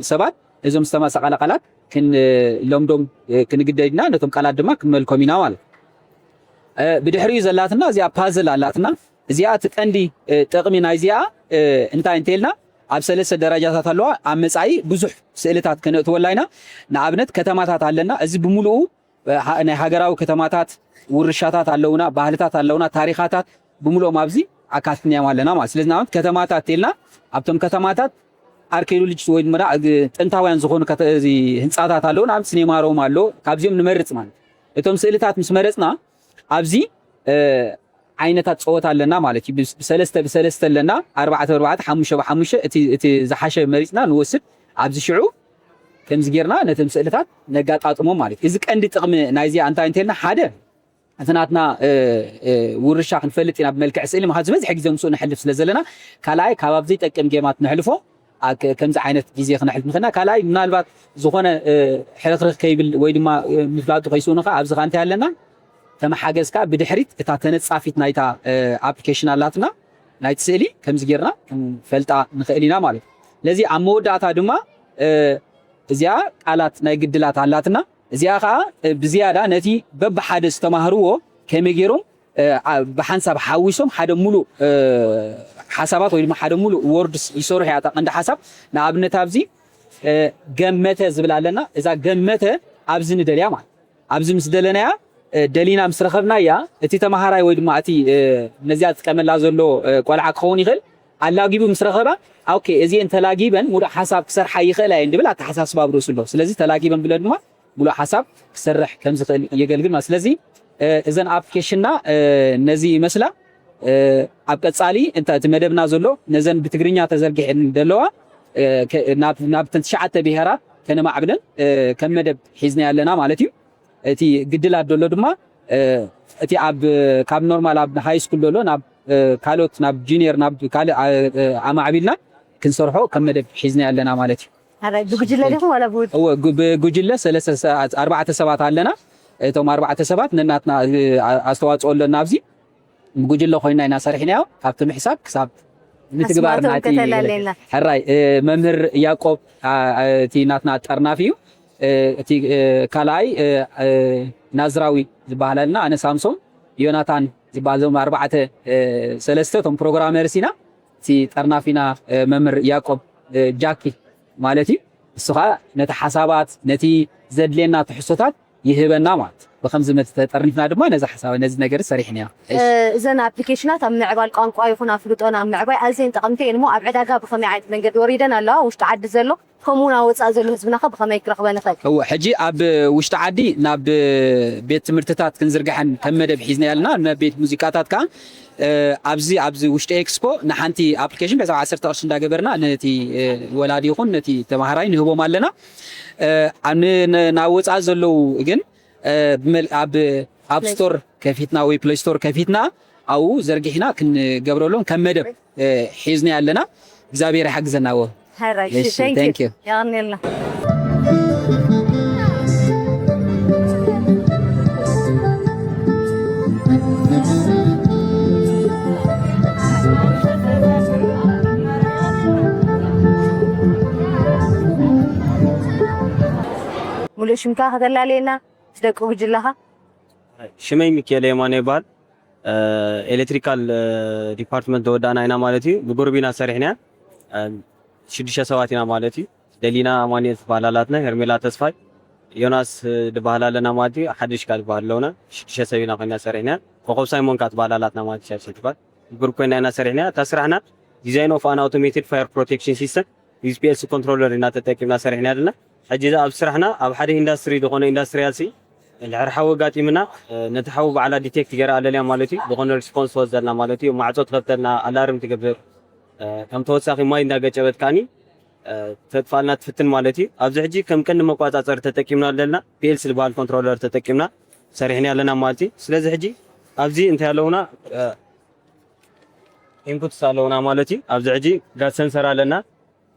ሰባት እዞም ዝተመሳቐለ ቃላት ክንለምዶም ክንግደድ ኢና። ነቶም ቃላት ድማ ክንመልኮም ኢና ማለት። ብድሕሪኡ ዘላትና እዚኣ ፓዝል ኣላትና። እዚኣ እቲ ቀንዲ ጥቕሚ ናይዚኣ እንታይ እንተልና ኣብ ሰለስተ ደረጃታት ኣለዋ። ኣብ መጻኢ ብዙሕ ስእልታት ከነእትወላ ኢና። ንኣብነት ከተማታት ኣለና። እዚ ብምሉኡ ናይ ሃገራዊ ከተማታት ውርሻታት ኣለውና፣ ባህልታት ኣለውና፣ ታሪኻታት ብምሉኦም ኣብዚ ኣካትናዮም ኣለና ማለት። ስለዚ ንኣብነት ከተማታት ተልና ኣብቶም ከተማታት ኣርኪኦሎጂስት ወይ ድማ ጥንታውያን ዝኾኑ ህንፃታት ኣለዉ። ንኣብነት ስኔማ ሮም ኣሎ። ካብዚኦም ንመርፅ ማለት እቶም ስእልታት ምስ መረፅና ኣብዚ ዓይነታት ፀወታ ኣለና ማለት እዩ። ብሰለስተ ብሰለስተ ኣለና፣ ኣርባዕተ ብኣርባዕተ፣ ሓሙሽተ ብሓሙሽተ፣ እቲ ዝሓሸ መሪፅና ንወስድ። ኣብዚ ሽዑ ከምዚ ጌርና ነቶም ስእልታት ነጋጣጥሞም ማለት እዩ። እዚ ቀንዲ ጥቕሚ ናይዚኣ እንታይ እንተልና ሓደ እቲ ናትና ውርሻ ክንፈልጥ ኢና ብመልክዕ ስእሊ፣ ምክንያቱ ዝበዝሐ ግዜ ምስኡ ነሕልፍ ስለ ዘለና። ካልኣይ ካብ ኣብ ዘይጠቅም ጌማት ነሕልፎ ከምዚ ዓይነት ግዜ ክነሕልፍ ንኽእልና። ካልኣይ ምናልባት ዝኾነ ሕርኽርኽ ከይብል ወይ ድማ ምፍላጡ ከይስእኑ ከዓ ኣብዚ ከዓ እንታይ ኣለና ተመሓገዝካ ብድሕሪት እታ ተነጻፊት ናይታ ኣፕሊኬሽን ኣላትና ናይቲ ስእሊ ከምዚ ጌርና ክንፈልጣ ንኽእል ኢና ማለት እዩ። ስለዚ ኣብ መወዳእታ ድማ እዚኣ ቃላት ናይ ግድላት ኣላትና። እዚኣ ከዓ ብዝያዳ ነቲ በብሓደ ዝተማህርዎ ከመይ ገይሮም ብሓንሳብ ሓዊሶም ሓደ ሙሉእ ሓሳባት ወይ ድማ ሓደ ሙሉእ ወርድስ ይሰርሑ እያ እታ ቀንዲ ሓሳብ። ንኣብነት ኣብዚ ገመተ ዝብል ኣለና። እዛ ገመተ ኣብዚ ንደልያ ማለት ኣብዚ ምስ ደለናያ ደሊና ምስ ረኸብናያ እቲ ተማሃራይ ወይ ድማ እቲ ነዚኣ ዝጥቀመላ ዘሎ ቆልዓ ክኸውን ይኽእል ኣላጊቡ ምስ ረኸባ ኦኬ እዚአን ተላጊበን ሙሉእ ሓሳብ ክሰርሓ ይኽእላ እየን ዝብል ኣተሓሳስባ ኣብ ርእሱ ኣሎ። ስለዚ ተላጊበን ብለ ድማ ሙሉእ ሓሳብ ክሰርሕ ከም ዝኽእል የገልግል ማለት። ስለዚ እዘን ኣፕሊኬሽንና ነዚ ይመስላ። ኣብ ቀጻሊ እንተ እቲ መደብና ዘሎ ነዘን ብትግርኛ ተዘርጊሐን ዘለዋ ናብ ተን ትሽዓተ ብሄራት ከነማዕብለን ከም መደብ ሒዝና ኣለና ማለት እዩ። እቲ ግድላት ዘሎ ድማ እቲ ኣብ ካብ ኖርማል ኣብ ሃይ ስኩል ዘሎ ናብ ካልኦት ናብ ጁኒየር ናብ ካልእ ኣማዕቢልና ክንሰርሖ ከም መደብ ሒዝና ኣለና ማለት እዩ። ብጉጅለ ዲኹም ዋላ ብውድ? እወ ብጉጅለ ሰለስተ ኣርባዕተ ሰባት ኣለና። እቶም ኣርባዕተ ሰባት ነናትና ኣስተዋፅኦ ኣለና ኣብዚ ብጉጅለ ኮይና ኢና ሰሪሕናዮ ካብቲ ምሕሳብ ክሳብ ምትግባር ናይቲ ሕራይ መምህር ያቆብ እቲ ናትና ጠርናፊ እዩ። እቲ ካልኣይ ናዝራዊ ዝበሃል ኣለና ኣነ ሳምሶም ዮናታን ዝበሃል ዞም ኣርባዕተ ሰለስተ እቶም ፕሮግራመርስ ኢና። እቲ ጠርናፊና መምህር ያቆብ ጃኪ ማለት እዩ። እሱ ከዓ ነቲ ሓሳባት ነቲ ዘድልየና ትሕሶታት ይህበና ማለት ብከምዚ መት ተጠርኒፍና ድማ ነዚ ሓሳብ ነዚ ነገር ሰሪሕና። እዘን ኣፕሊኬሽናት ኣብ ምዕባል ቋንቋ ይኹን ኣፍልጦና ኣብ ምዕባይ ኣዝየን ጠቐምቲ እየን እሞ ኣብ ዕዳጋ ብኸመይ ዓይነት መንገዲ ወሪደን ኣለዋ? ውሽጢ ዓዲ ዘሎ ከምኡ እውን ኣብ ወፃኢ ዘሎ ህዝብና ከ ብኸመይ ክረኽበን ይኽእል? እወ ሕጂ ኣብ ውሽጢ ዓዲ ናብ ቤት ትምህርትታት ክንዝርግሐን ከም መደብ ሒዝና ያልና ናብ ቤት ሙዚቃታት ከዓ ኣብዚ ኣብዚ ውሽጢ ኤክስፖ ንሓንቲ ኣፕሊኬሽን ዕስራ ዓሰርተ ቅርሺ እንዳገበርና ነቲ ወላዲ ይኹን ነቲ ተማሃራይ ንህቦም ኣለና። ናብ ወፃኢ ዘለዉ ግን ኣብ ኣፕ ስቶር ከፊትና ወይ ፕሌይ ስቶር ከፊትና ኣብኡ ዘርጊሕና ክንገብረሎም ከም መደብ ሒዝና ኣለና። እግዚኣብሔር ይሓግዘና። ዎ ሕራይ እሺ፣ thank you። የቐንየልና። ሙሉእ ሽምካ ከተላለየና ምስ ደቂ ጉጅለኻ። ሽመይ ሚካኤል የማነ ይበሃል። ኤሌክትሪካል ዲፓርትመንት ተወዳእና ኢና ማለት እዩ። ብጉርቢና ሰሪሕና ሽዱሽተ ሰባት ኢና ማለት እዩ። ደሊና ኣማኑኤል ትበሃል ኣላትና፣ ሄርሜላ ተስፋይ፣ ዮናስ ዝበሃል ኣለና ማለት እዩ። ሓድሽ ካል ዝበሃል ኣለውና። ሽዱሽተ ሰብ ኢና ኮይና ሰሪሕና። ኮኾብ ሳይሞን ካ ትበሃል ኣላትና ማለት እዩ። ሸርሸር ትበሃል ግሩፕ ኮይና ኢና ሰሪሕና። እታ ስራሕና ዲዛይን ኦፍ ኣን ኣውቶሜትድ ፋየር ፕሮቴክሽን ሲስተም ዩዝ ፒ ኤል ሲ ኮንትሮለር ኢና ተጠቂምና ሰሪሕና ኣለና። ሕጂ እዚ ኣብ ስራሕና ኣብ ሓደ ኢንዳስትሪ ዝኾነ ኢንዳስትሪያል ሲ እንድሕር ሓዊ ኣጋጢምና ነቲ ሓዊ ባዕላ ዲቴክት ገይራ ኣለልያ ማለት እዩ። ዝኾነ ሪስፖንስ ትወስደልና ማለት እዩ። ማዕፆ ትኸፍተልና፣ ኣላርም ትገብር፣ ከም ተወሳኺ ማይ እንዳገጨበት ካኒ ተጥፋልና ትፍትን ማለት እዩ። ኣብዚ ሕጂ ከም ቀንዲ መቋፃፀሪ ተጠቂምና ኣለና፣ ፒ ኤል ሲ ዝበሃል ኮንትሮለር ተጠቂምና ሰሪሕና ኣለና ማለት እዩ። ስለዚ ሕጂ ኣብዚ እንታይ ኣለውና ኢንፑትስ ኣለውና ማለት እዩ። ኣብዚ ሕጂ ጋዝ ሰንሰር ኣለና፣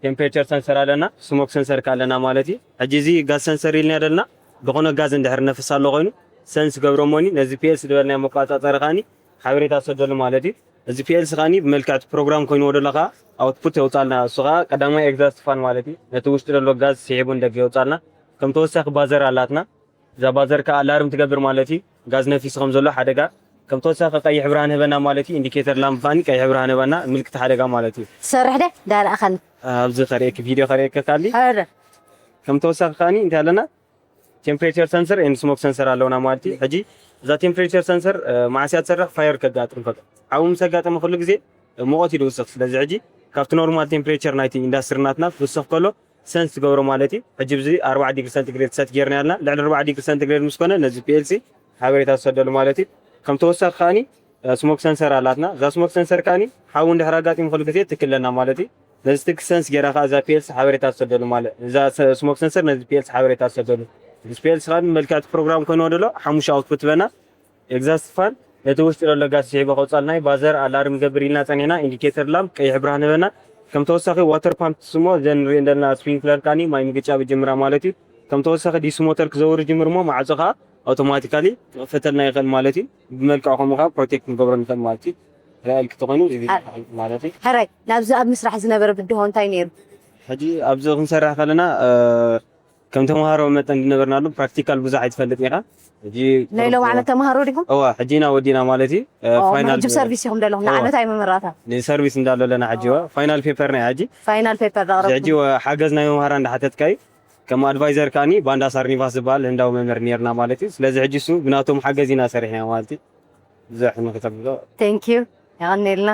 ቴምፕሬቸር ሰንሰር ኣለና፣ ስሞክ ሰንሰር ከ ኣለና ማለት እዩ። ሕጂ እዚ ጋዝ ሰንሰር ኢልና ዘለና ዝኾነ ጋዝ እንድሕር ነፍስ ኣሎ ኮይኑ ሰንስ ገብሮ ሞኒ ነዚ ፒ ኤል ሲ ዝበልናዮ መቆፃፀሪ ካኒ ሓበሬታ ሰደሉ ማለት እዩ። እዚ ፒ ኤል ሲ ካኒ ብመልክዕ እቲ ፕሮግራም ኮይኑ ወደሎ ከዓ ኣውትፑት የውፃልና። እሱ ከዓ ቀዳማይ ኤግዛስት ፋን ማለት እዩ። ነቲ ውሽጢ ዘሎ ጋዝ ስሒቡ ንደገ የውፃልና። ከም ተወሳኺ ባዘር ኣላትና። እዛ ባዘር ከዓ ኣላርም ትገብር ማለት እዩ። ጋዝ ነፊሱ ከም ዘሎ ሓደጋ። ከም ተወሳኺ ቀይሕ ብርሃን ህበና ማለት እዩ። ኢንዲኬተር ላምፕ ከዓኒ ቀይሕ ብርሃን ህበና፣ ምልክት ሓደጋ ማለት እዩ። ትሰርሕ ደ? ዳርኣኸኒ። ኣብዚ ከርእየኪ፣ ቪድዮ ከርእየኪ ካሊ። ኧረ። ከም ተወሳኺ ከዓኒ እንታይ ኣለና? ቴምፕሬቸር ሰንሰር ኤንድ ስሞክ ሰንሰር ኣለውና ማለት እዩ። ሕጂ እዛ ቴምፕሬቸር ሰንሰር፣ እ፣ መዓስ እያ ትሰርሕ? ፋየር ከጋጥም ከሎ። ሓዊ ምስ ኣጋጠመ ኩሉ ግዜ፣ እ፣ ሙቐት እዩ ዝውስኽ። ስለዚ ሕጂ ካብቲ ኖርማል ቴምፕሬቸር ናይቲ ኢንዳስትሪ ናትና ክውስኽ ከሎ፣ ሰንስ ትገብሮ ማለት እዩ። ሕጂ ብዚ ኣርባዓ ዲግሪ ሰንቲግሬድ ሰት ጌርና ያልና። ልዕሊ ኣርባዓ ዲግሪ ሰንቲግሬድ ምስ ኮነ ነዚ ፒ ኤል ሲ ሓበሬታ ትሰደሉ ማለት እዩ። ከም ተወሳኺ ከዓኒ፣ እ፣ ስሞክ ሰንሰር ኣላትና። እዛ ስሞክ ሰንሰር ከዓኒ ሓዊ እንድሕር ኣጋጢሙ ኩሉ ግዜ ትክለና ማለት እዩ። ነዚ ትክ ሰንስ ጌራ ከኣ እዛ ፒ ኤል ሲ ሓበሬታ ትሰደሉ ማለት፣ እዛ ሰ-፣ ስሞክ ሰንሰር ነዚ ፒ ኤል ሲ ሓበሬታ ትሰደሉ። እዚ ፒ ኤል ሲ ከዓኒ ብመልክዕ እቲ ፕሮግራም ኮይኑ ወደሎ ሓሙሽተ ኣውትፑት በና። ኤግዛስት ፋን ነቲ ውሽጢ ዘሎ ጋዝ ስሒቡ ከውጻልና እዩ። ባዘር ኣላርም ገብር ኢልና ጸኒሕና፣ ኢንዲኬተር ላምፕ ቀይሕ ብርሃን ህበና። ከም ተወሳኺ ዋተር ፓምፕ ስሞ ዘን ንሪኦ ዘለና ስፕሪንክለር ካኒ ማይ ምግጫብ ይጅምራ ማለት እዩ። ከም ተወሳኺ ዲሲ ሞተር ክዘውር ይጅምር እሞ ማዕጾ ከኣ ኣውቶማቲካሊ ክኸፈተልና ይኽእል ማለት እዩ። ብመልክዕ ከምኡ ከኣ ፕሮቴክት ክንገብሮ ንኽእል ማለት እዩ። ሪያል ክተኾይኑ እዚ አ- ማለት እዩ። ሕራይ ናብዚ ኣብ ምስራሕ ዝነበረ ብድሆ እንታይ ነይሩ? ሕጂ ኣብዚ ክንሰርሕ ከለና፣ እ፣ ከም ተምሃሮ መጠን ዝነበርናሉ ፕራክቲካል ብዙሕ ኣይትፈልጥን ኢኻ። ሕጂ ናይ ሎም ዓመት ተምሃሮ ዲኹም? እዋ፣ ሕጂ ኢና ወዲና ማለት እዩ። እ፣ ኦ፣ ፋይናል ሕጂ ብ ሰርቪስ ኢኹም ዘለኹም? እዋ። ንዓመት ኣይምምራታ? ንሰርቪስ እንዳሎ ኣለና ሕጂ፣ እዋ። ፋይናል ፔፐር ናይ ሕጂ። ፋይናል ፔፐር እዚ ሕጂ ዘቕረብኩም? ወ-፣ ሓገዝ ናይ መምሃራ እንዳሓተትካዩ፣ ከም ኣድቫይዘር ከኣኒ ባንዳ ሳርኒቫስ ዝበሃል ህንዳዊ መምህር ነይርና ማለት እዩ። ስለዚ ሕጂ እሱ ብናቶም ሓገዝ ኢና ሰሪሕና ማለት እዩ። ብዙሕ ንክተብሎ። ቴንክ ዩ። የቐንየልና።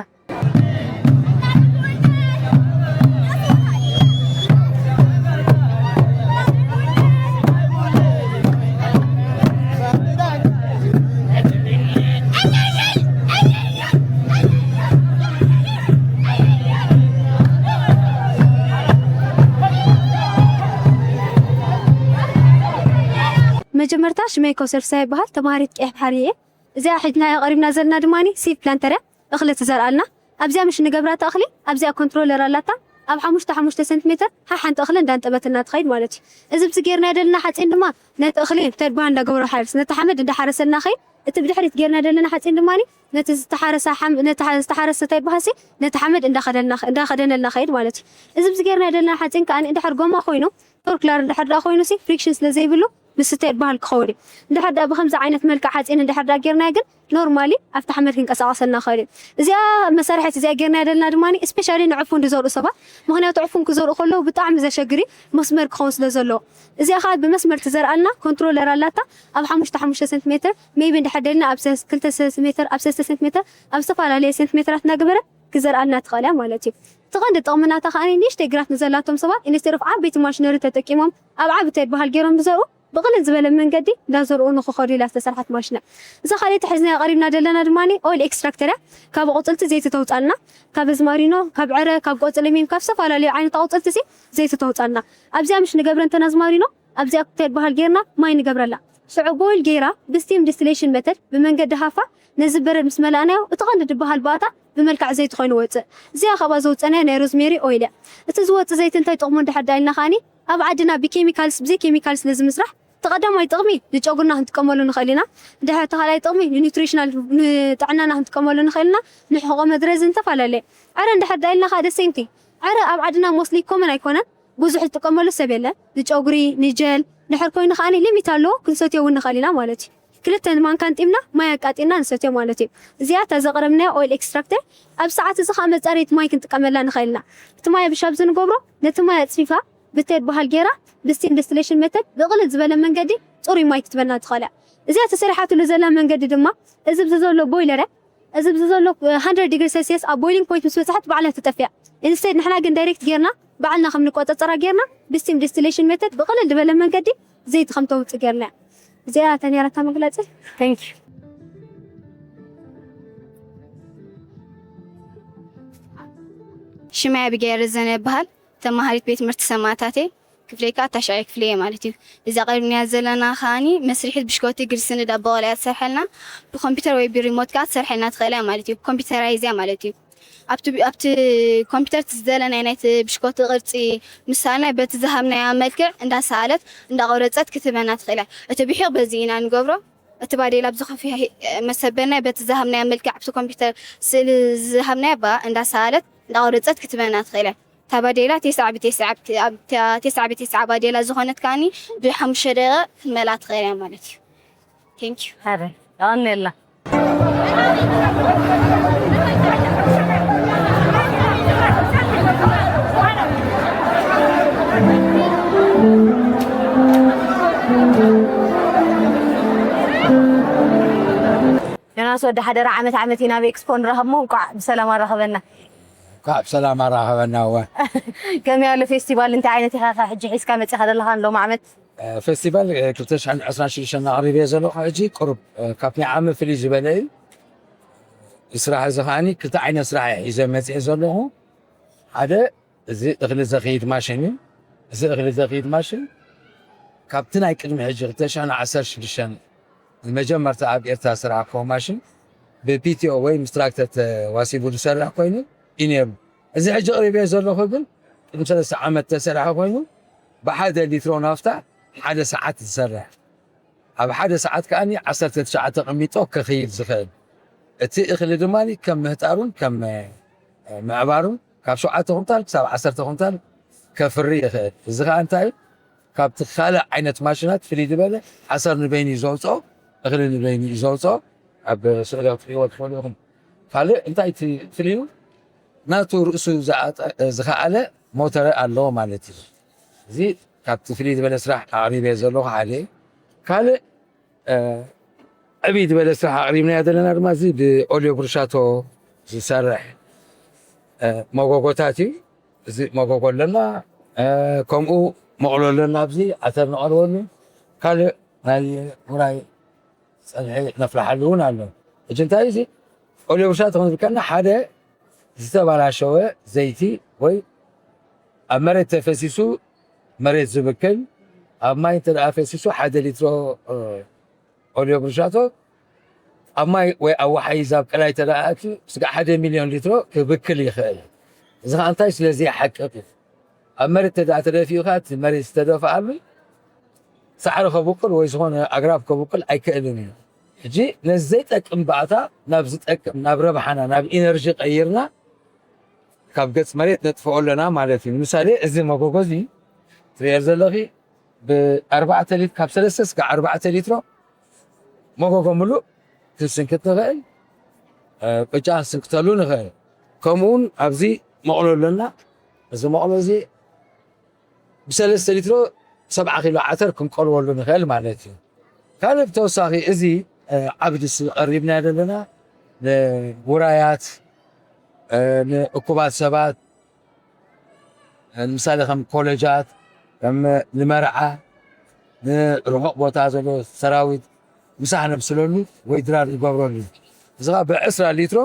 መጀመርታ ሽመይ ከውሰር ፍስሃ ይበሃል። ተምሃሪት ቀይሕ ባሕሪ እየ። እዚኣ ሒዝናያ ቀሪብና ዘለና ድማ ሲድ ፕላንተር እያ። እኽሊ ትዘርኣልና። ኣብዚኣ ምሽ ንገብራ እታ እኽሊ ኣብዚኣ ኮንትሮለር ኣላታ። ኣብ ሓሙሽተ ሓሙሽተ ሴንቲሜተር ሓሓንቲ እኽሊ እንዳንጠበትና ትኸይድ ማለት እዩ። እዚ ብዚ ጌርና ደለና ሓፂን ድማ ነቲ እኽሊ ተድባህ እንዳገበሮ ሓርስ ነቲ ሓመድ እንዳሓረሰልና ኸይድ። እቲ ብድሕሪት ጌርና ደለና ሓፂን ድማ ነቲ ዝተሓረሰ ሓም-፣ ነቲ ሓ-፣ ዝተሓረሰ እንታይ ይበሃልሲ ነቲ ሓመድ እንዳኸደልና-፣ እንዳኸደነልና ኸይድ ማለት እዩ። እዚ ብዚ ጌርና ደለና ሓፂን ከዓ እንድሕር ጎማ ኮይኑ ቶርክላር እንድሕር ደኣ ኮይኑሲ ፍሪክሽን ስለ ዘይብሉ ምስታይ ይበሃል ክኸውን እዩ። እንድሕር ደኣ ብኸምዚ ዓይነት መልክዕ ሓፂን እንድሕር ደኣ ጌርናዮ ግን ኖርማሊ ኣብቲ ሓመድ ክንቀሳቐሰልና ይኽእል እዩ። እዚኣ መሳርሒት እዚኣ ጌርናያ ደለና ድማ ስፔሻሊ ንዕፉን ዝዘርኡ ሰባት፣ ምኽንያቱ ዕፉን ክዘርኡ ከለዉ ብጣዕሚ ዘሸግር እዩ፣ መስመር ክኸውን ስለ ዘለዎ። እዚኣ ከዓ ብመስመር ትዘርኣልና ኮንትሮለር ኣላታ ኣብ ሓሙሽተ ሓሙሽተ ሴንቲሜትር ሜይቢ እንድሕር ደሊና ኣብ ሰስ-፣ ክልተ ሴንቲሜትር ኣብ ሰለስተ ሴንቲሜትር ኣብ ዝተፈላለየ ሴንቲሜትራት እናገበረ ክዘርኣልና ትኽእል እያ ማለት እዩ። እቲ ቀንዲ ጥቕሚ ናታ ከዓ ንእሽተይ ግራት ንዘላቶም ሰባት ኢንስቴድ ኦፍ ዓበይቲ ማሽነሪ ተጠቂሞም ኣብ ዓቢ እንታይ ይበሃል ገይሮም ዝዘርኡ ብቕልል ዝበለ መንገዲ እንዳዘርኡ ንኽኸዱ ኢላ ዝተሰርሓት ማሽን እያ። እዛ ካልኣይቲ ሒዝናያ ቀሪብና ዘለና ድማ ኦይል ኤክስትራክተር እያ። ካብ ኣቑፅልቲ ዘይቲ ተውፃልና፣ ካብ ኣዝማሪኖ፣ ካብ ዕረ፣ ካብ ቆፅሊ ሚም፣ ካብ ዝተፈላለዩ ዓይነት ኣቑፅልቲ ሲ ዘይቲ ተውፃልና። ኣብዚኣ ምሽ ንገብረ እንተና ኣዝማሪኖ ኣብዚኣ እንታይ ይበሃል ገይርና ማይ ንገብረላ። ሽዑ ቦይል ገይራ ብስቲም ዲስቲሌሽን መተድ ብመንገዲ ሃፋ ነዚ በረድ ምስ መላእናዮ እቲ ቀንዲ ዝበሃል ባእታ ብመልክዕ ዘይቲ ኮይኑ ወፅእ። እዚኣ ካብኣ ዘውፀናዮ ናይ ሮዝሜሪ ኦይል እያ። እቲ ዝወፅእ ዘይቲ እንታይ ጥቕሙ እንድሕር ዳኢልና ከዓኒ ኣብ ዓድና ብኬሚካልስ ብዘይ ኬሚካልስ ነዚ ምስራሕ እቲ ቀዳማይ ጥቕሚ ንጨጉርና ክንጥቀመሉ ንኽእል ኢና። ድሕሪ እቲ ካልኣይ ጥቕሚ ንኒውትሪሽናል ንጥዕናና ክንጥቀመሉ ንኽእል ኢና። ንሕቆ መድረዚ ዝተፈላለየ ዕረ እንድሕር ዳኢልና ከዓ ደሴምቲ ዕረ ኣብ ዓድና ሞስሊ ኮመን ኣይኮነን። ብዙሕ ዝጥቀመሉ ሰብ የለን። ንጨጉሪ፣ ንጀል፣ ድሕር ኮይኑ ከዓኒ ሊሚት ኣለዎ፣ ክንሰትዮ እውን ንኽእል ኢና ማለት እዩ። ክልተ ማንካ ኣንጢምና ማይ ኣቃጢና ንሰትዮ ማለት እዩ። እዚኣ እታ ዘቕረብናያ ኦይል ኤክስትራክት እያ። ኣብ ሰዓት እዚ ከዓ መፃረይቲ ማይ ክንጥቀመላ ንኽእል ኢና። እቲ ማይ ብሻብ ዝንገብሮ ነቲ ማይ ኣፅፊፋ ብቴድ በሃል ጌራ ብስቲም ዲስቲሌሽን ሜተድ ብቕልል ዝበለ መንገዲ ፅሩይ ማይ ክትበና ትኽእል እያ። እዚኣ ተሰሪሓትሉ ዘላ መንገዲ ድማ እዚ ብዚ ዘሎ ቦይለር እያ። እዚ ብዚ ዘሎ ሃንድረድ ዲግሪ ሴልሲየስ ኣብ ቦይሊንግ ፖይንት ምስ በፅሐት ባዕላ ትጠፍያ። ኢንስቴድ ንሕና ግን ዳይሬክት ጌርና ባዕልና ከም ንቆፀፀራ ጌርና ብስቲም ዲስቲሌሽን ሜተድ ብቕልል ዝበለ መንገዲ ዘይቲ ከም ተውፅእ ጌርና እያ። እዚኣ እታ ነይራታ መግለፂ። Thank you። ሽመይ ኣቢጌል ረዘነ ይበሃል። ተማሃሪት ቤት ትምህርቲ ሰማእታት እየ። ክፍለይ ከዓ ታሽዓይ ክፍሊ እየ ማለት እዩ። እዛ ቀሪብናያ ዘለና ከዓኒ መስርሒት ብሽኮቲ ግሪስን ዳቦ ቆልያ ትሰርሐልና፣ ብኮምፒውተር ወይ ብሪሞት ከዓ ትሰርሐልና ትኽእል እያ ማለት እዩ። ኮምፒውተራይዝ እያ ማለት እዩ። ኣብቲ ኣብቲ ኮምፒውተር እቲ ዝደለናዮ ናይቲ ብሽኮቲ ቅርፂ ምሳልና በቲ ዝሃብናያ መልክዕ እንዳሰኣለት እንዳቆረፀት ክትበና ትኽእል እያ። እቲ ብሒቕ በዚ ኢና ንገብሮ። እቲ ባዴላ ኣብዚ ኮፊ መሰበናይ በቲ ዝሃብናያ መልክዕ ኣብቲ ኮምፒውተር ስእሊ ዝሃብናያ ባ እንዳሰኣለት እንዳቆረፀት ክትበና ትኽእል እያ። እታ ባዴላ ቴስዓ ብቴስዓ ኣብ ቴስዓ ብቴስዓ ባዴላ ዝኾነት ከዓኒ ብሓሙሽተ ደቂቕ ክትመልኣ ትኽእል እያ ማለት እዩ። Thank you። ኣረ የቐንየልና። ዮናስ ወዲ ሓደራ ዓመት ዓመት ኢና ኣብ ኤክስፖ ንራኸብ እሞ እንቋዕ ብሰላም ኣራኸበና። እንኳዕ ብሰላም ኣራኸበና። እወ። ከመይ ኣሎ ፌስቲቫል? እንታይ ዓይነት ኢኻ ከ ሕጂ ሒዝካ መጺኻ ዘለኻ ንሎሚ ዓመት? እ፣ ፌስቲቫል፣ እ፣ ክልተ ሽሕን ዕስራን ሽዱሽተን ኣቕሪበ ዘለኹ። ሕጂ ቁሩብ፣ እ፣ ካብ ናይ ዓመት ፍልይ ዝበለ እዩ። እዚ ስራሕ እዚ ከዓኒ ክልተ ዓይነት ስራሕ እየ ሒዘ መጺኤ ዘለኹ። ሓደ እዚ እኽሊ ዘኽይድ ማሽን እዩ። እዚ እኽሊ ዘኽይድ ማሽን ካብቲ ናይ ቅድሚ ሕጂ ክልተ ሽሕን ዓሰርተ ሽዱሽተን ንመጀመርታ ኣብ ኤርትራ ዝሰራሕክዎ ማሽን ብፒቲኦ ወይ ምስ ትራክተር ተዋሲቡ ዝሰርሕ ኮይኑ እዩ ነይሩ። እዚ ሕጂ ኣቕሪበዮ ዘለኹ ግን ቅድሚ ሰለስተ ዓመት ተሰርሐ ኮይኑ ብሓደ ሊትሮ ናፍታ ሓደ ሰዓት ዝሰርሕ፣ ኣብ ሓደ ሰዓት ከኣ ዓሰርተ ትሽዓተ ቅሚጦ ከኽይድ ዝኽእል፣ እቲ እኽሊ ድማ ከም ምህጣሩን ከም ምዕባሩን ካብ ሸውዓተ ኩንታል ክሳብ ዓሰርተ ኩንታል ከፍሪ ይኽእል። እዚ ኸኣ እንታይ እዩ? ካብቲ ካልእ ዓይነት ማሽናት ፍልይ ዝበለ ሓሰር ንበይኑ እዩ ዘውፅኦ፣ እኽሊ ንበይኑ እዩ ዘውፅኦ። ኣብ ስእሊ ክትሪእዎ ትኽእሉ ኢኹም። ካልእ እንታይ እቲ ፍልዩ? ናቱ ርእሱ ዝኣጠ-፣ ዝኸኣለ ሞተር ኣለዎ ማለት እዩ። እዚ ካብቲ ፍልይ ዝበለ ስራሕ ኣቕሪበ ዘለኹ ሓደ እዩ። ካልእ፣ እ፣ ዕብይ ዝበለ ስራሕ ኣቕሪብናዮ ዘለና ድማ እዚ ብኦልዮ ብሩሻቶ ዝሰርሕ፣ እ፣ መጎጎታት እዩ። እዚ መጎጎ ኣለና፣ እ፣ ከምኡ መቕሎ ኣለና። ኣብዚ ዓተር ነቐርበሉ፣ ካልእ ናይ ውራይ ጸብሒ ነፍልሓሉ እውን ኣሎ። ሕጂ እንታይ እዚ ኦልዮ ብሩሻቶ ክንብል ከለና ሓደ ዝተባላሸወ ዘይቲ ወይ ኣብ መሬት ተፈሲሱ መሬት ዝብክል፣ ኣብ ማይ እንተ ደኣ ፈሲሱ ሓደ ሊትሮ፣ እ፣ ኦልዮ ብሩሻቶ ኣብ ማይ ወይ ኣብ ወሓይዝ ኣብ ቀላይ እንተ ደኣ ኣትዩ ስጋዕ ሓደ ሚልዮን ሊትሮ ክብክል ይኽእል። እዚ ኸኣ እንታይ ስለ ዘይሓቅቕ እዩ። ኣብ መሬት እንተ ደኣ ተደፊኡ ኸኣ እቲ መሬት ዝተደፍኣሉ ሳዕሪ ከብቁል ወይ ዝኾነ ኣግራብ ከብቁል ኣይክእልን እዩ። ሕጂ ነዚ ዘይጠቅም ባእታ ናብ ዝጠቅም፣ ናብ ረብሓና፣ ናብ ኢነርጂ ቀይርና ካብ ገጽ መሬት ነጥፍኦ ኣለና ማለት እዩ። ንምሳሌ እዚ መጎጎ እዚ ትርእዮ ዘለኺ ብኣርባዕተ ሊት-፣ ካብ ሰለስተ እስካብ ኣርባዕተ ሊትሮ መጎጎ ምሉእ ክንስንክት ንኽእል፣ እ፣ ቅጫ ክንስንክተሉ ንኽእል። ከምኡውን ኣብዚ መቕሎ ኣለና። እዚ መቕሎ እዚ ብሰለስተ ሊትሮ ሰብዓ ኪሎ ዓተር ክንቀልወሉ ንኽእል ማለት እዩ። ካልእ ብተወሳኺ እዚ፣ እ፣ ዓቢ ድስቲ ቀሪብና ዘለና ንውራያት፣ እ፣ ንእኩባት ሰባት፣ እ፣ ንምሳሌ ከም ኮለጃት፣ ከም ንመርዓ፣ ንርሑቕ ቦታ ዘሎ ሰራዊት ምሳሕ ነብስለሉ ወይ ድራር ንገብረሉ። እዚ ኸኣ ብዕስራ ሊትሮ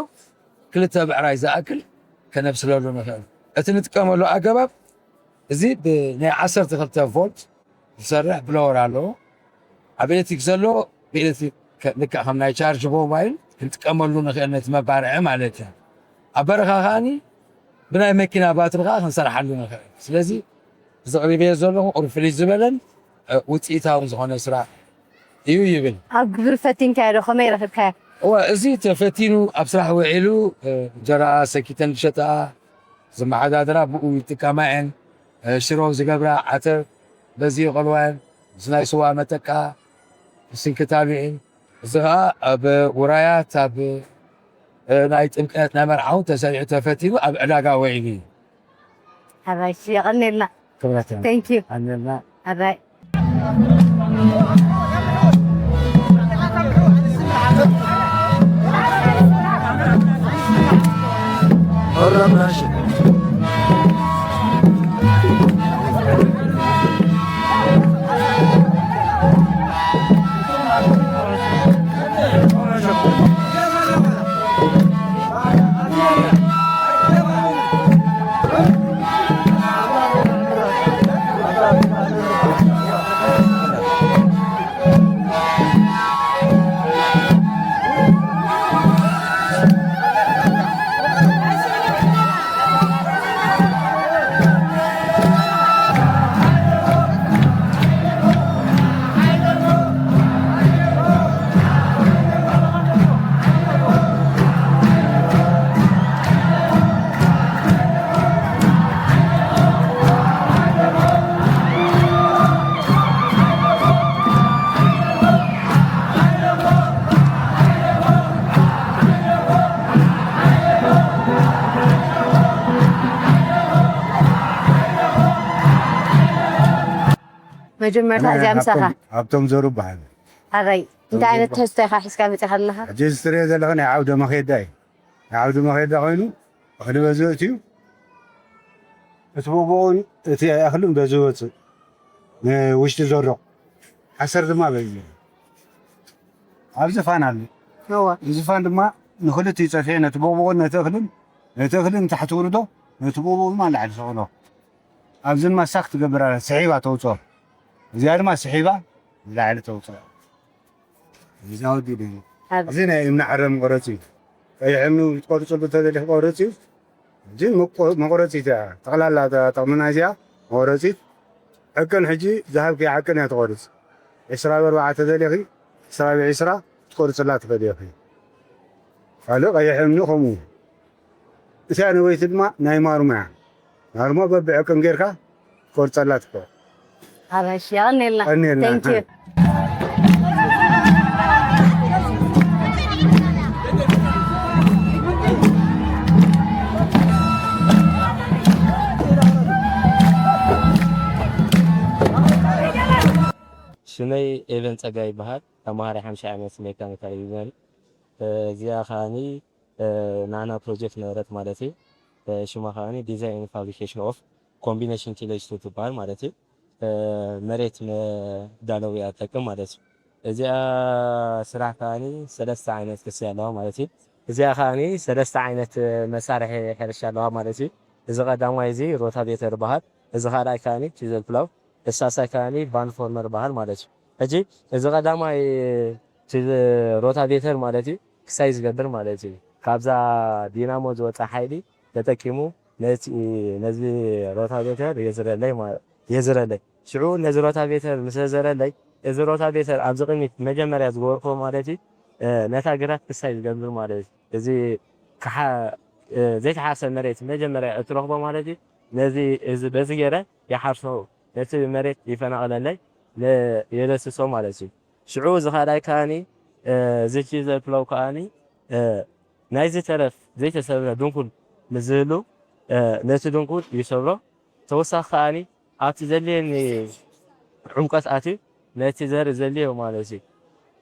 ክልተ ብዕራይ ዝኣክል ከነብስለሉ ንኽእል። እቲ ንጥቀመሉ ኣገባብ እዚ ብናይ ዓሰርተ ክልተ ቮልት ዝሰርሕ ብሎወር ኣለዎ። ኣብ ኤሌክትሪክ ዘሎ ብኤሌክትሪክ ከ-፣ ልክዕ ከም ናይ ቻርጅ ሞባይል ክንጥቀመሉ ንኽእል ነቲ መባርዒ ማለት እዩ። ኣብ በረኻ ከኣኒ ብናይ መኪና ባትሪ ከኣ ክንሰርሓሉ ንኽእል። ስለዚ እዚ ኣቕሪበዮ ዘለኹ ቁሩብ ፍልይ ዝበለን፣ እ፣ ውፅኢታውን ዝኾነ ስራሕ እዩ ይብል። ኣብ ግብሪ ፈቲንካዮ ዶ? ከመይ ረኺብካዮ? እወ፣ እዚ ተፈቲኑ ኣብ ስራሕ ውዒሉ፣ እ፣ እንጀራ ሰኪተን ዝሸጣ፣ ዝመሓዳድራ ብኡ ይጥቀማ እየን። እ፣ ሽሮ ዝገብራ፣ ዓተር በዚ ይቐልዋ እየን። ምስ ናይ ስዋ መጠቃ ይስንክታሉ እየን። እዚ ኸዓ ኣብ ውራያት፣ ኣብ፣ እ፣ ናይ ጥምቀት፣ ናይ መርዓ እውን ተሰሪዑ ተፈቲኑ ኣብ ዕዳጋ ውዒሉ እዩ። ሓራይ፣ የቐንየልና። ክብረት Thank you። ኣንየልና። ሓራይ። መጀመርታ ኣነ እዚኣ ምሳኻ። ሃብቶም፣ ሃብቶም ዘሩ በሃል። ኣረይ፣ እንታይ ዓይነት ትሕዝቶ ኢኻ ሒዝካ መጺኻ ኣለኻ? ሕጂ እዚ ትሪኦ ዘለኺ ናይ ዓውደ መኼዳ እዩ። ናይ ዓውደ መኼዳ ኮይኑ፣ እኽሊ በዚ የእትዩ፣ እቲ ቦቦኡን እቲ እኽልን በዚ ይወፅእ። ንውሽጢ ዘሮ። ሓሰር ድማ በዚ። ኣብዚ ፋን ኣሎ። እወ። እዚ ፋን ድማ ንኽልቲኡ ጸፊዐ፣ ነቲ ቦቦኡን ነቲ እኽልን፣ ነቲ እኽሊ ንታሕቲ ውርዶ፣ ነቲ ቦቦኡ ድማ ንላዕሊ ሰቕሎ። ኣብዚ ድማ ሳክ ትገብር ኣላ፣ ስሒባ ተውፅኦ። እዚኣ ድማ ስሒባ ንላዕሊ ተውፅኦ። እዚ ኣወዲኡ እዩ። ኣብ እዚ ናይ እምኒ ዓረ መቑረፂ እዩ። ቀይሕ እምኒ ክትቆርፅሉ ተደሊኹ ቆርፂ እዩ። እዚ መቆ-፣ መቑረፂት እያ። ጠቕላላ እታ ጥቕሚ ናይዚኣ መቑረፂት ዕቅን ሕጂ ዝሃብክያ ዕቅን እያ ትቖርፅ። ዕስራ ብኣርባዕተ ተደሊኺ፣ ዕስራ ብዕስራ ክትቆርፅላ ትኽእሊ ኢኺ። ካልእ ቀይሕ እምኒ ከምኡ። እቲኣ ነወይቲ ድማ ናይ ማርሞ እያ። ማርሞ በብዕቅን ጌርካ ትቆርፀላ ትኽእል። ሓራይ፣ የቐንየልና። ቀንየልና። Thank you። ሽመይ ኤቨን ጸጋይ ይበሃል። ተማሃራይ ሓምሻይ ዓመት ሜካኒካል ኢንጂነሪንግ። እ፣ እዚኣ ከኣኒ፣ እ፣ ናና ፕሮጀክት ነበረት ማለት እዩ። እ፣ ሽማ ከኣኒ ዲዛይን ፋብሪኬሽን ኦፍ ኮምቢኔሽን ቲለጅ ቱ ትበሃል ማለት እዩ። እ፣ መሬት መዳለዊ እያ ትጠቅም ማለት እዩ። እዚኣ ስራሕ ከኣኒ ሰለስተ ዓይነት ክሲ ኣለዋ ማለት እዩ። እዚኣ ከኣኒ ሰለስተ ዓይነት መሳርሒ ሕርሻ ኣለዋ ማለት እዩ። እዚ ቀዳማይ እዚ ሮታቬተር ይበሃል። እዚ ካልኣይ ከኣኒ ቺዘል ፕላው፣ እሳሳይ ከኣኒ ባንድ ፎርመር ይበሃል ማለት እዩ። ሕጂ እዚ ቀዳማይ ቺዘ-፣ ሮታቬተር ማለት እዩ ክሳይ ዝገብር ማለት እዩ። ካብዛ ዲናሞ ዝወፅእ ሓይሊ ተጠቂሙ ነቲ፣ ነዚ ሮታቬተር የዝረለይ ማ-፣ የዝረለይ። ሽዑ ነዚ ሮታቬተር ምስ ዘዘረለይ፣ እዚ ሮታቬተር ኣብዚ ቅድሚት መጀመርያ ዝገበርክዎ ማለት እዩ፣ እ፣ ነታ ግራት ክሳይ ዝገብር ማለት እዩ። እዚ ክሓ-፣ እ፣ ዘይተሓርሰ መሬት መጀመርያ እትረኽቦ ማለት እዩ። ነዚ፣ እዚ፣ በዚ ገይረ ይሓርሶ፣ ነቲ መሬት ይፈናቕለለይ፣ ነ-፣ የደስሶ ማለት እዩ። ሽዑ እዚ ካልኣይ ከኣኒ፣ እ፣ እዚ ቺዘል ፕላው ከኣኒ፣ እ፣ ናይዚ ተረፍ ዘይተሰብረ ድንኩል ምስ ዝህሉ፣ እ፣ ነቲ ድንኩል ይሰብሮ። ተወሳኺ ከኣኒ ኣብቲ ዘድልየኒ ዕምቆት ኣትዩ ነቲ ዘርኢ ዘድልዮ ማለት እዩ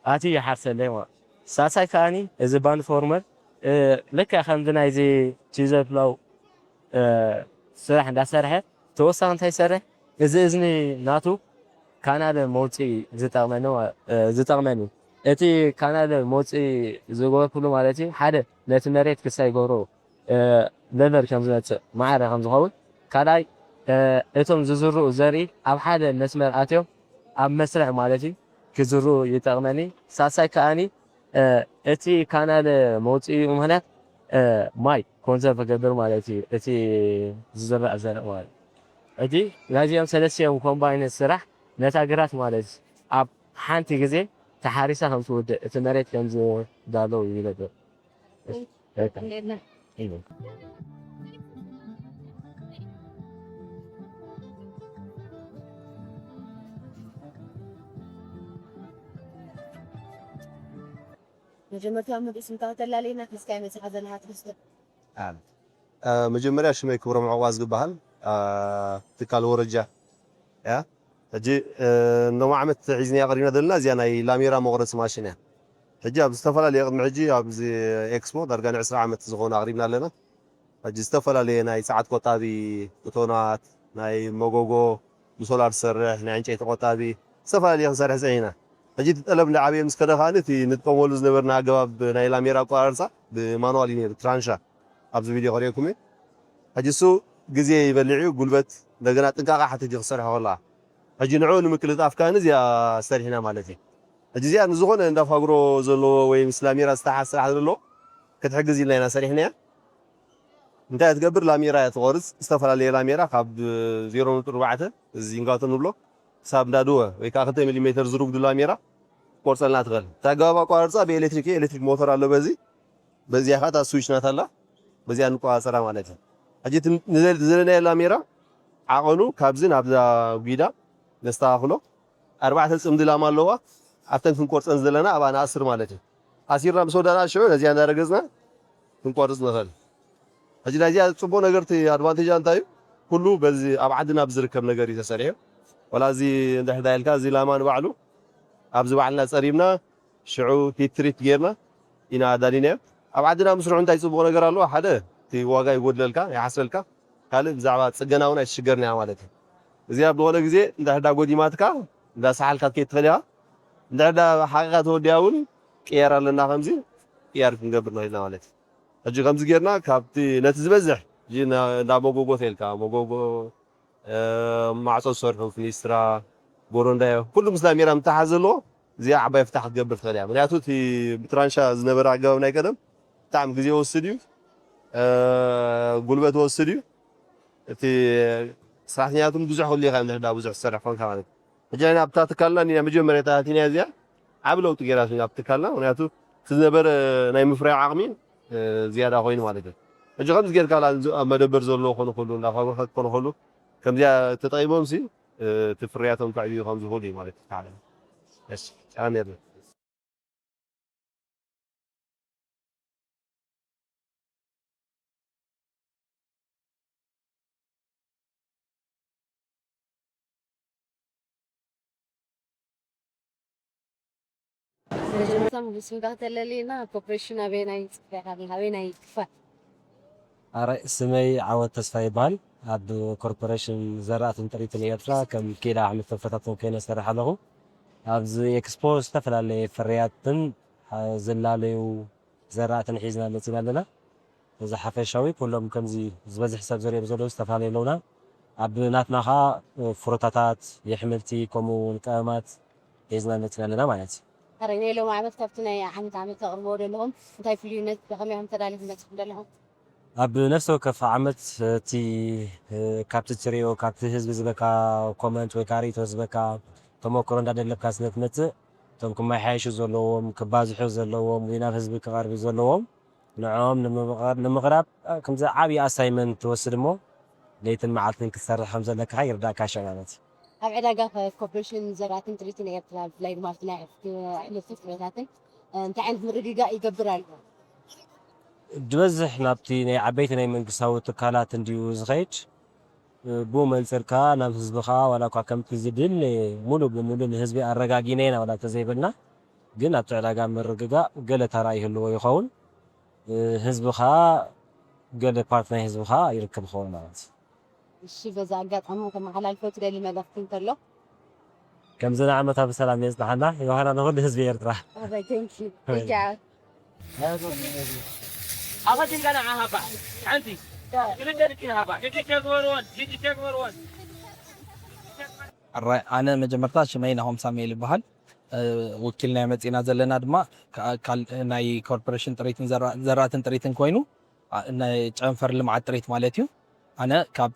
ኣትዩ ይሓርሰለይ ማለት። ሳልሳይ ከኣኒ እዚ ባንድ ፎርመር፣ እ፣ ልክዕ ከምዚ ናይዚ ቺዘል ፕላው፣ እ፣ ስራሕ እንዳሰርሐ ተወሳኺ እንታይ ይሰርሕ? እዚ እዝኒ ናቱ ካናል መውፅኢ ዝጠቕመኒ ማ-፣ እ፣ ዝጠቕመኒ። እቲ ካናል መውፅኢ ዝገበርኩሉ ማለት እዩ፣ ሓደ ነቲ መሬት ክሳይ ይገብሮ፣ እ፣ ለቨል ከም ዝመፅእ፣ ማዕረ ከም ዝኸውን። ካልኣይ፣ እ፣ እቶም ዝዝርኡ ዘርኢ ኣብ ሓደ መስመር ኣትዮም ኣብ መስርዕ ማለት እዩ ክዝርኡ ይጠቕመኒ። ሳልሳይ ከኣኒ፣ እ፣ እቲ ካናል መውፅኢ ምኽንያት፣ እ፣ ማይ ኮንሰርቭ ክገብር ማለት እዩ፣ እቲ ዝዝራእ ዘርኢ ማለት። ሕጂ ናይዚኦም ሰለስቲኦም ኮምባይን ስራሕ ነታ ግራት ማለት ኣብ ሓንቲ ግዜ ተሓሪሳ ከም ትውድእ፣ እቲ መሬት ከም ዝዳለው ይገብር። መጀመርታ ኣብ ምንቅስቃስ ተላለይና፣ እስካይ መጽሓ ዘለሃት ክስተ። ኣነ። እ፣ መጀመርያ ሽመይ ክብሮም ዕቑባ ዝግበሃል፣ እ፣ ትካል ወረጃ እያ። ሕጂ፣ እ፣ ሎም ዓመት ሒዝና ኣቕሪብና ዘለና እዚኣ ናይ ላሜራ መቑረፂ ማሽን እያ። ሕጂ ኣብ ዝተፈላለዩ ቅድሚ ሕጂ ኣብዚ ኤክስፖ ዳርጋ ን ዕስራ ዓመት ዝኾነ ኣቕሪብና ኣለና። ሕጂ ዝተፈላለየ ናይ ሰዓት ቆጣቢ፣ እቶናት፣ ናይ መጎጎ፣ ብሶላር ዝሰርሕ፣ ናይ ዕንጨይቲ ቆጣቢ፣ ዝተፈላለየ ክንሰርሕ ጸኒሕና። ሕጂ እቲ ጠለብ እንዳዓበየ ምስ ከደ ከኣ እቲ ንጥቀመሉ ዝነበርና ኣገባብ ናይ ላሜራ ኣቆራርጻ ብማኑዋል እዩ ነይሩ፣ ትራንሻ ኣብዚ ቪድዮ ከርእየኩም እየ። ሕጂ እሱ ግዜ ይበልዕ እዩ፣ ጉልበት፣ እንደገና ጥንቃቐ ሓትት እዩ ክሰርሖ ከለኻ። ሕጂ ንዕኡ ንምቅልጣፍ ከኣ እዚኣ ሰሪሕና ማለት እዩ። ሕጂ እዚኣ ንዝኾነ እንዳ ፋግሮ ዘለዎ ወይ ምስ ላሜራ ዝተሓሓዝ ስራሕ ዘለዎ ክትሕግዝ ኢልና ኢና ሰሪሕናያ። እንታይ ትገብር? ላሜራ እያ ትቆርጽ። ዝተፈላለየ ላሜራ ካብ ዜሮ ነጥቢ ኣርባዕተ ዚንጋቶ ንብሎ ክሳብ እንዳ ድወ ወይ ከዓ ክልተ ሚሊሜተር ዝሩጉድ ላሜራ ትቆርጸልና ትኽእል። እቲ ኣገባብ ኣቋራርጻ ብኤሌክትሪክ እዩ። ኤሌክትሪክ ሞተር ኣሎ በዚ። በዚኣ ከዓ እታ ስዊች ናታ ኣላ። በዚኣ ንቆጻጸራ ማለት እዩ። ሕጂ እቲ ንዘ-፣ ዝደለናዮ ላሜራ ዓቐኑ ካብዚ ናብዛ ጒዳ ነስተኻኽሎ። ኣርባዕተ ጽምዲ ላማ ኣለዋ። ኣብተን ክንቆርጸን ዘለና ኣብኣ ንኣስር ማለት እዩ። ኣሲርና ምስ ወዳእና ሽዑ ነዚኣ እንዳረገጽና ክንቆርጽ ንኽእል። ሕጂ ናይዚኣ ጽቡቕ ነገር እቲ ኣድቫንቴጃ እንታይ እዩ? ኩሉ በዚ ኣብ ዓድና ብዝርከብ ነገር እዩ ተሰሪሑ። ዋላ እዚ እንድሕር ዳይልካ እዚ ላማ ንባዕሉ ኣብዚ ባዕልና ጸሪብና ሽዑ ሂት ትሪት ጌርና ኢና ኣዳሊናዮ። ኣብ ዓድና ምስርሑ እንታይ ጽቡቕ ነገር ኣለዎ? ሓደ እቲ ዋጋ ይጎድለልካ፣ ይሓስረልካ። ካልእ ብዛዕባ ጽገና እውን ኣይትሽገርና እያ ማለት እዩ። እዚኣ ብዝኾነ ግዜ እንድሕር ዳ ጎዲማትካ እንዳሰሓልካ ክትከይድ ትኽእል ኢኻ። እንድሕር ዳ ሓቂኻ ተወዲኣ እውን ቅያር ኣለና፣ ከምዚ ቅያር ክንገብር ንኽእል ኢና ማለት እዩ። ሕጂ ከምዚ ጌርና ካብቲ ነቲ ዝበዝሕ ሕጂ ና-፣ እንዳ መጎጎ ተልካ መጎጎ፣ እ፣ ማዕጾ ዝሰርሑ ፍኒስትራ፣ ቦሮንዳዮ፣ ኩሉ ምስ ላሜራ ምትሓዝ ዘለዎ እዚኣ ዓባይ ፍታሕ ክትገብር ትኽእል እያ። ምክንያቱ እቲ ብትራንሻ ዝነበረ ኣገባብ ናይ ቀደም ብጣዕሚ ግዜ ወስድ እዩ፣ እ፣ ጉልበት ወስድ እዩ። እቲ ሰራሕተኛቱን ብዙሕ ክልኢኻ እዮም ንሕዳ ብዙሕ ዝሰርሕ ኮንካ ማለት እዩ። ሕጂ ንሕና ኣብታ ትካልና እንዲና መጀመርያ ተኣቲና እዚኣ ዓቢ ለውጢ ገይራትና ኣብቲ ትካልና። ምክንያቱ እቲ ዝነበረ ናይ ምፍራይ ዓቕሚ፣ እ፣ ዝያዳ ኮይኑ ማለት እዩ። ሕጂ ከምዚ ጌርካ ላ-፣ ኣብ መደበር ዘሎ ኮነ ኩሉ፣ እንዳ ፋብሪካ ኮነ ኩሉ ከምዚኣ ተጠቒሞም ሲ፣ እ፣ እቲ ፍርያቶም ከዕብዩ ከም ዝኽእሉ እዩ ማለት እዩ። እሺ፣ ሰላም የለን። መጀመርታ ብስምካ ከተለለየና፣ ኮርፖሬሽን ኣበየናይ ጽፍሪ ኢኻ? ኣበየናይ ክፋል? ኣራይ፣ ስመይ ዓወት ተስፋ ይበሃል። ኣብ ኮርፖሬሽን ዘራእትን ጥሪትን ኤርትራ ከም ኪኢላ ኣሕምልትን ፍረታትን ኮይነ እሰርሕ ኣለኹ። ኣብዚ ኤክስፖ ዝተፈላለየ ፍርያትን፣ አ፣ ዝላለዩ ዘራእትን ሒዝና መጺና ኣለና። እዚ ሓፈሻዊ ኩሎም ከምዚ ዝበዝሕ ሰብ ዝሪኦም ዘለዉ ዝተፈላለዩ ኣለዉና። ኣብ ናትና ኸኣ ፍሩታታት፣ የሕምልቲ፣ ከምኡ እውን ቀመማት ሒዝና መጺና ኣለና ማለት እዩ። ሕራይ፣ ናይ ሎሚ ዓመት ካብቲ ናይ ዓመት ዓመት ተቕርብዎ ዘለኹም እንታይ ፍሉይነት፣ ብኸመይ ኢኹም ተዳሊኹም መጺኹም ዘለኹም? ኣብ ነፍሲ ወከፍ ዓመት እቲ፣ እ፣ ካብቲ ትሪኦ፣ ካብቲ ህዝቢ ዝበካ ኮመንት ወይ ከዓ ርእይቶ ዝበካ ተመክሮ እንዳደለብካ ስለ ትመጽእ፣ እቶም ክመሓየሹ ዘለዎም፣ ክባዝሑ ዘለዎም ወይ ናብ ህዝቢ ክቐርቡ ዘለዎም ንዕኦም ንምቕራብ፣ ንምቕራብ፣ እ፣ ከምዚ ዓብዪ ኣሳይመንት ትወስድ እሞ ለይትን መዓልትን ክትሰርሕ ከም ዘለካ ይርዳእካ ሸ ማለት እዩ። ኣብ ዕዳጋ ከ ኮርፖሬሽን ዘራእትን ጥሪትን ኤርትራ ብፍላይ ድማ ኣብቲ ናይ ኣሕምልቲ ፍረታትን እንታይ ዓይነት ምርግጋእ ይገብር ኣሎ? ዝበዝሕ ናብቲ ናይ ዓበይቲ ናይ መንግስታዊ ትካላት እንድዩ ዝኸይድ። ብኡ መንፅር ከዓ ናብ ህዝቢ ከዓ ዋላ እኳ ከምቲ ዝድለ ሙሉእ ብሙሉእ ንህዝቢ ኣረጋጊነ ኢና ዋላ እንተዘይበልና፣ ግን ኣብቲ ዕዳጋ ምርግጋእ ገለ ተራ ይህልዎ ይኸውን። ህዝቢ ከዓ ገለ ፓርት ናይ ህዝቢ ከዓ ይርከብ ይኸውን ማለት እዩ። እሺ፣ በዚ ኣጋጣሚ ከመሓላልፎ ትደሊ መልእኽቲ እንተሎ? ከምዚ ንዓመታ ብሰላም የጽንሓና። ዮሃና ንኹሉ ህዝቢ ኤርትራ። ኣባይ፣ thank you። Thank you። ኣኸድን ገና ዓሃባ ሓንቲ ክልተ ደቂ ሃባ ሽዱሽተ ግበርዎን ሽዱሽተ ግበርዎን ኣራይ፣ ኣነ መጀመርታ ሽመይ ናሆም ሳሙኤል ይበሃል። እ፣ ወኪልና መጺና ዘለና ድማ ከ-፣ ካል-፣ ናይ ኮርፖሬሽን ጥሪትን ዘራ-፣ ዘራእትን ጥሪትን ኮይኑ፣ ኣ፣ ናይ ጨንፈር ልምዓት ጥሪት ማለት እዩ። ኣነ ካብ፣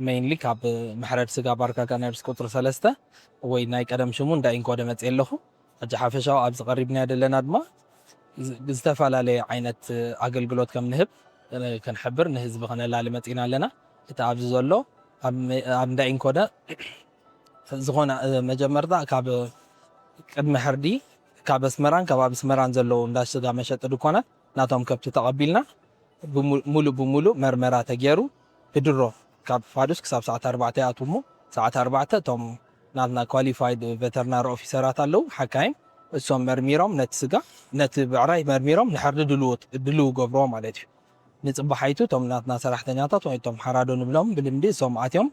ሜይንሊ ካብ መሕረድ ስጋ ባርካ ካናብስ ቁጽሪ ሰለስተ ወይ ናይ ቀደም ሽሙ እንዳ ኢንኮደ መጽየ ኣለኹ። ሕጂ ሓፈሻዊ ኣብዚ ቀሪብናዮ ዘለና ድማ ዝ-፣ ብዝተፈላለየ ዓይነት ኣገልግሎት ከም ንህብ፣ እ፣ ክንሕብር ንህዝቢ ከነላሊ መጺና ኣለና። እቲ ኣብዚ ዘሎ ኣብ መ-፣ ኣብ እንዳ ኢንኮደ ዝኾነ፣ እ፣ መጀመርታ ካብ ቅድሚ ሕርዲ ካብ ኣስመራን ካብ ኣብ ኣስመራን ዘለዉ እንዳ ስጋ መሸጢ ድኳናት ናቶም ከብቲ ተቐቢልና ብሙ- ሙሉእ ብሙሉእ መርመራ ተገይሩ ብድሮ ካብ ፋዱስ ክሳብ ሰዓት ኣርባዕተ ይኣትዉ እሞ ሰዓት ኣርባዕተ እቶም ናትና ኳሊፋይድ ቨተርናሪ ኦፊሰራት ኣለዉ ሓካይም እሶም መርሚሮም ነቲ ስጋ ነቲ ብዕራይ መርሚሮም ንሐርዲ ድልዎ ድልው ገብርዎ ማለት እዩ። ንጽባሓይቱ እቶም ናትና ሰራሕተኛታት ወይ እቶም ሓራዶ ንብሎም ብልምዲ እሶም ኣትዮም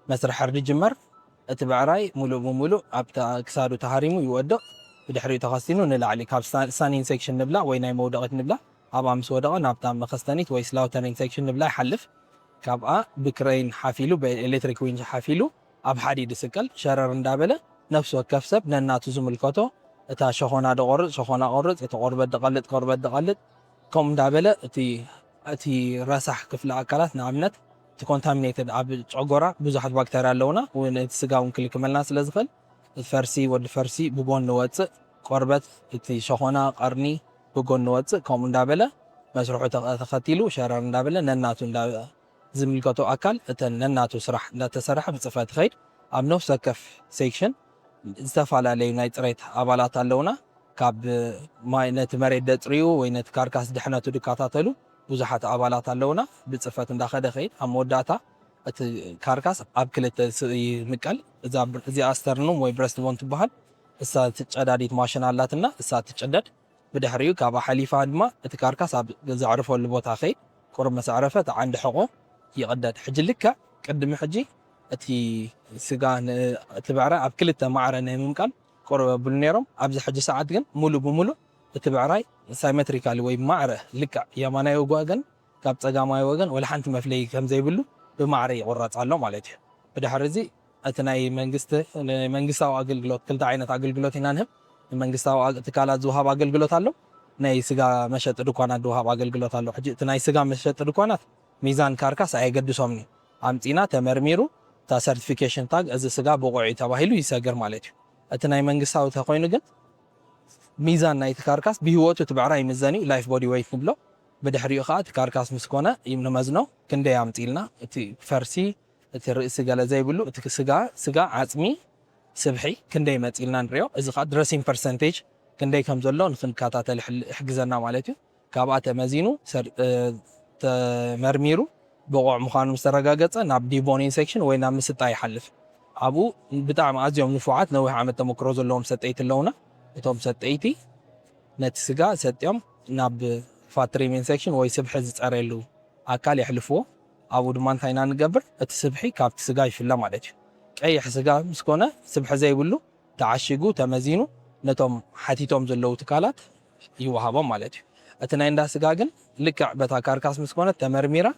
መስርሕ ሕርዲ ይጅመር። እቲ ብዕራይ ሙሉእ ብሙሉእ ኣብ ክሳዱ ተሃሪሙ ይወድቕ። ብድሕሪኡ ተኸስቲኑ ንላዕሊ ካብ ስታኒን ሴክሽን ንብላ ወይ ናይ መውደቒት ንብላ ኣብኣ ምስ ወደቐ ናብታ መኸስተኒት ወይ ስላውተሪን ሴክሽን ንብላ ይሓልፍ። ካብኣ ብክረይን ሓፊሉ ብኤሌክትሪክ ዊንች ሓፊሉ ኣብ ሓዲድ ይስቀል። ሸረር እንዳበለ ነፍሲ ወከፍ ሰብ ነናቱ ዝምልከቶ እታ ሸኾና ደቆርፅ ሸኾና ቆርፅ፣ እቲ ቆርበት ደቐልጥ ቆርበት ደቐልጥ ከምኡ እንዳበለ እቲ እቲ ረሳሕ ክፍሊ ኣካላት ንኣብነት እቲ ኮንታሚኔትድ ኣብ ጨጎራ ብዙሓት ባክተርያ ኣለውና ነቲ ስጋ እውን ክልክመልና ስለ ዝኽእል እቲ ፈርሲ ወዲ ፈርሲ ብጎን ንወፅእ ቆርበት እቲ ሸኾና ቀርኒ ብጎን ንወፅእ ከምኡ እንዳበለ መስርሑ ተኸቲሉ ሸረር እንዳበለ ነናቱ ዝምልከቶ ኣካል እተን ነናቱ ስራሕ እንዳተሰርሐ ብፅፈት ይኸይድ። ኣብ ነፍሲ ወከፍ ሴክሽን ዝተፈላለዩ ናይ ፅሬት ኣባላት ኣለውና። ካብ ማይ ነቲ መሬት ደፅርዩ ወይ ነቲ ካርካስ ድሕነቱ ድከታተሉ ብዙሓት ኣባላት ኣለውና። ብፅፈት እንዳኸደ ኸይድ ኣብ መወዳእታ እቲ ካርካስ ኣብ ክልተ ይምቀል። እዚኣ ስተርኑም ወይ ብረስት ቦን ትበሃል። እሳ ትጨዳዲት ማሽን ኣላትና እሳ ትጨደድ ብድሕሪኡ ካብኣ ሓሊፋ ድማ እቲ ካርካስ ኣብ ዘዕርፈሉ ቦታ ከይድ ቁሩብ መሰዕረፈ እቲ ዓንዲ ሕቖ ይቕደድ። ሕጂ ልክዕ ቅድሚ ሕጂ እቲ ስጋ እቲ ብዕራይ ኣብ ክልተ ማዕረ ናይ ምምቃል ቁሩብ ኣብሉ ነይሮም። ኣብዚ ሕጂ ሰዓት ግን ሙሉ ብሙሉ እቲ ብዕራይ ሳይመትሪካሊ ወይ ማዕረ ልክዕ የማናይ ወገን ካብ ጸጋማይ ወገን ወላ ሓንቲ መፍለይ ከም ዘይብሉ ብማዕረ ይቑረጽ ኣሎ ማለት እዩ። ብድሕሪ እዚ እቲ ናይ መንግስቲ መንግስታዊ ኣገልግሎት ክልተ ዓይነት ኣገልግሎት ኢና ንህብ። ንመንግስታዊ ትካላት ዝውሃብ ኣገልግሎት ኣሎ፣ ናይ ስጋ መሸጢ ድኳናት ዝውሃብ ኣገልግሎት ኣሎ። ሕጂ እቲ ናይ ስጋ መሸጢ ድኳናት ሚዛን ካርካስ ኣየገድሶምን እዩ። ኣምፂና ተመርሚሩ እታ ሰርቲፊኬሽን ታግ እዚ ስጋ ብቑዕ እዩ ተባሂሉ ይሰግር ማለት እዩ። እቲ ናይ መንግስታዊ ተኮይኑ ግን ሚዛን ናይቲ ካርካስ ብህይወቱ እቲ ብዕራይ ይምዘን እዩ፣ ላይፍ ቦዲ ወይት ንብሎ። ብድሕሪኡ ከዓ እቲ ካርካስ ምስ ኮነ ንመዝኖ ክንደይ ኣምፂልና እቲ ፈርሲ እቲ ርእሲ ገለ ዘይብሉ እቲ ስጋ ስጋ ዓፅሚ ስብሒ ክንደይ መፂልና ንሪኦ። እዚ ከዓ ድረሲንግ ፐርሰንቴጅ ክንደይ ከም ዘሎ ንክንከታተል ይሕግዘና ማለት እዩ። ካብኣ ተመዚኑ ተመርሚሩ ብቑዕ ምዃኑ ምስ ተረጋገፀ ናብ ዲቦኒንግ ሴክሽን ወይ ናብ ምስጣ ይሓልፍ። ኣብኡ ብጣዕሚ ኣዝዮም ንፉዓት ነዊሕ ዓመት ተመክሮ ዘለዎም ሰጠይቲ ኣለውና። እቶም ሰጠይቲ ነቲ ስጋ ሰጥዮም ናብ ፋት ትሪሚንግ ሴክሽን ወይ ስብሒ ዝፀረየሉ ኣካል የሕልፍዎ። ኣብኡ ድማ እንታይ ኢና ንገብር? እቲ ስብሒ ካብቲ ስጋ ይፍለ ማለት እዩ። ቀይሕ ስጋ ምስ ኮነ ስብሒ ዘይብሉ ተዓሺጉ ተመዚኑ ነቶም ሓቲቶም ዘለዉ ትካላት ይወሃቦም ማለት እዩ። እቲ ናይ እንዳ ስጋ ግን ልክዕ በታ ካርካስ ምስ ኮነት ተመርሚራ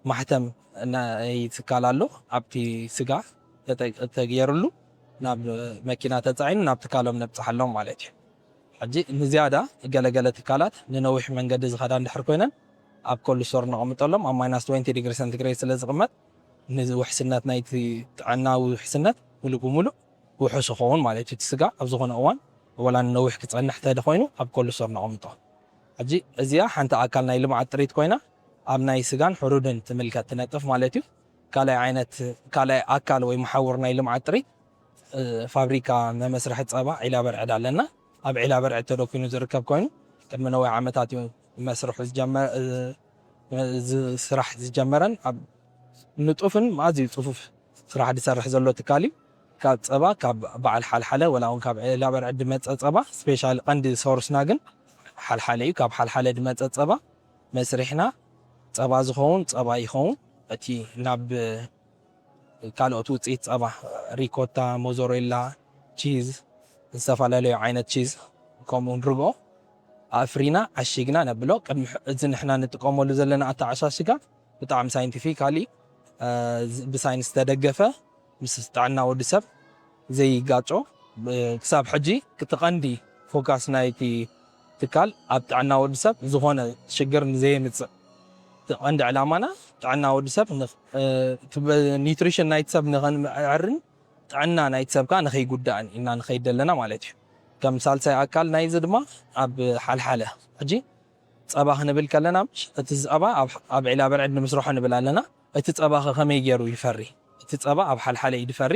ማሕተም ናይ ትካል ኣሎ ኣብቲ ስጋ ተገይርሉ ናብ መኪና ተፃዒኑ ናብ ትካሎም ነብፅሓሎም ማለት እዩ። ሕጂ ንዝያዳ ገለገለ ትካላት ንነዊሕ መንገዲ ዝኸዳ እንድሕር ኮይነን ኣብ ኮልድ ስቶር ነቐምጠሎም ኣብ ማይናስ ትወንቲ ዲግሪ ሰንቲግሬድ ስለ ዝቕመጥ ንውሕስነት ናይቲ ጥዕናዊ ውሕስነት ሙሉእ ብሙሉእ ውሑስ ይኸውን ማለት እዩ። እቲ ስጋ ኣብ ዝኾነ እዋን ወላ ንነዊሕ ክፀንሕ ተደ ኮይኑ ኣብ ኮልድ ስቶር ነቐምጦ። ሕጂ እዚኣ ሓንቲ ኣካል ናይ ልምዓት ጥሪት ኮይና ኣብ ናይ ስጋን ሕሩድን ትምልከት ትነጥፍ ማለት እዩ። ካልኣይ ዓይነት ካልኣይ ኣካል ወይ መሓውር ናይ ልምዓት ጥሪት ፋብሪካ መመስርሒ ጸባ ዒላ በርዕድ ኣለና። ኣብ ዒላ በርዕድ ተደኪኑ ዝርከብ ኮይኑ ቅድሚ ነዊሕ ዓመታት እዩ መስርሑ ዝጀመረ። እዚ ስራሕ ዝጀመረን ኣብ ንጡፍን ኣዝዩ ጽፉፍ ስራሕ ዝሰርሕ ዘሎ ትካል እዩ። ካብ ጸባ ካብ በዓል ሓልሓለ ወላ እውን ካብ ዒላ በርዕድ ዝመጸ ጸባ ስፔሻል ቀንዲ ሶርስና ግን ሓልሓለ እዩ። ካብ ሓልሓለ ዝመጸ ጸባ መስሪሕና ጸባ ዝኸውን ጸባ ይኸውን። እቲ ናብ ካልኦት ውፅኢት ፀባ ሪኮታ፣ ሞዞሬላ፣ ቺዝ፣ ዝተፈላለዩ ዓይነት ቺዝ ከምኡ እውን ርግኦ ኣፍሪና ዓሺግና ነብሎ። ቅድሚ እዚ ንሕና ንጥቀመሉ ዘለና ኣተዓሻሽጋ ብጣዕሚ ሳይንቲፊካሊ ብሳይንስ ዝተደገፈ ምስ ጥዕና ወዲ ሰብ ዘይጋጮ ክሳብ ሕጂ እቲ ቀንዲ ፎካስ ናይቲ ትካል ኣብ ጥዕና ወዲ ሰብ ዝኾነ ሽግር ንዘየምፅእ እቲ ቀንዲ ዕላማና ጥዕና ወዲ ሰብ ኒትሪሽን ናይቲ ሰብ ንኸንዕርን ጥዕና ናይቲ ሰብ ከዓ ንኸይጉዳእን ኢና ንኸይድ ዘለና ማለት እዩ። ከም ሳልሳይ ኣካል ናይዚ ድማ ኣብ ሓልሓለ ሕጂ ፀባ ክንብል ከለና ምሽ እቲ ጸባ ኣብ ዒላ በርዕድ ንምስርሖ ንብል ኣለና። እቲ ጸባ ከ ከመይ ገይሩ ይፈሪ? እቲ ጸባ ኣብ ሓልሓለ እዩ ዝፈሪ።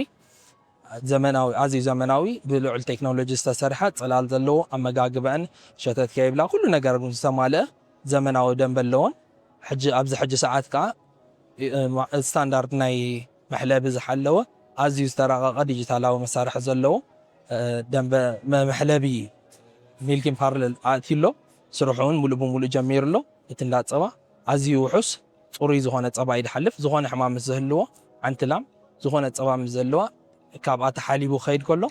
ዘመናዊ ኣዝዩ ዘመናዊ ብልዑል ቴክኖሎጂ ዝተሰርሐ ጽላል ዘለዎ ኣመጋግበአን ሸተት ከይብላ ኩሉ ነገር እውን ዝተማልአ ዘመናዊ ደንበ ኣለዎን። ሕጂ ኣብዚ ሕጂ ሰዓት ከዓ ስታንዳርድ ናይ መሕለቢ ዝሓለወ ኣዝዩ ዝተራቐቐ ዲጂታላዊ መሳርሒ ዘለዎ ደንበ መሕለቢ ሚልኪን ፓርለል ኣእትዩ ኣሎ። ስርሑ እውን ሙሉእ ብሙሉእ ጀሚሩ ኣሎ። እቲ እንዳ ፀባ ኣዝዩ ውሑስ ፅሩይ ዝኾነ ፀባ እዩ ዝሓልፍ። ዝኾነ ሕማም ምስ ዝህልዎ ሓንቲ ላም ዝኾነ ፀባ ምስ ዘለዋ ካብኣ ተሓሊቡ ክኸይድ ከሎ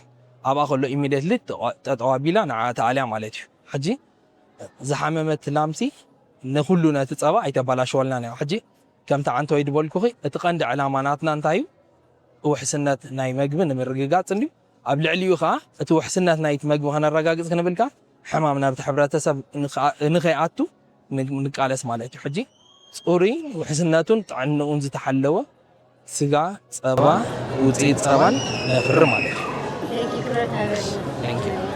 ኣብኣ ከሎ ኢሚድየትሊ ጠጠው ኣቢላ ንዓ ተኣልያ ማለት እዩ። ሕጂ ዝሓመመት ላምሲ ንኩሉ ነቲ ጸባ ኣይተባላሽወልናን እያ። ሕጂ ከምቲ ዓንተወይ ዝበልኩኺ እቲ ቀንዲ ዕላማ ናትና እንታይ እዩ? ውሕስነት ናይ መግቢ ንምርግጋጽ እንድዩ። ኣብ ልዕሊኡ ኸኣ እቲ ውሕስነት ናይቲ መግቢ ከነረጋግጽ ክንብል ከኣ ሕማም ናብቲ ሕብረተሰብ ንኸኣ-፣ ንኸይኣቱ ን-፣ ንቃለስ ማለት እዩ። ሕጂ ጽሩይ ውሕስነቱን ጥዕንኡን ዝተሓለወ ስጋ፣ ጸባ፣ ውጽኢት ጸባን ነፍሪ ማለት እዩ። Thank you።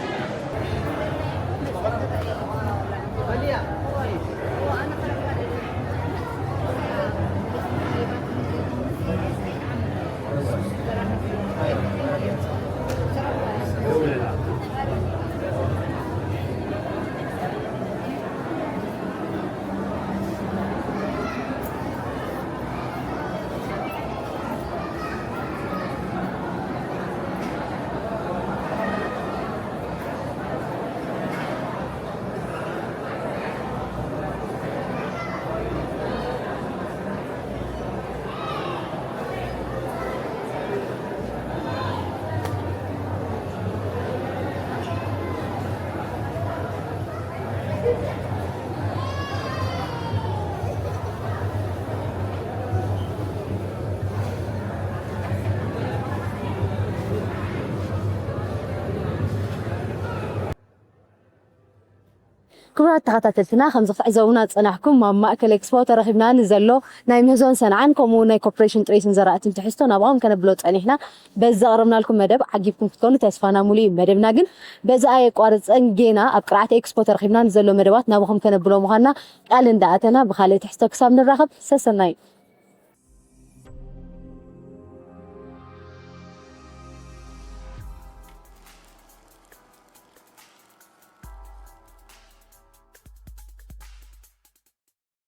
ክቡራት ተኸታተልትና፣ ከምዚ ክትዕዘቡና ዝጸናሕኩም፣ ኣብ ማእከል ኤክስፖ ተረኺብና ንዘሎ ናይ ምህዞን ሰንዓን፣ ከምኡ እውን ናይ ኮርፖሬሽን ጥሪትን ዘራእትን ትሕዝቶ ናብኣኹም ከነብሎ ጸኒሕና። በዚ ዘቕረብናልኩም መደብ ዓጊብኩም ክትኮኑ ተስፋና ሙሉእ እዩ። መደብና ግን በዚ ኣየቋርጽን፣ ጌና ኣብ ቅርዓት ኤክስፖ ተረኺብና ንዘሎ መደባት ናብኹም ከነብሎ ምዃንና ቃል እንዳኣተና፣ ብኻልእ ትሕዝቶ ክሳብ ንራኸብ ሰሰናዩ።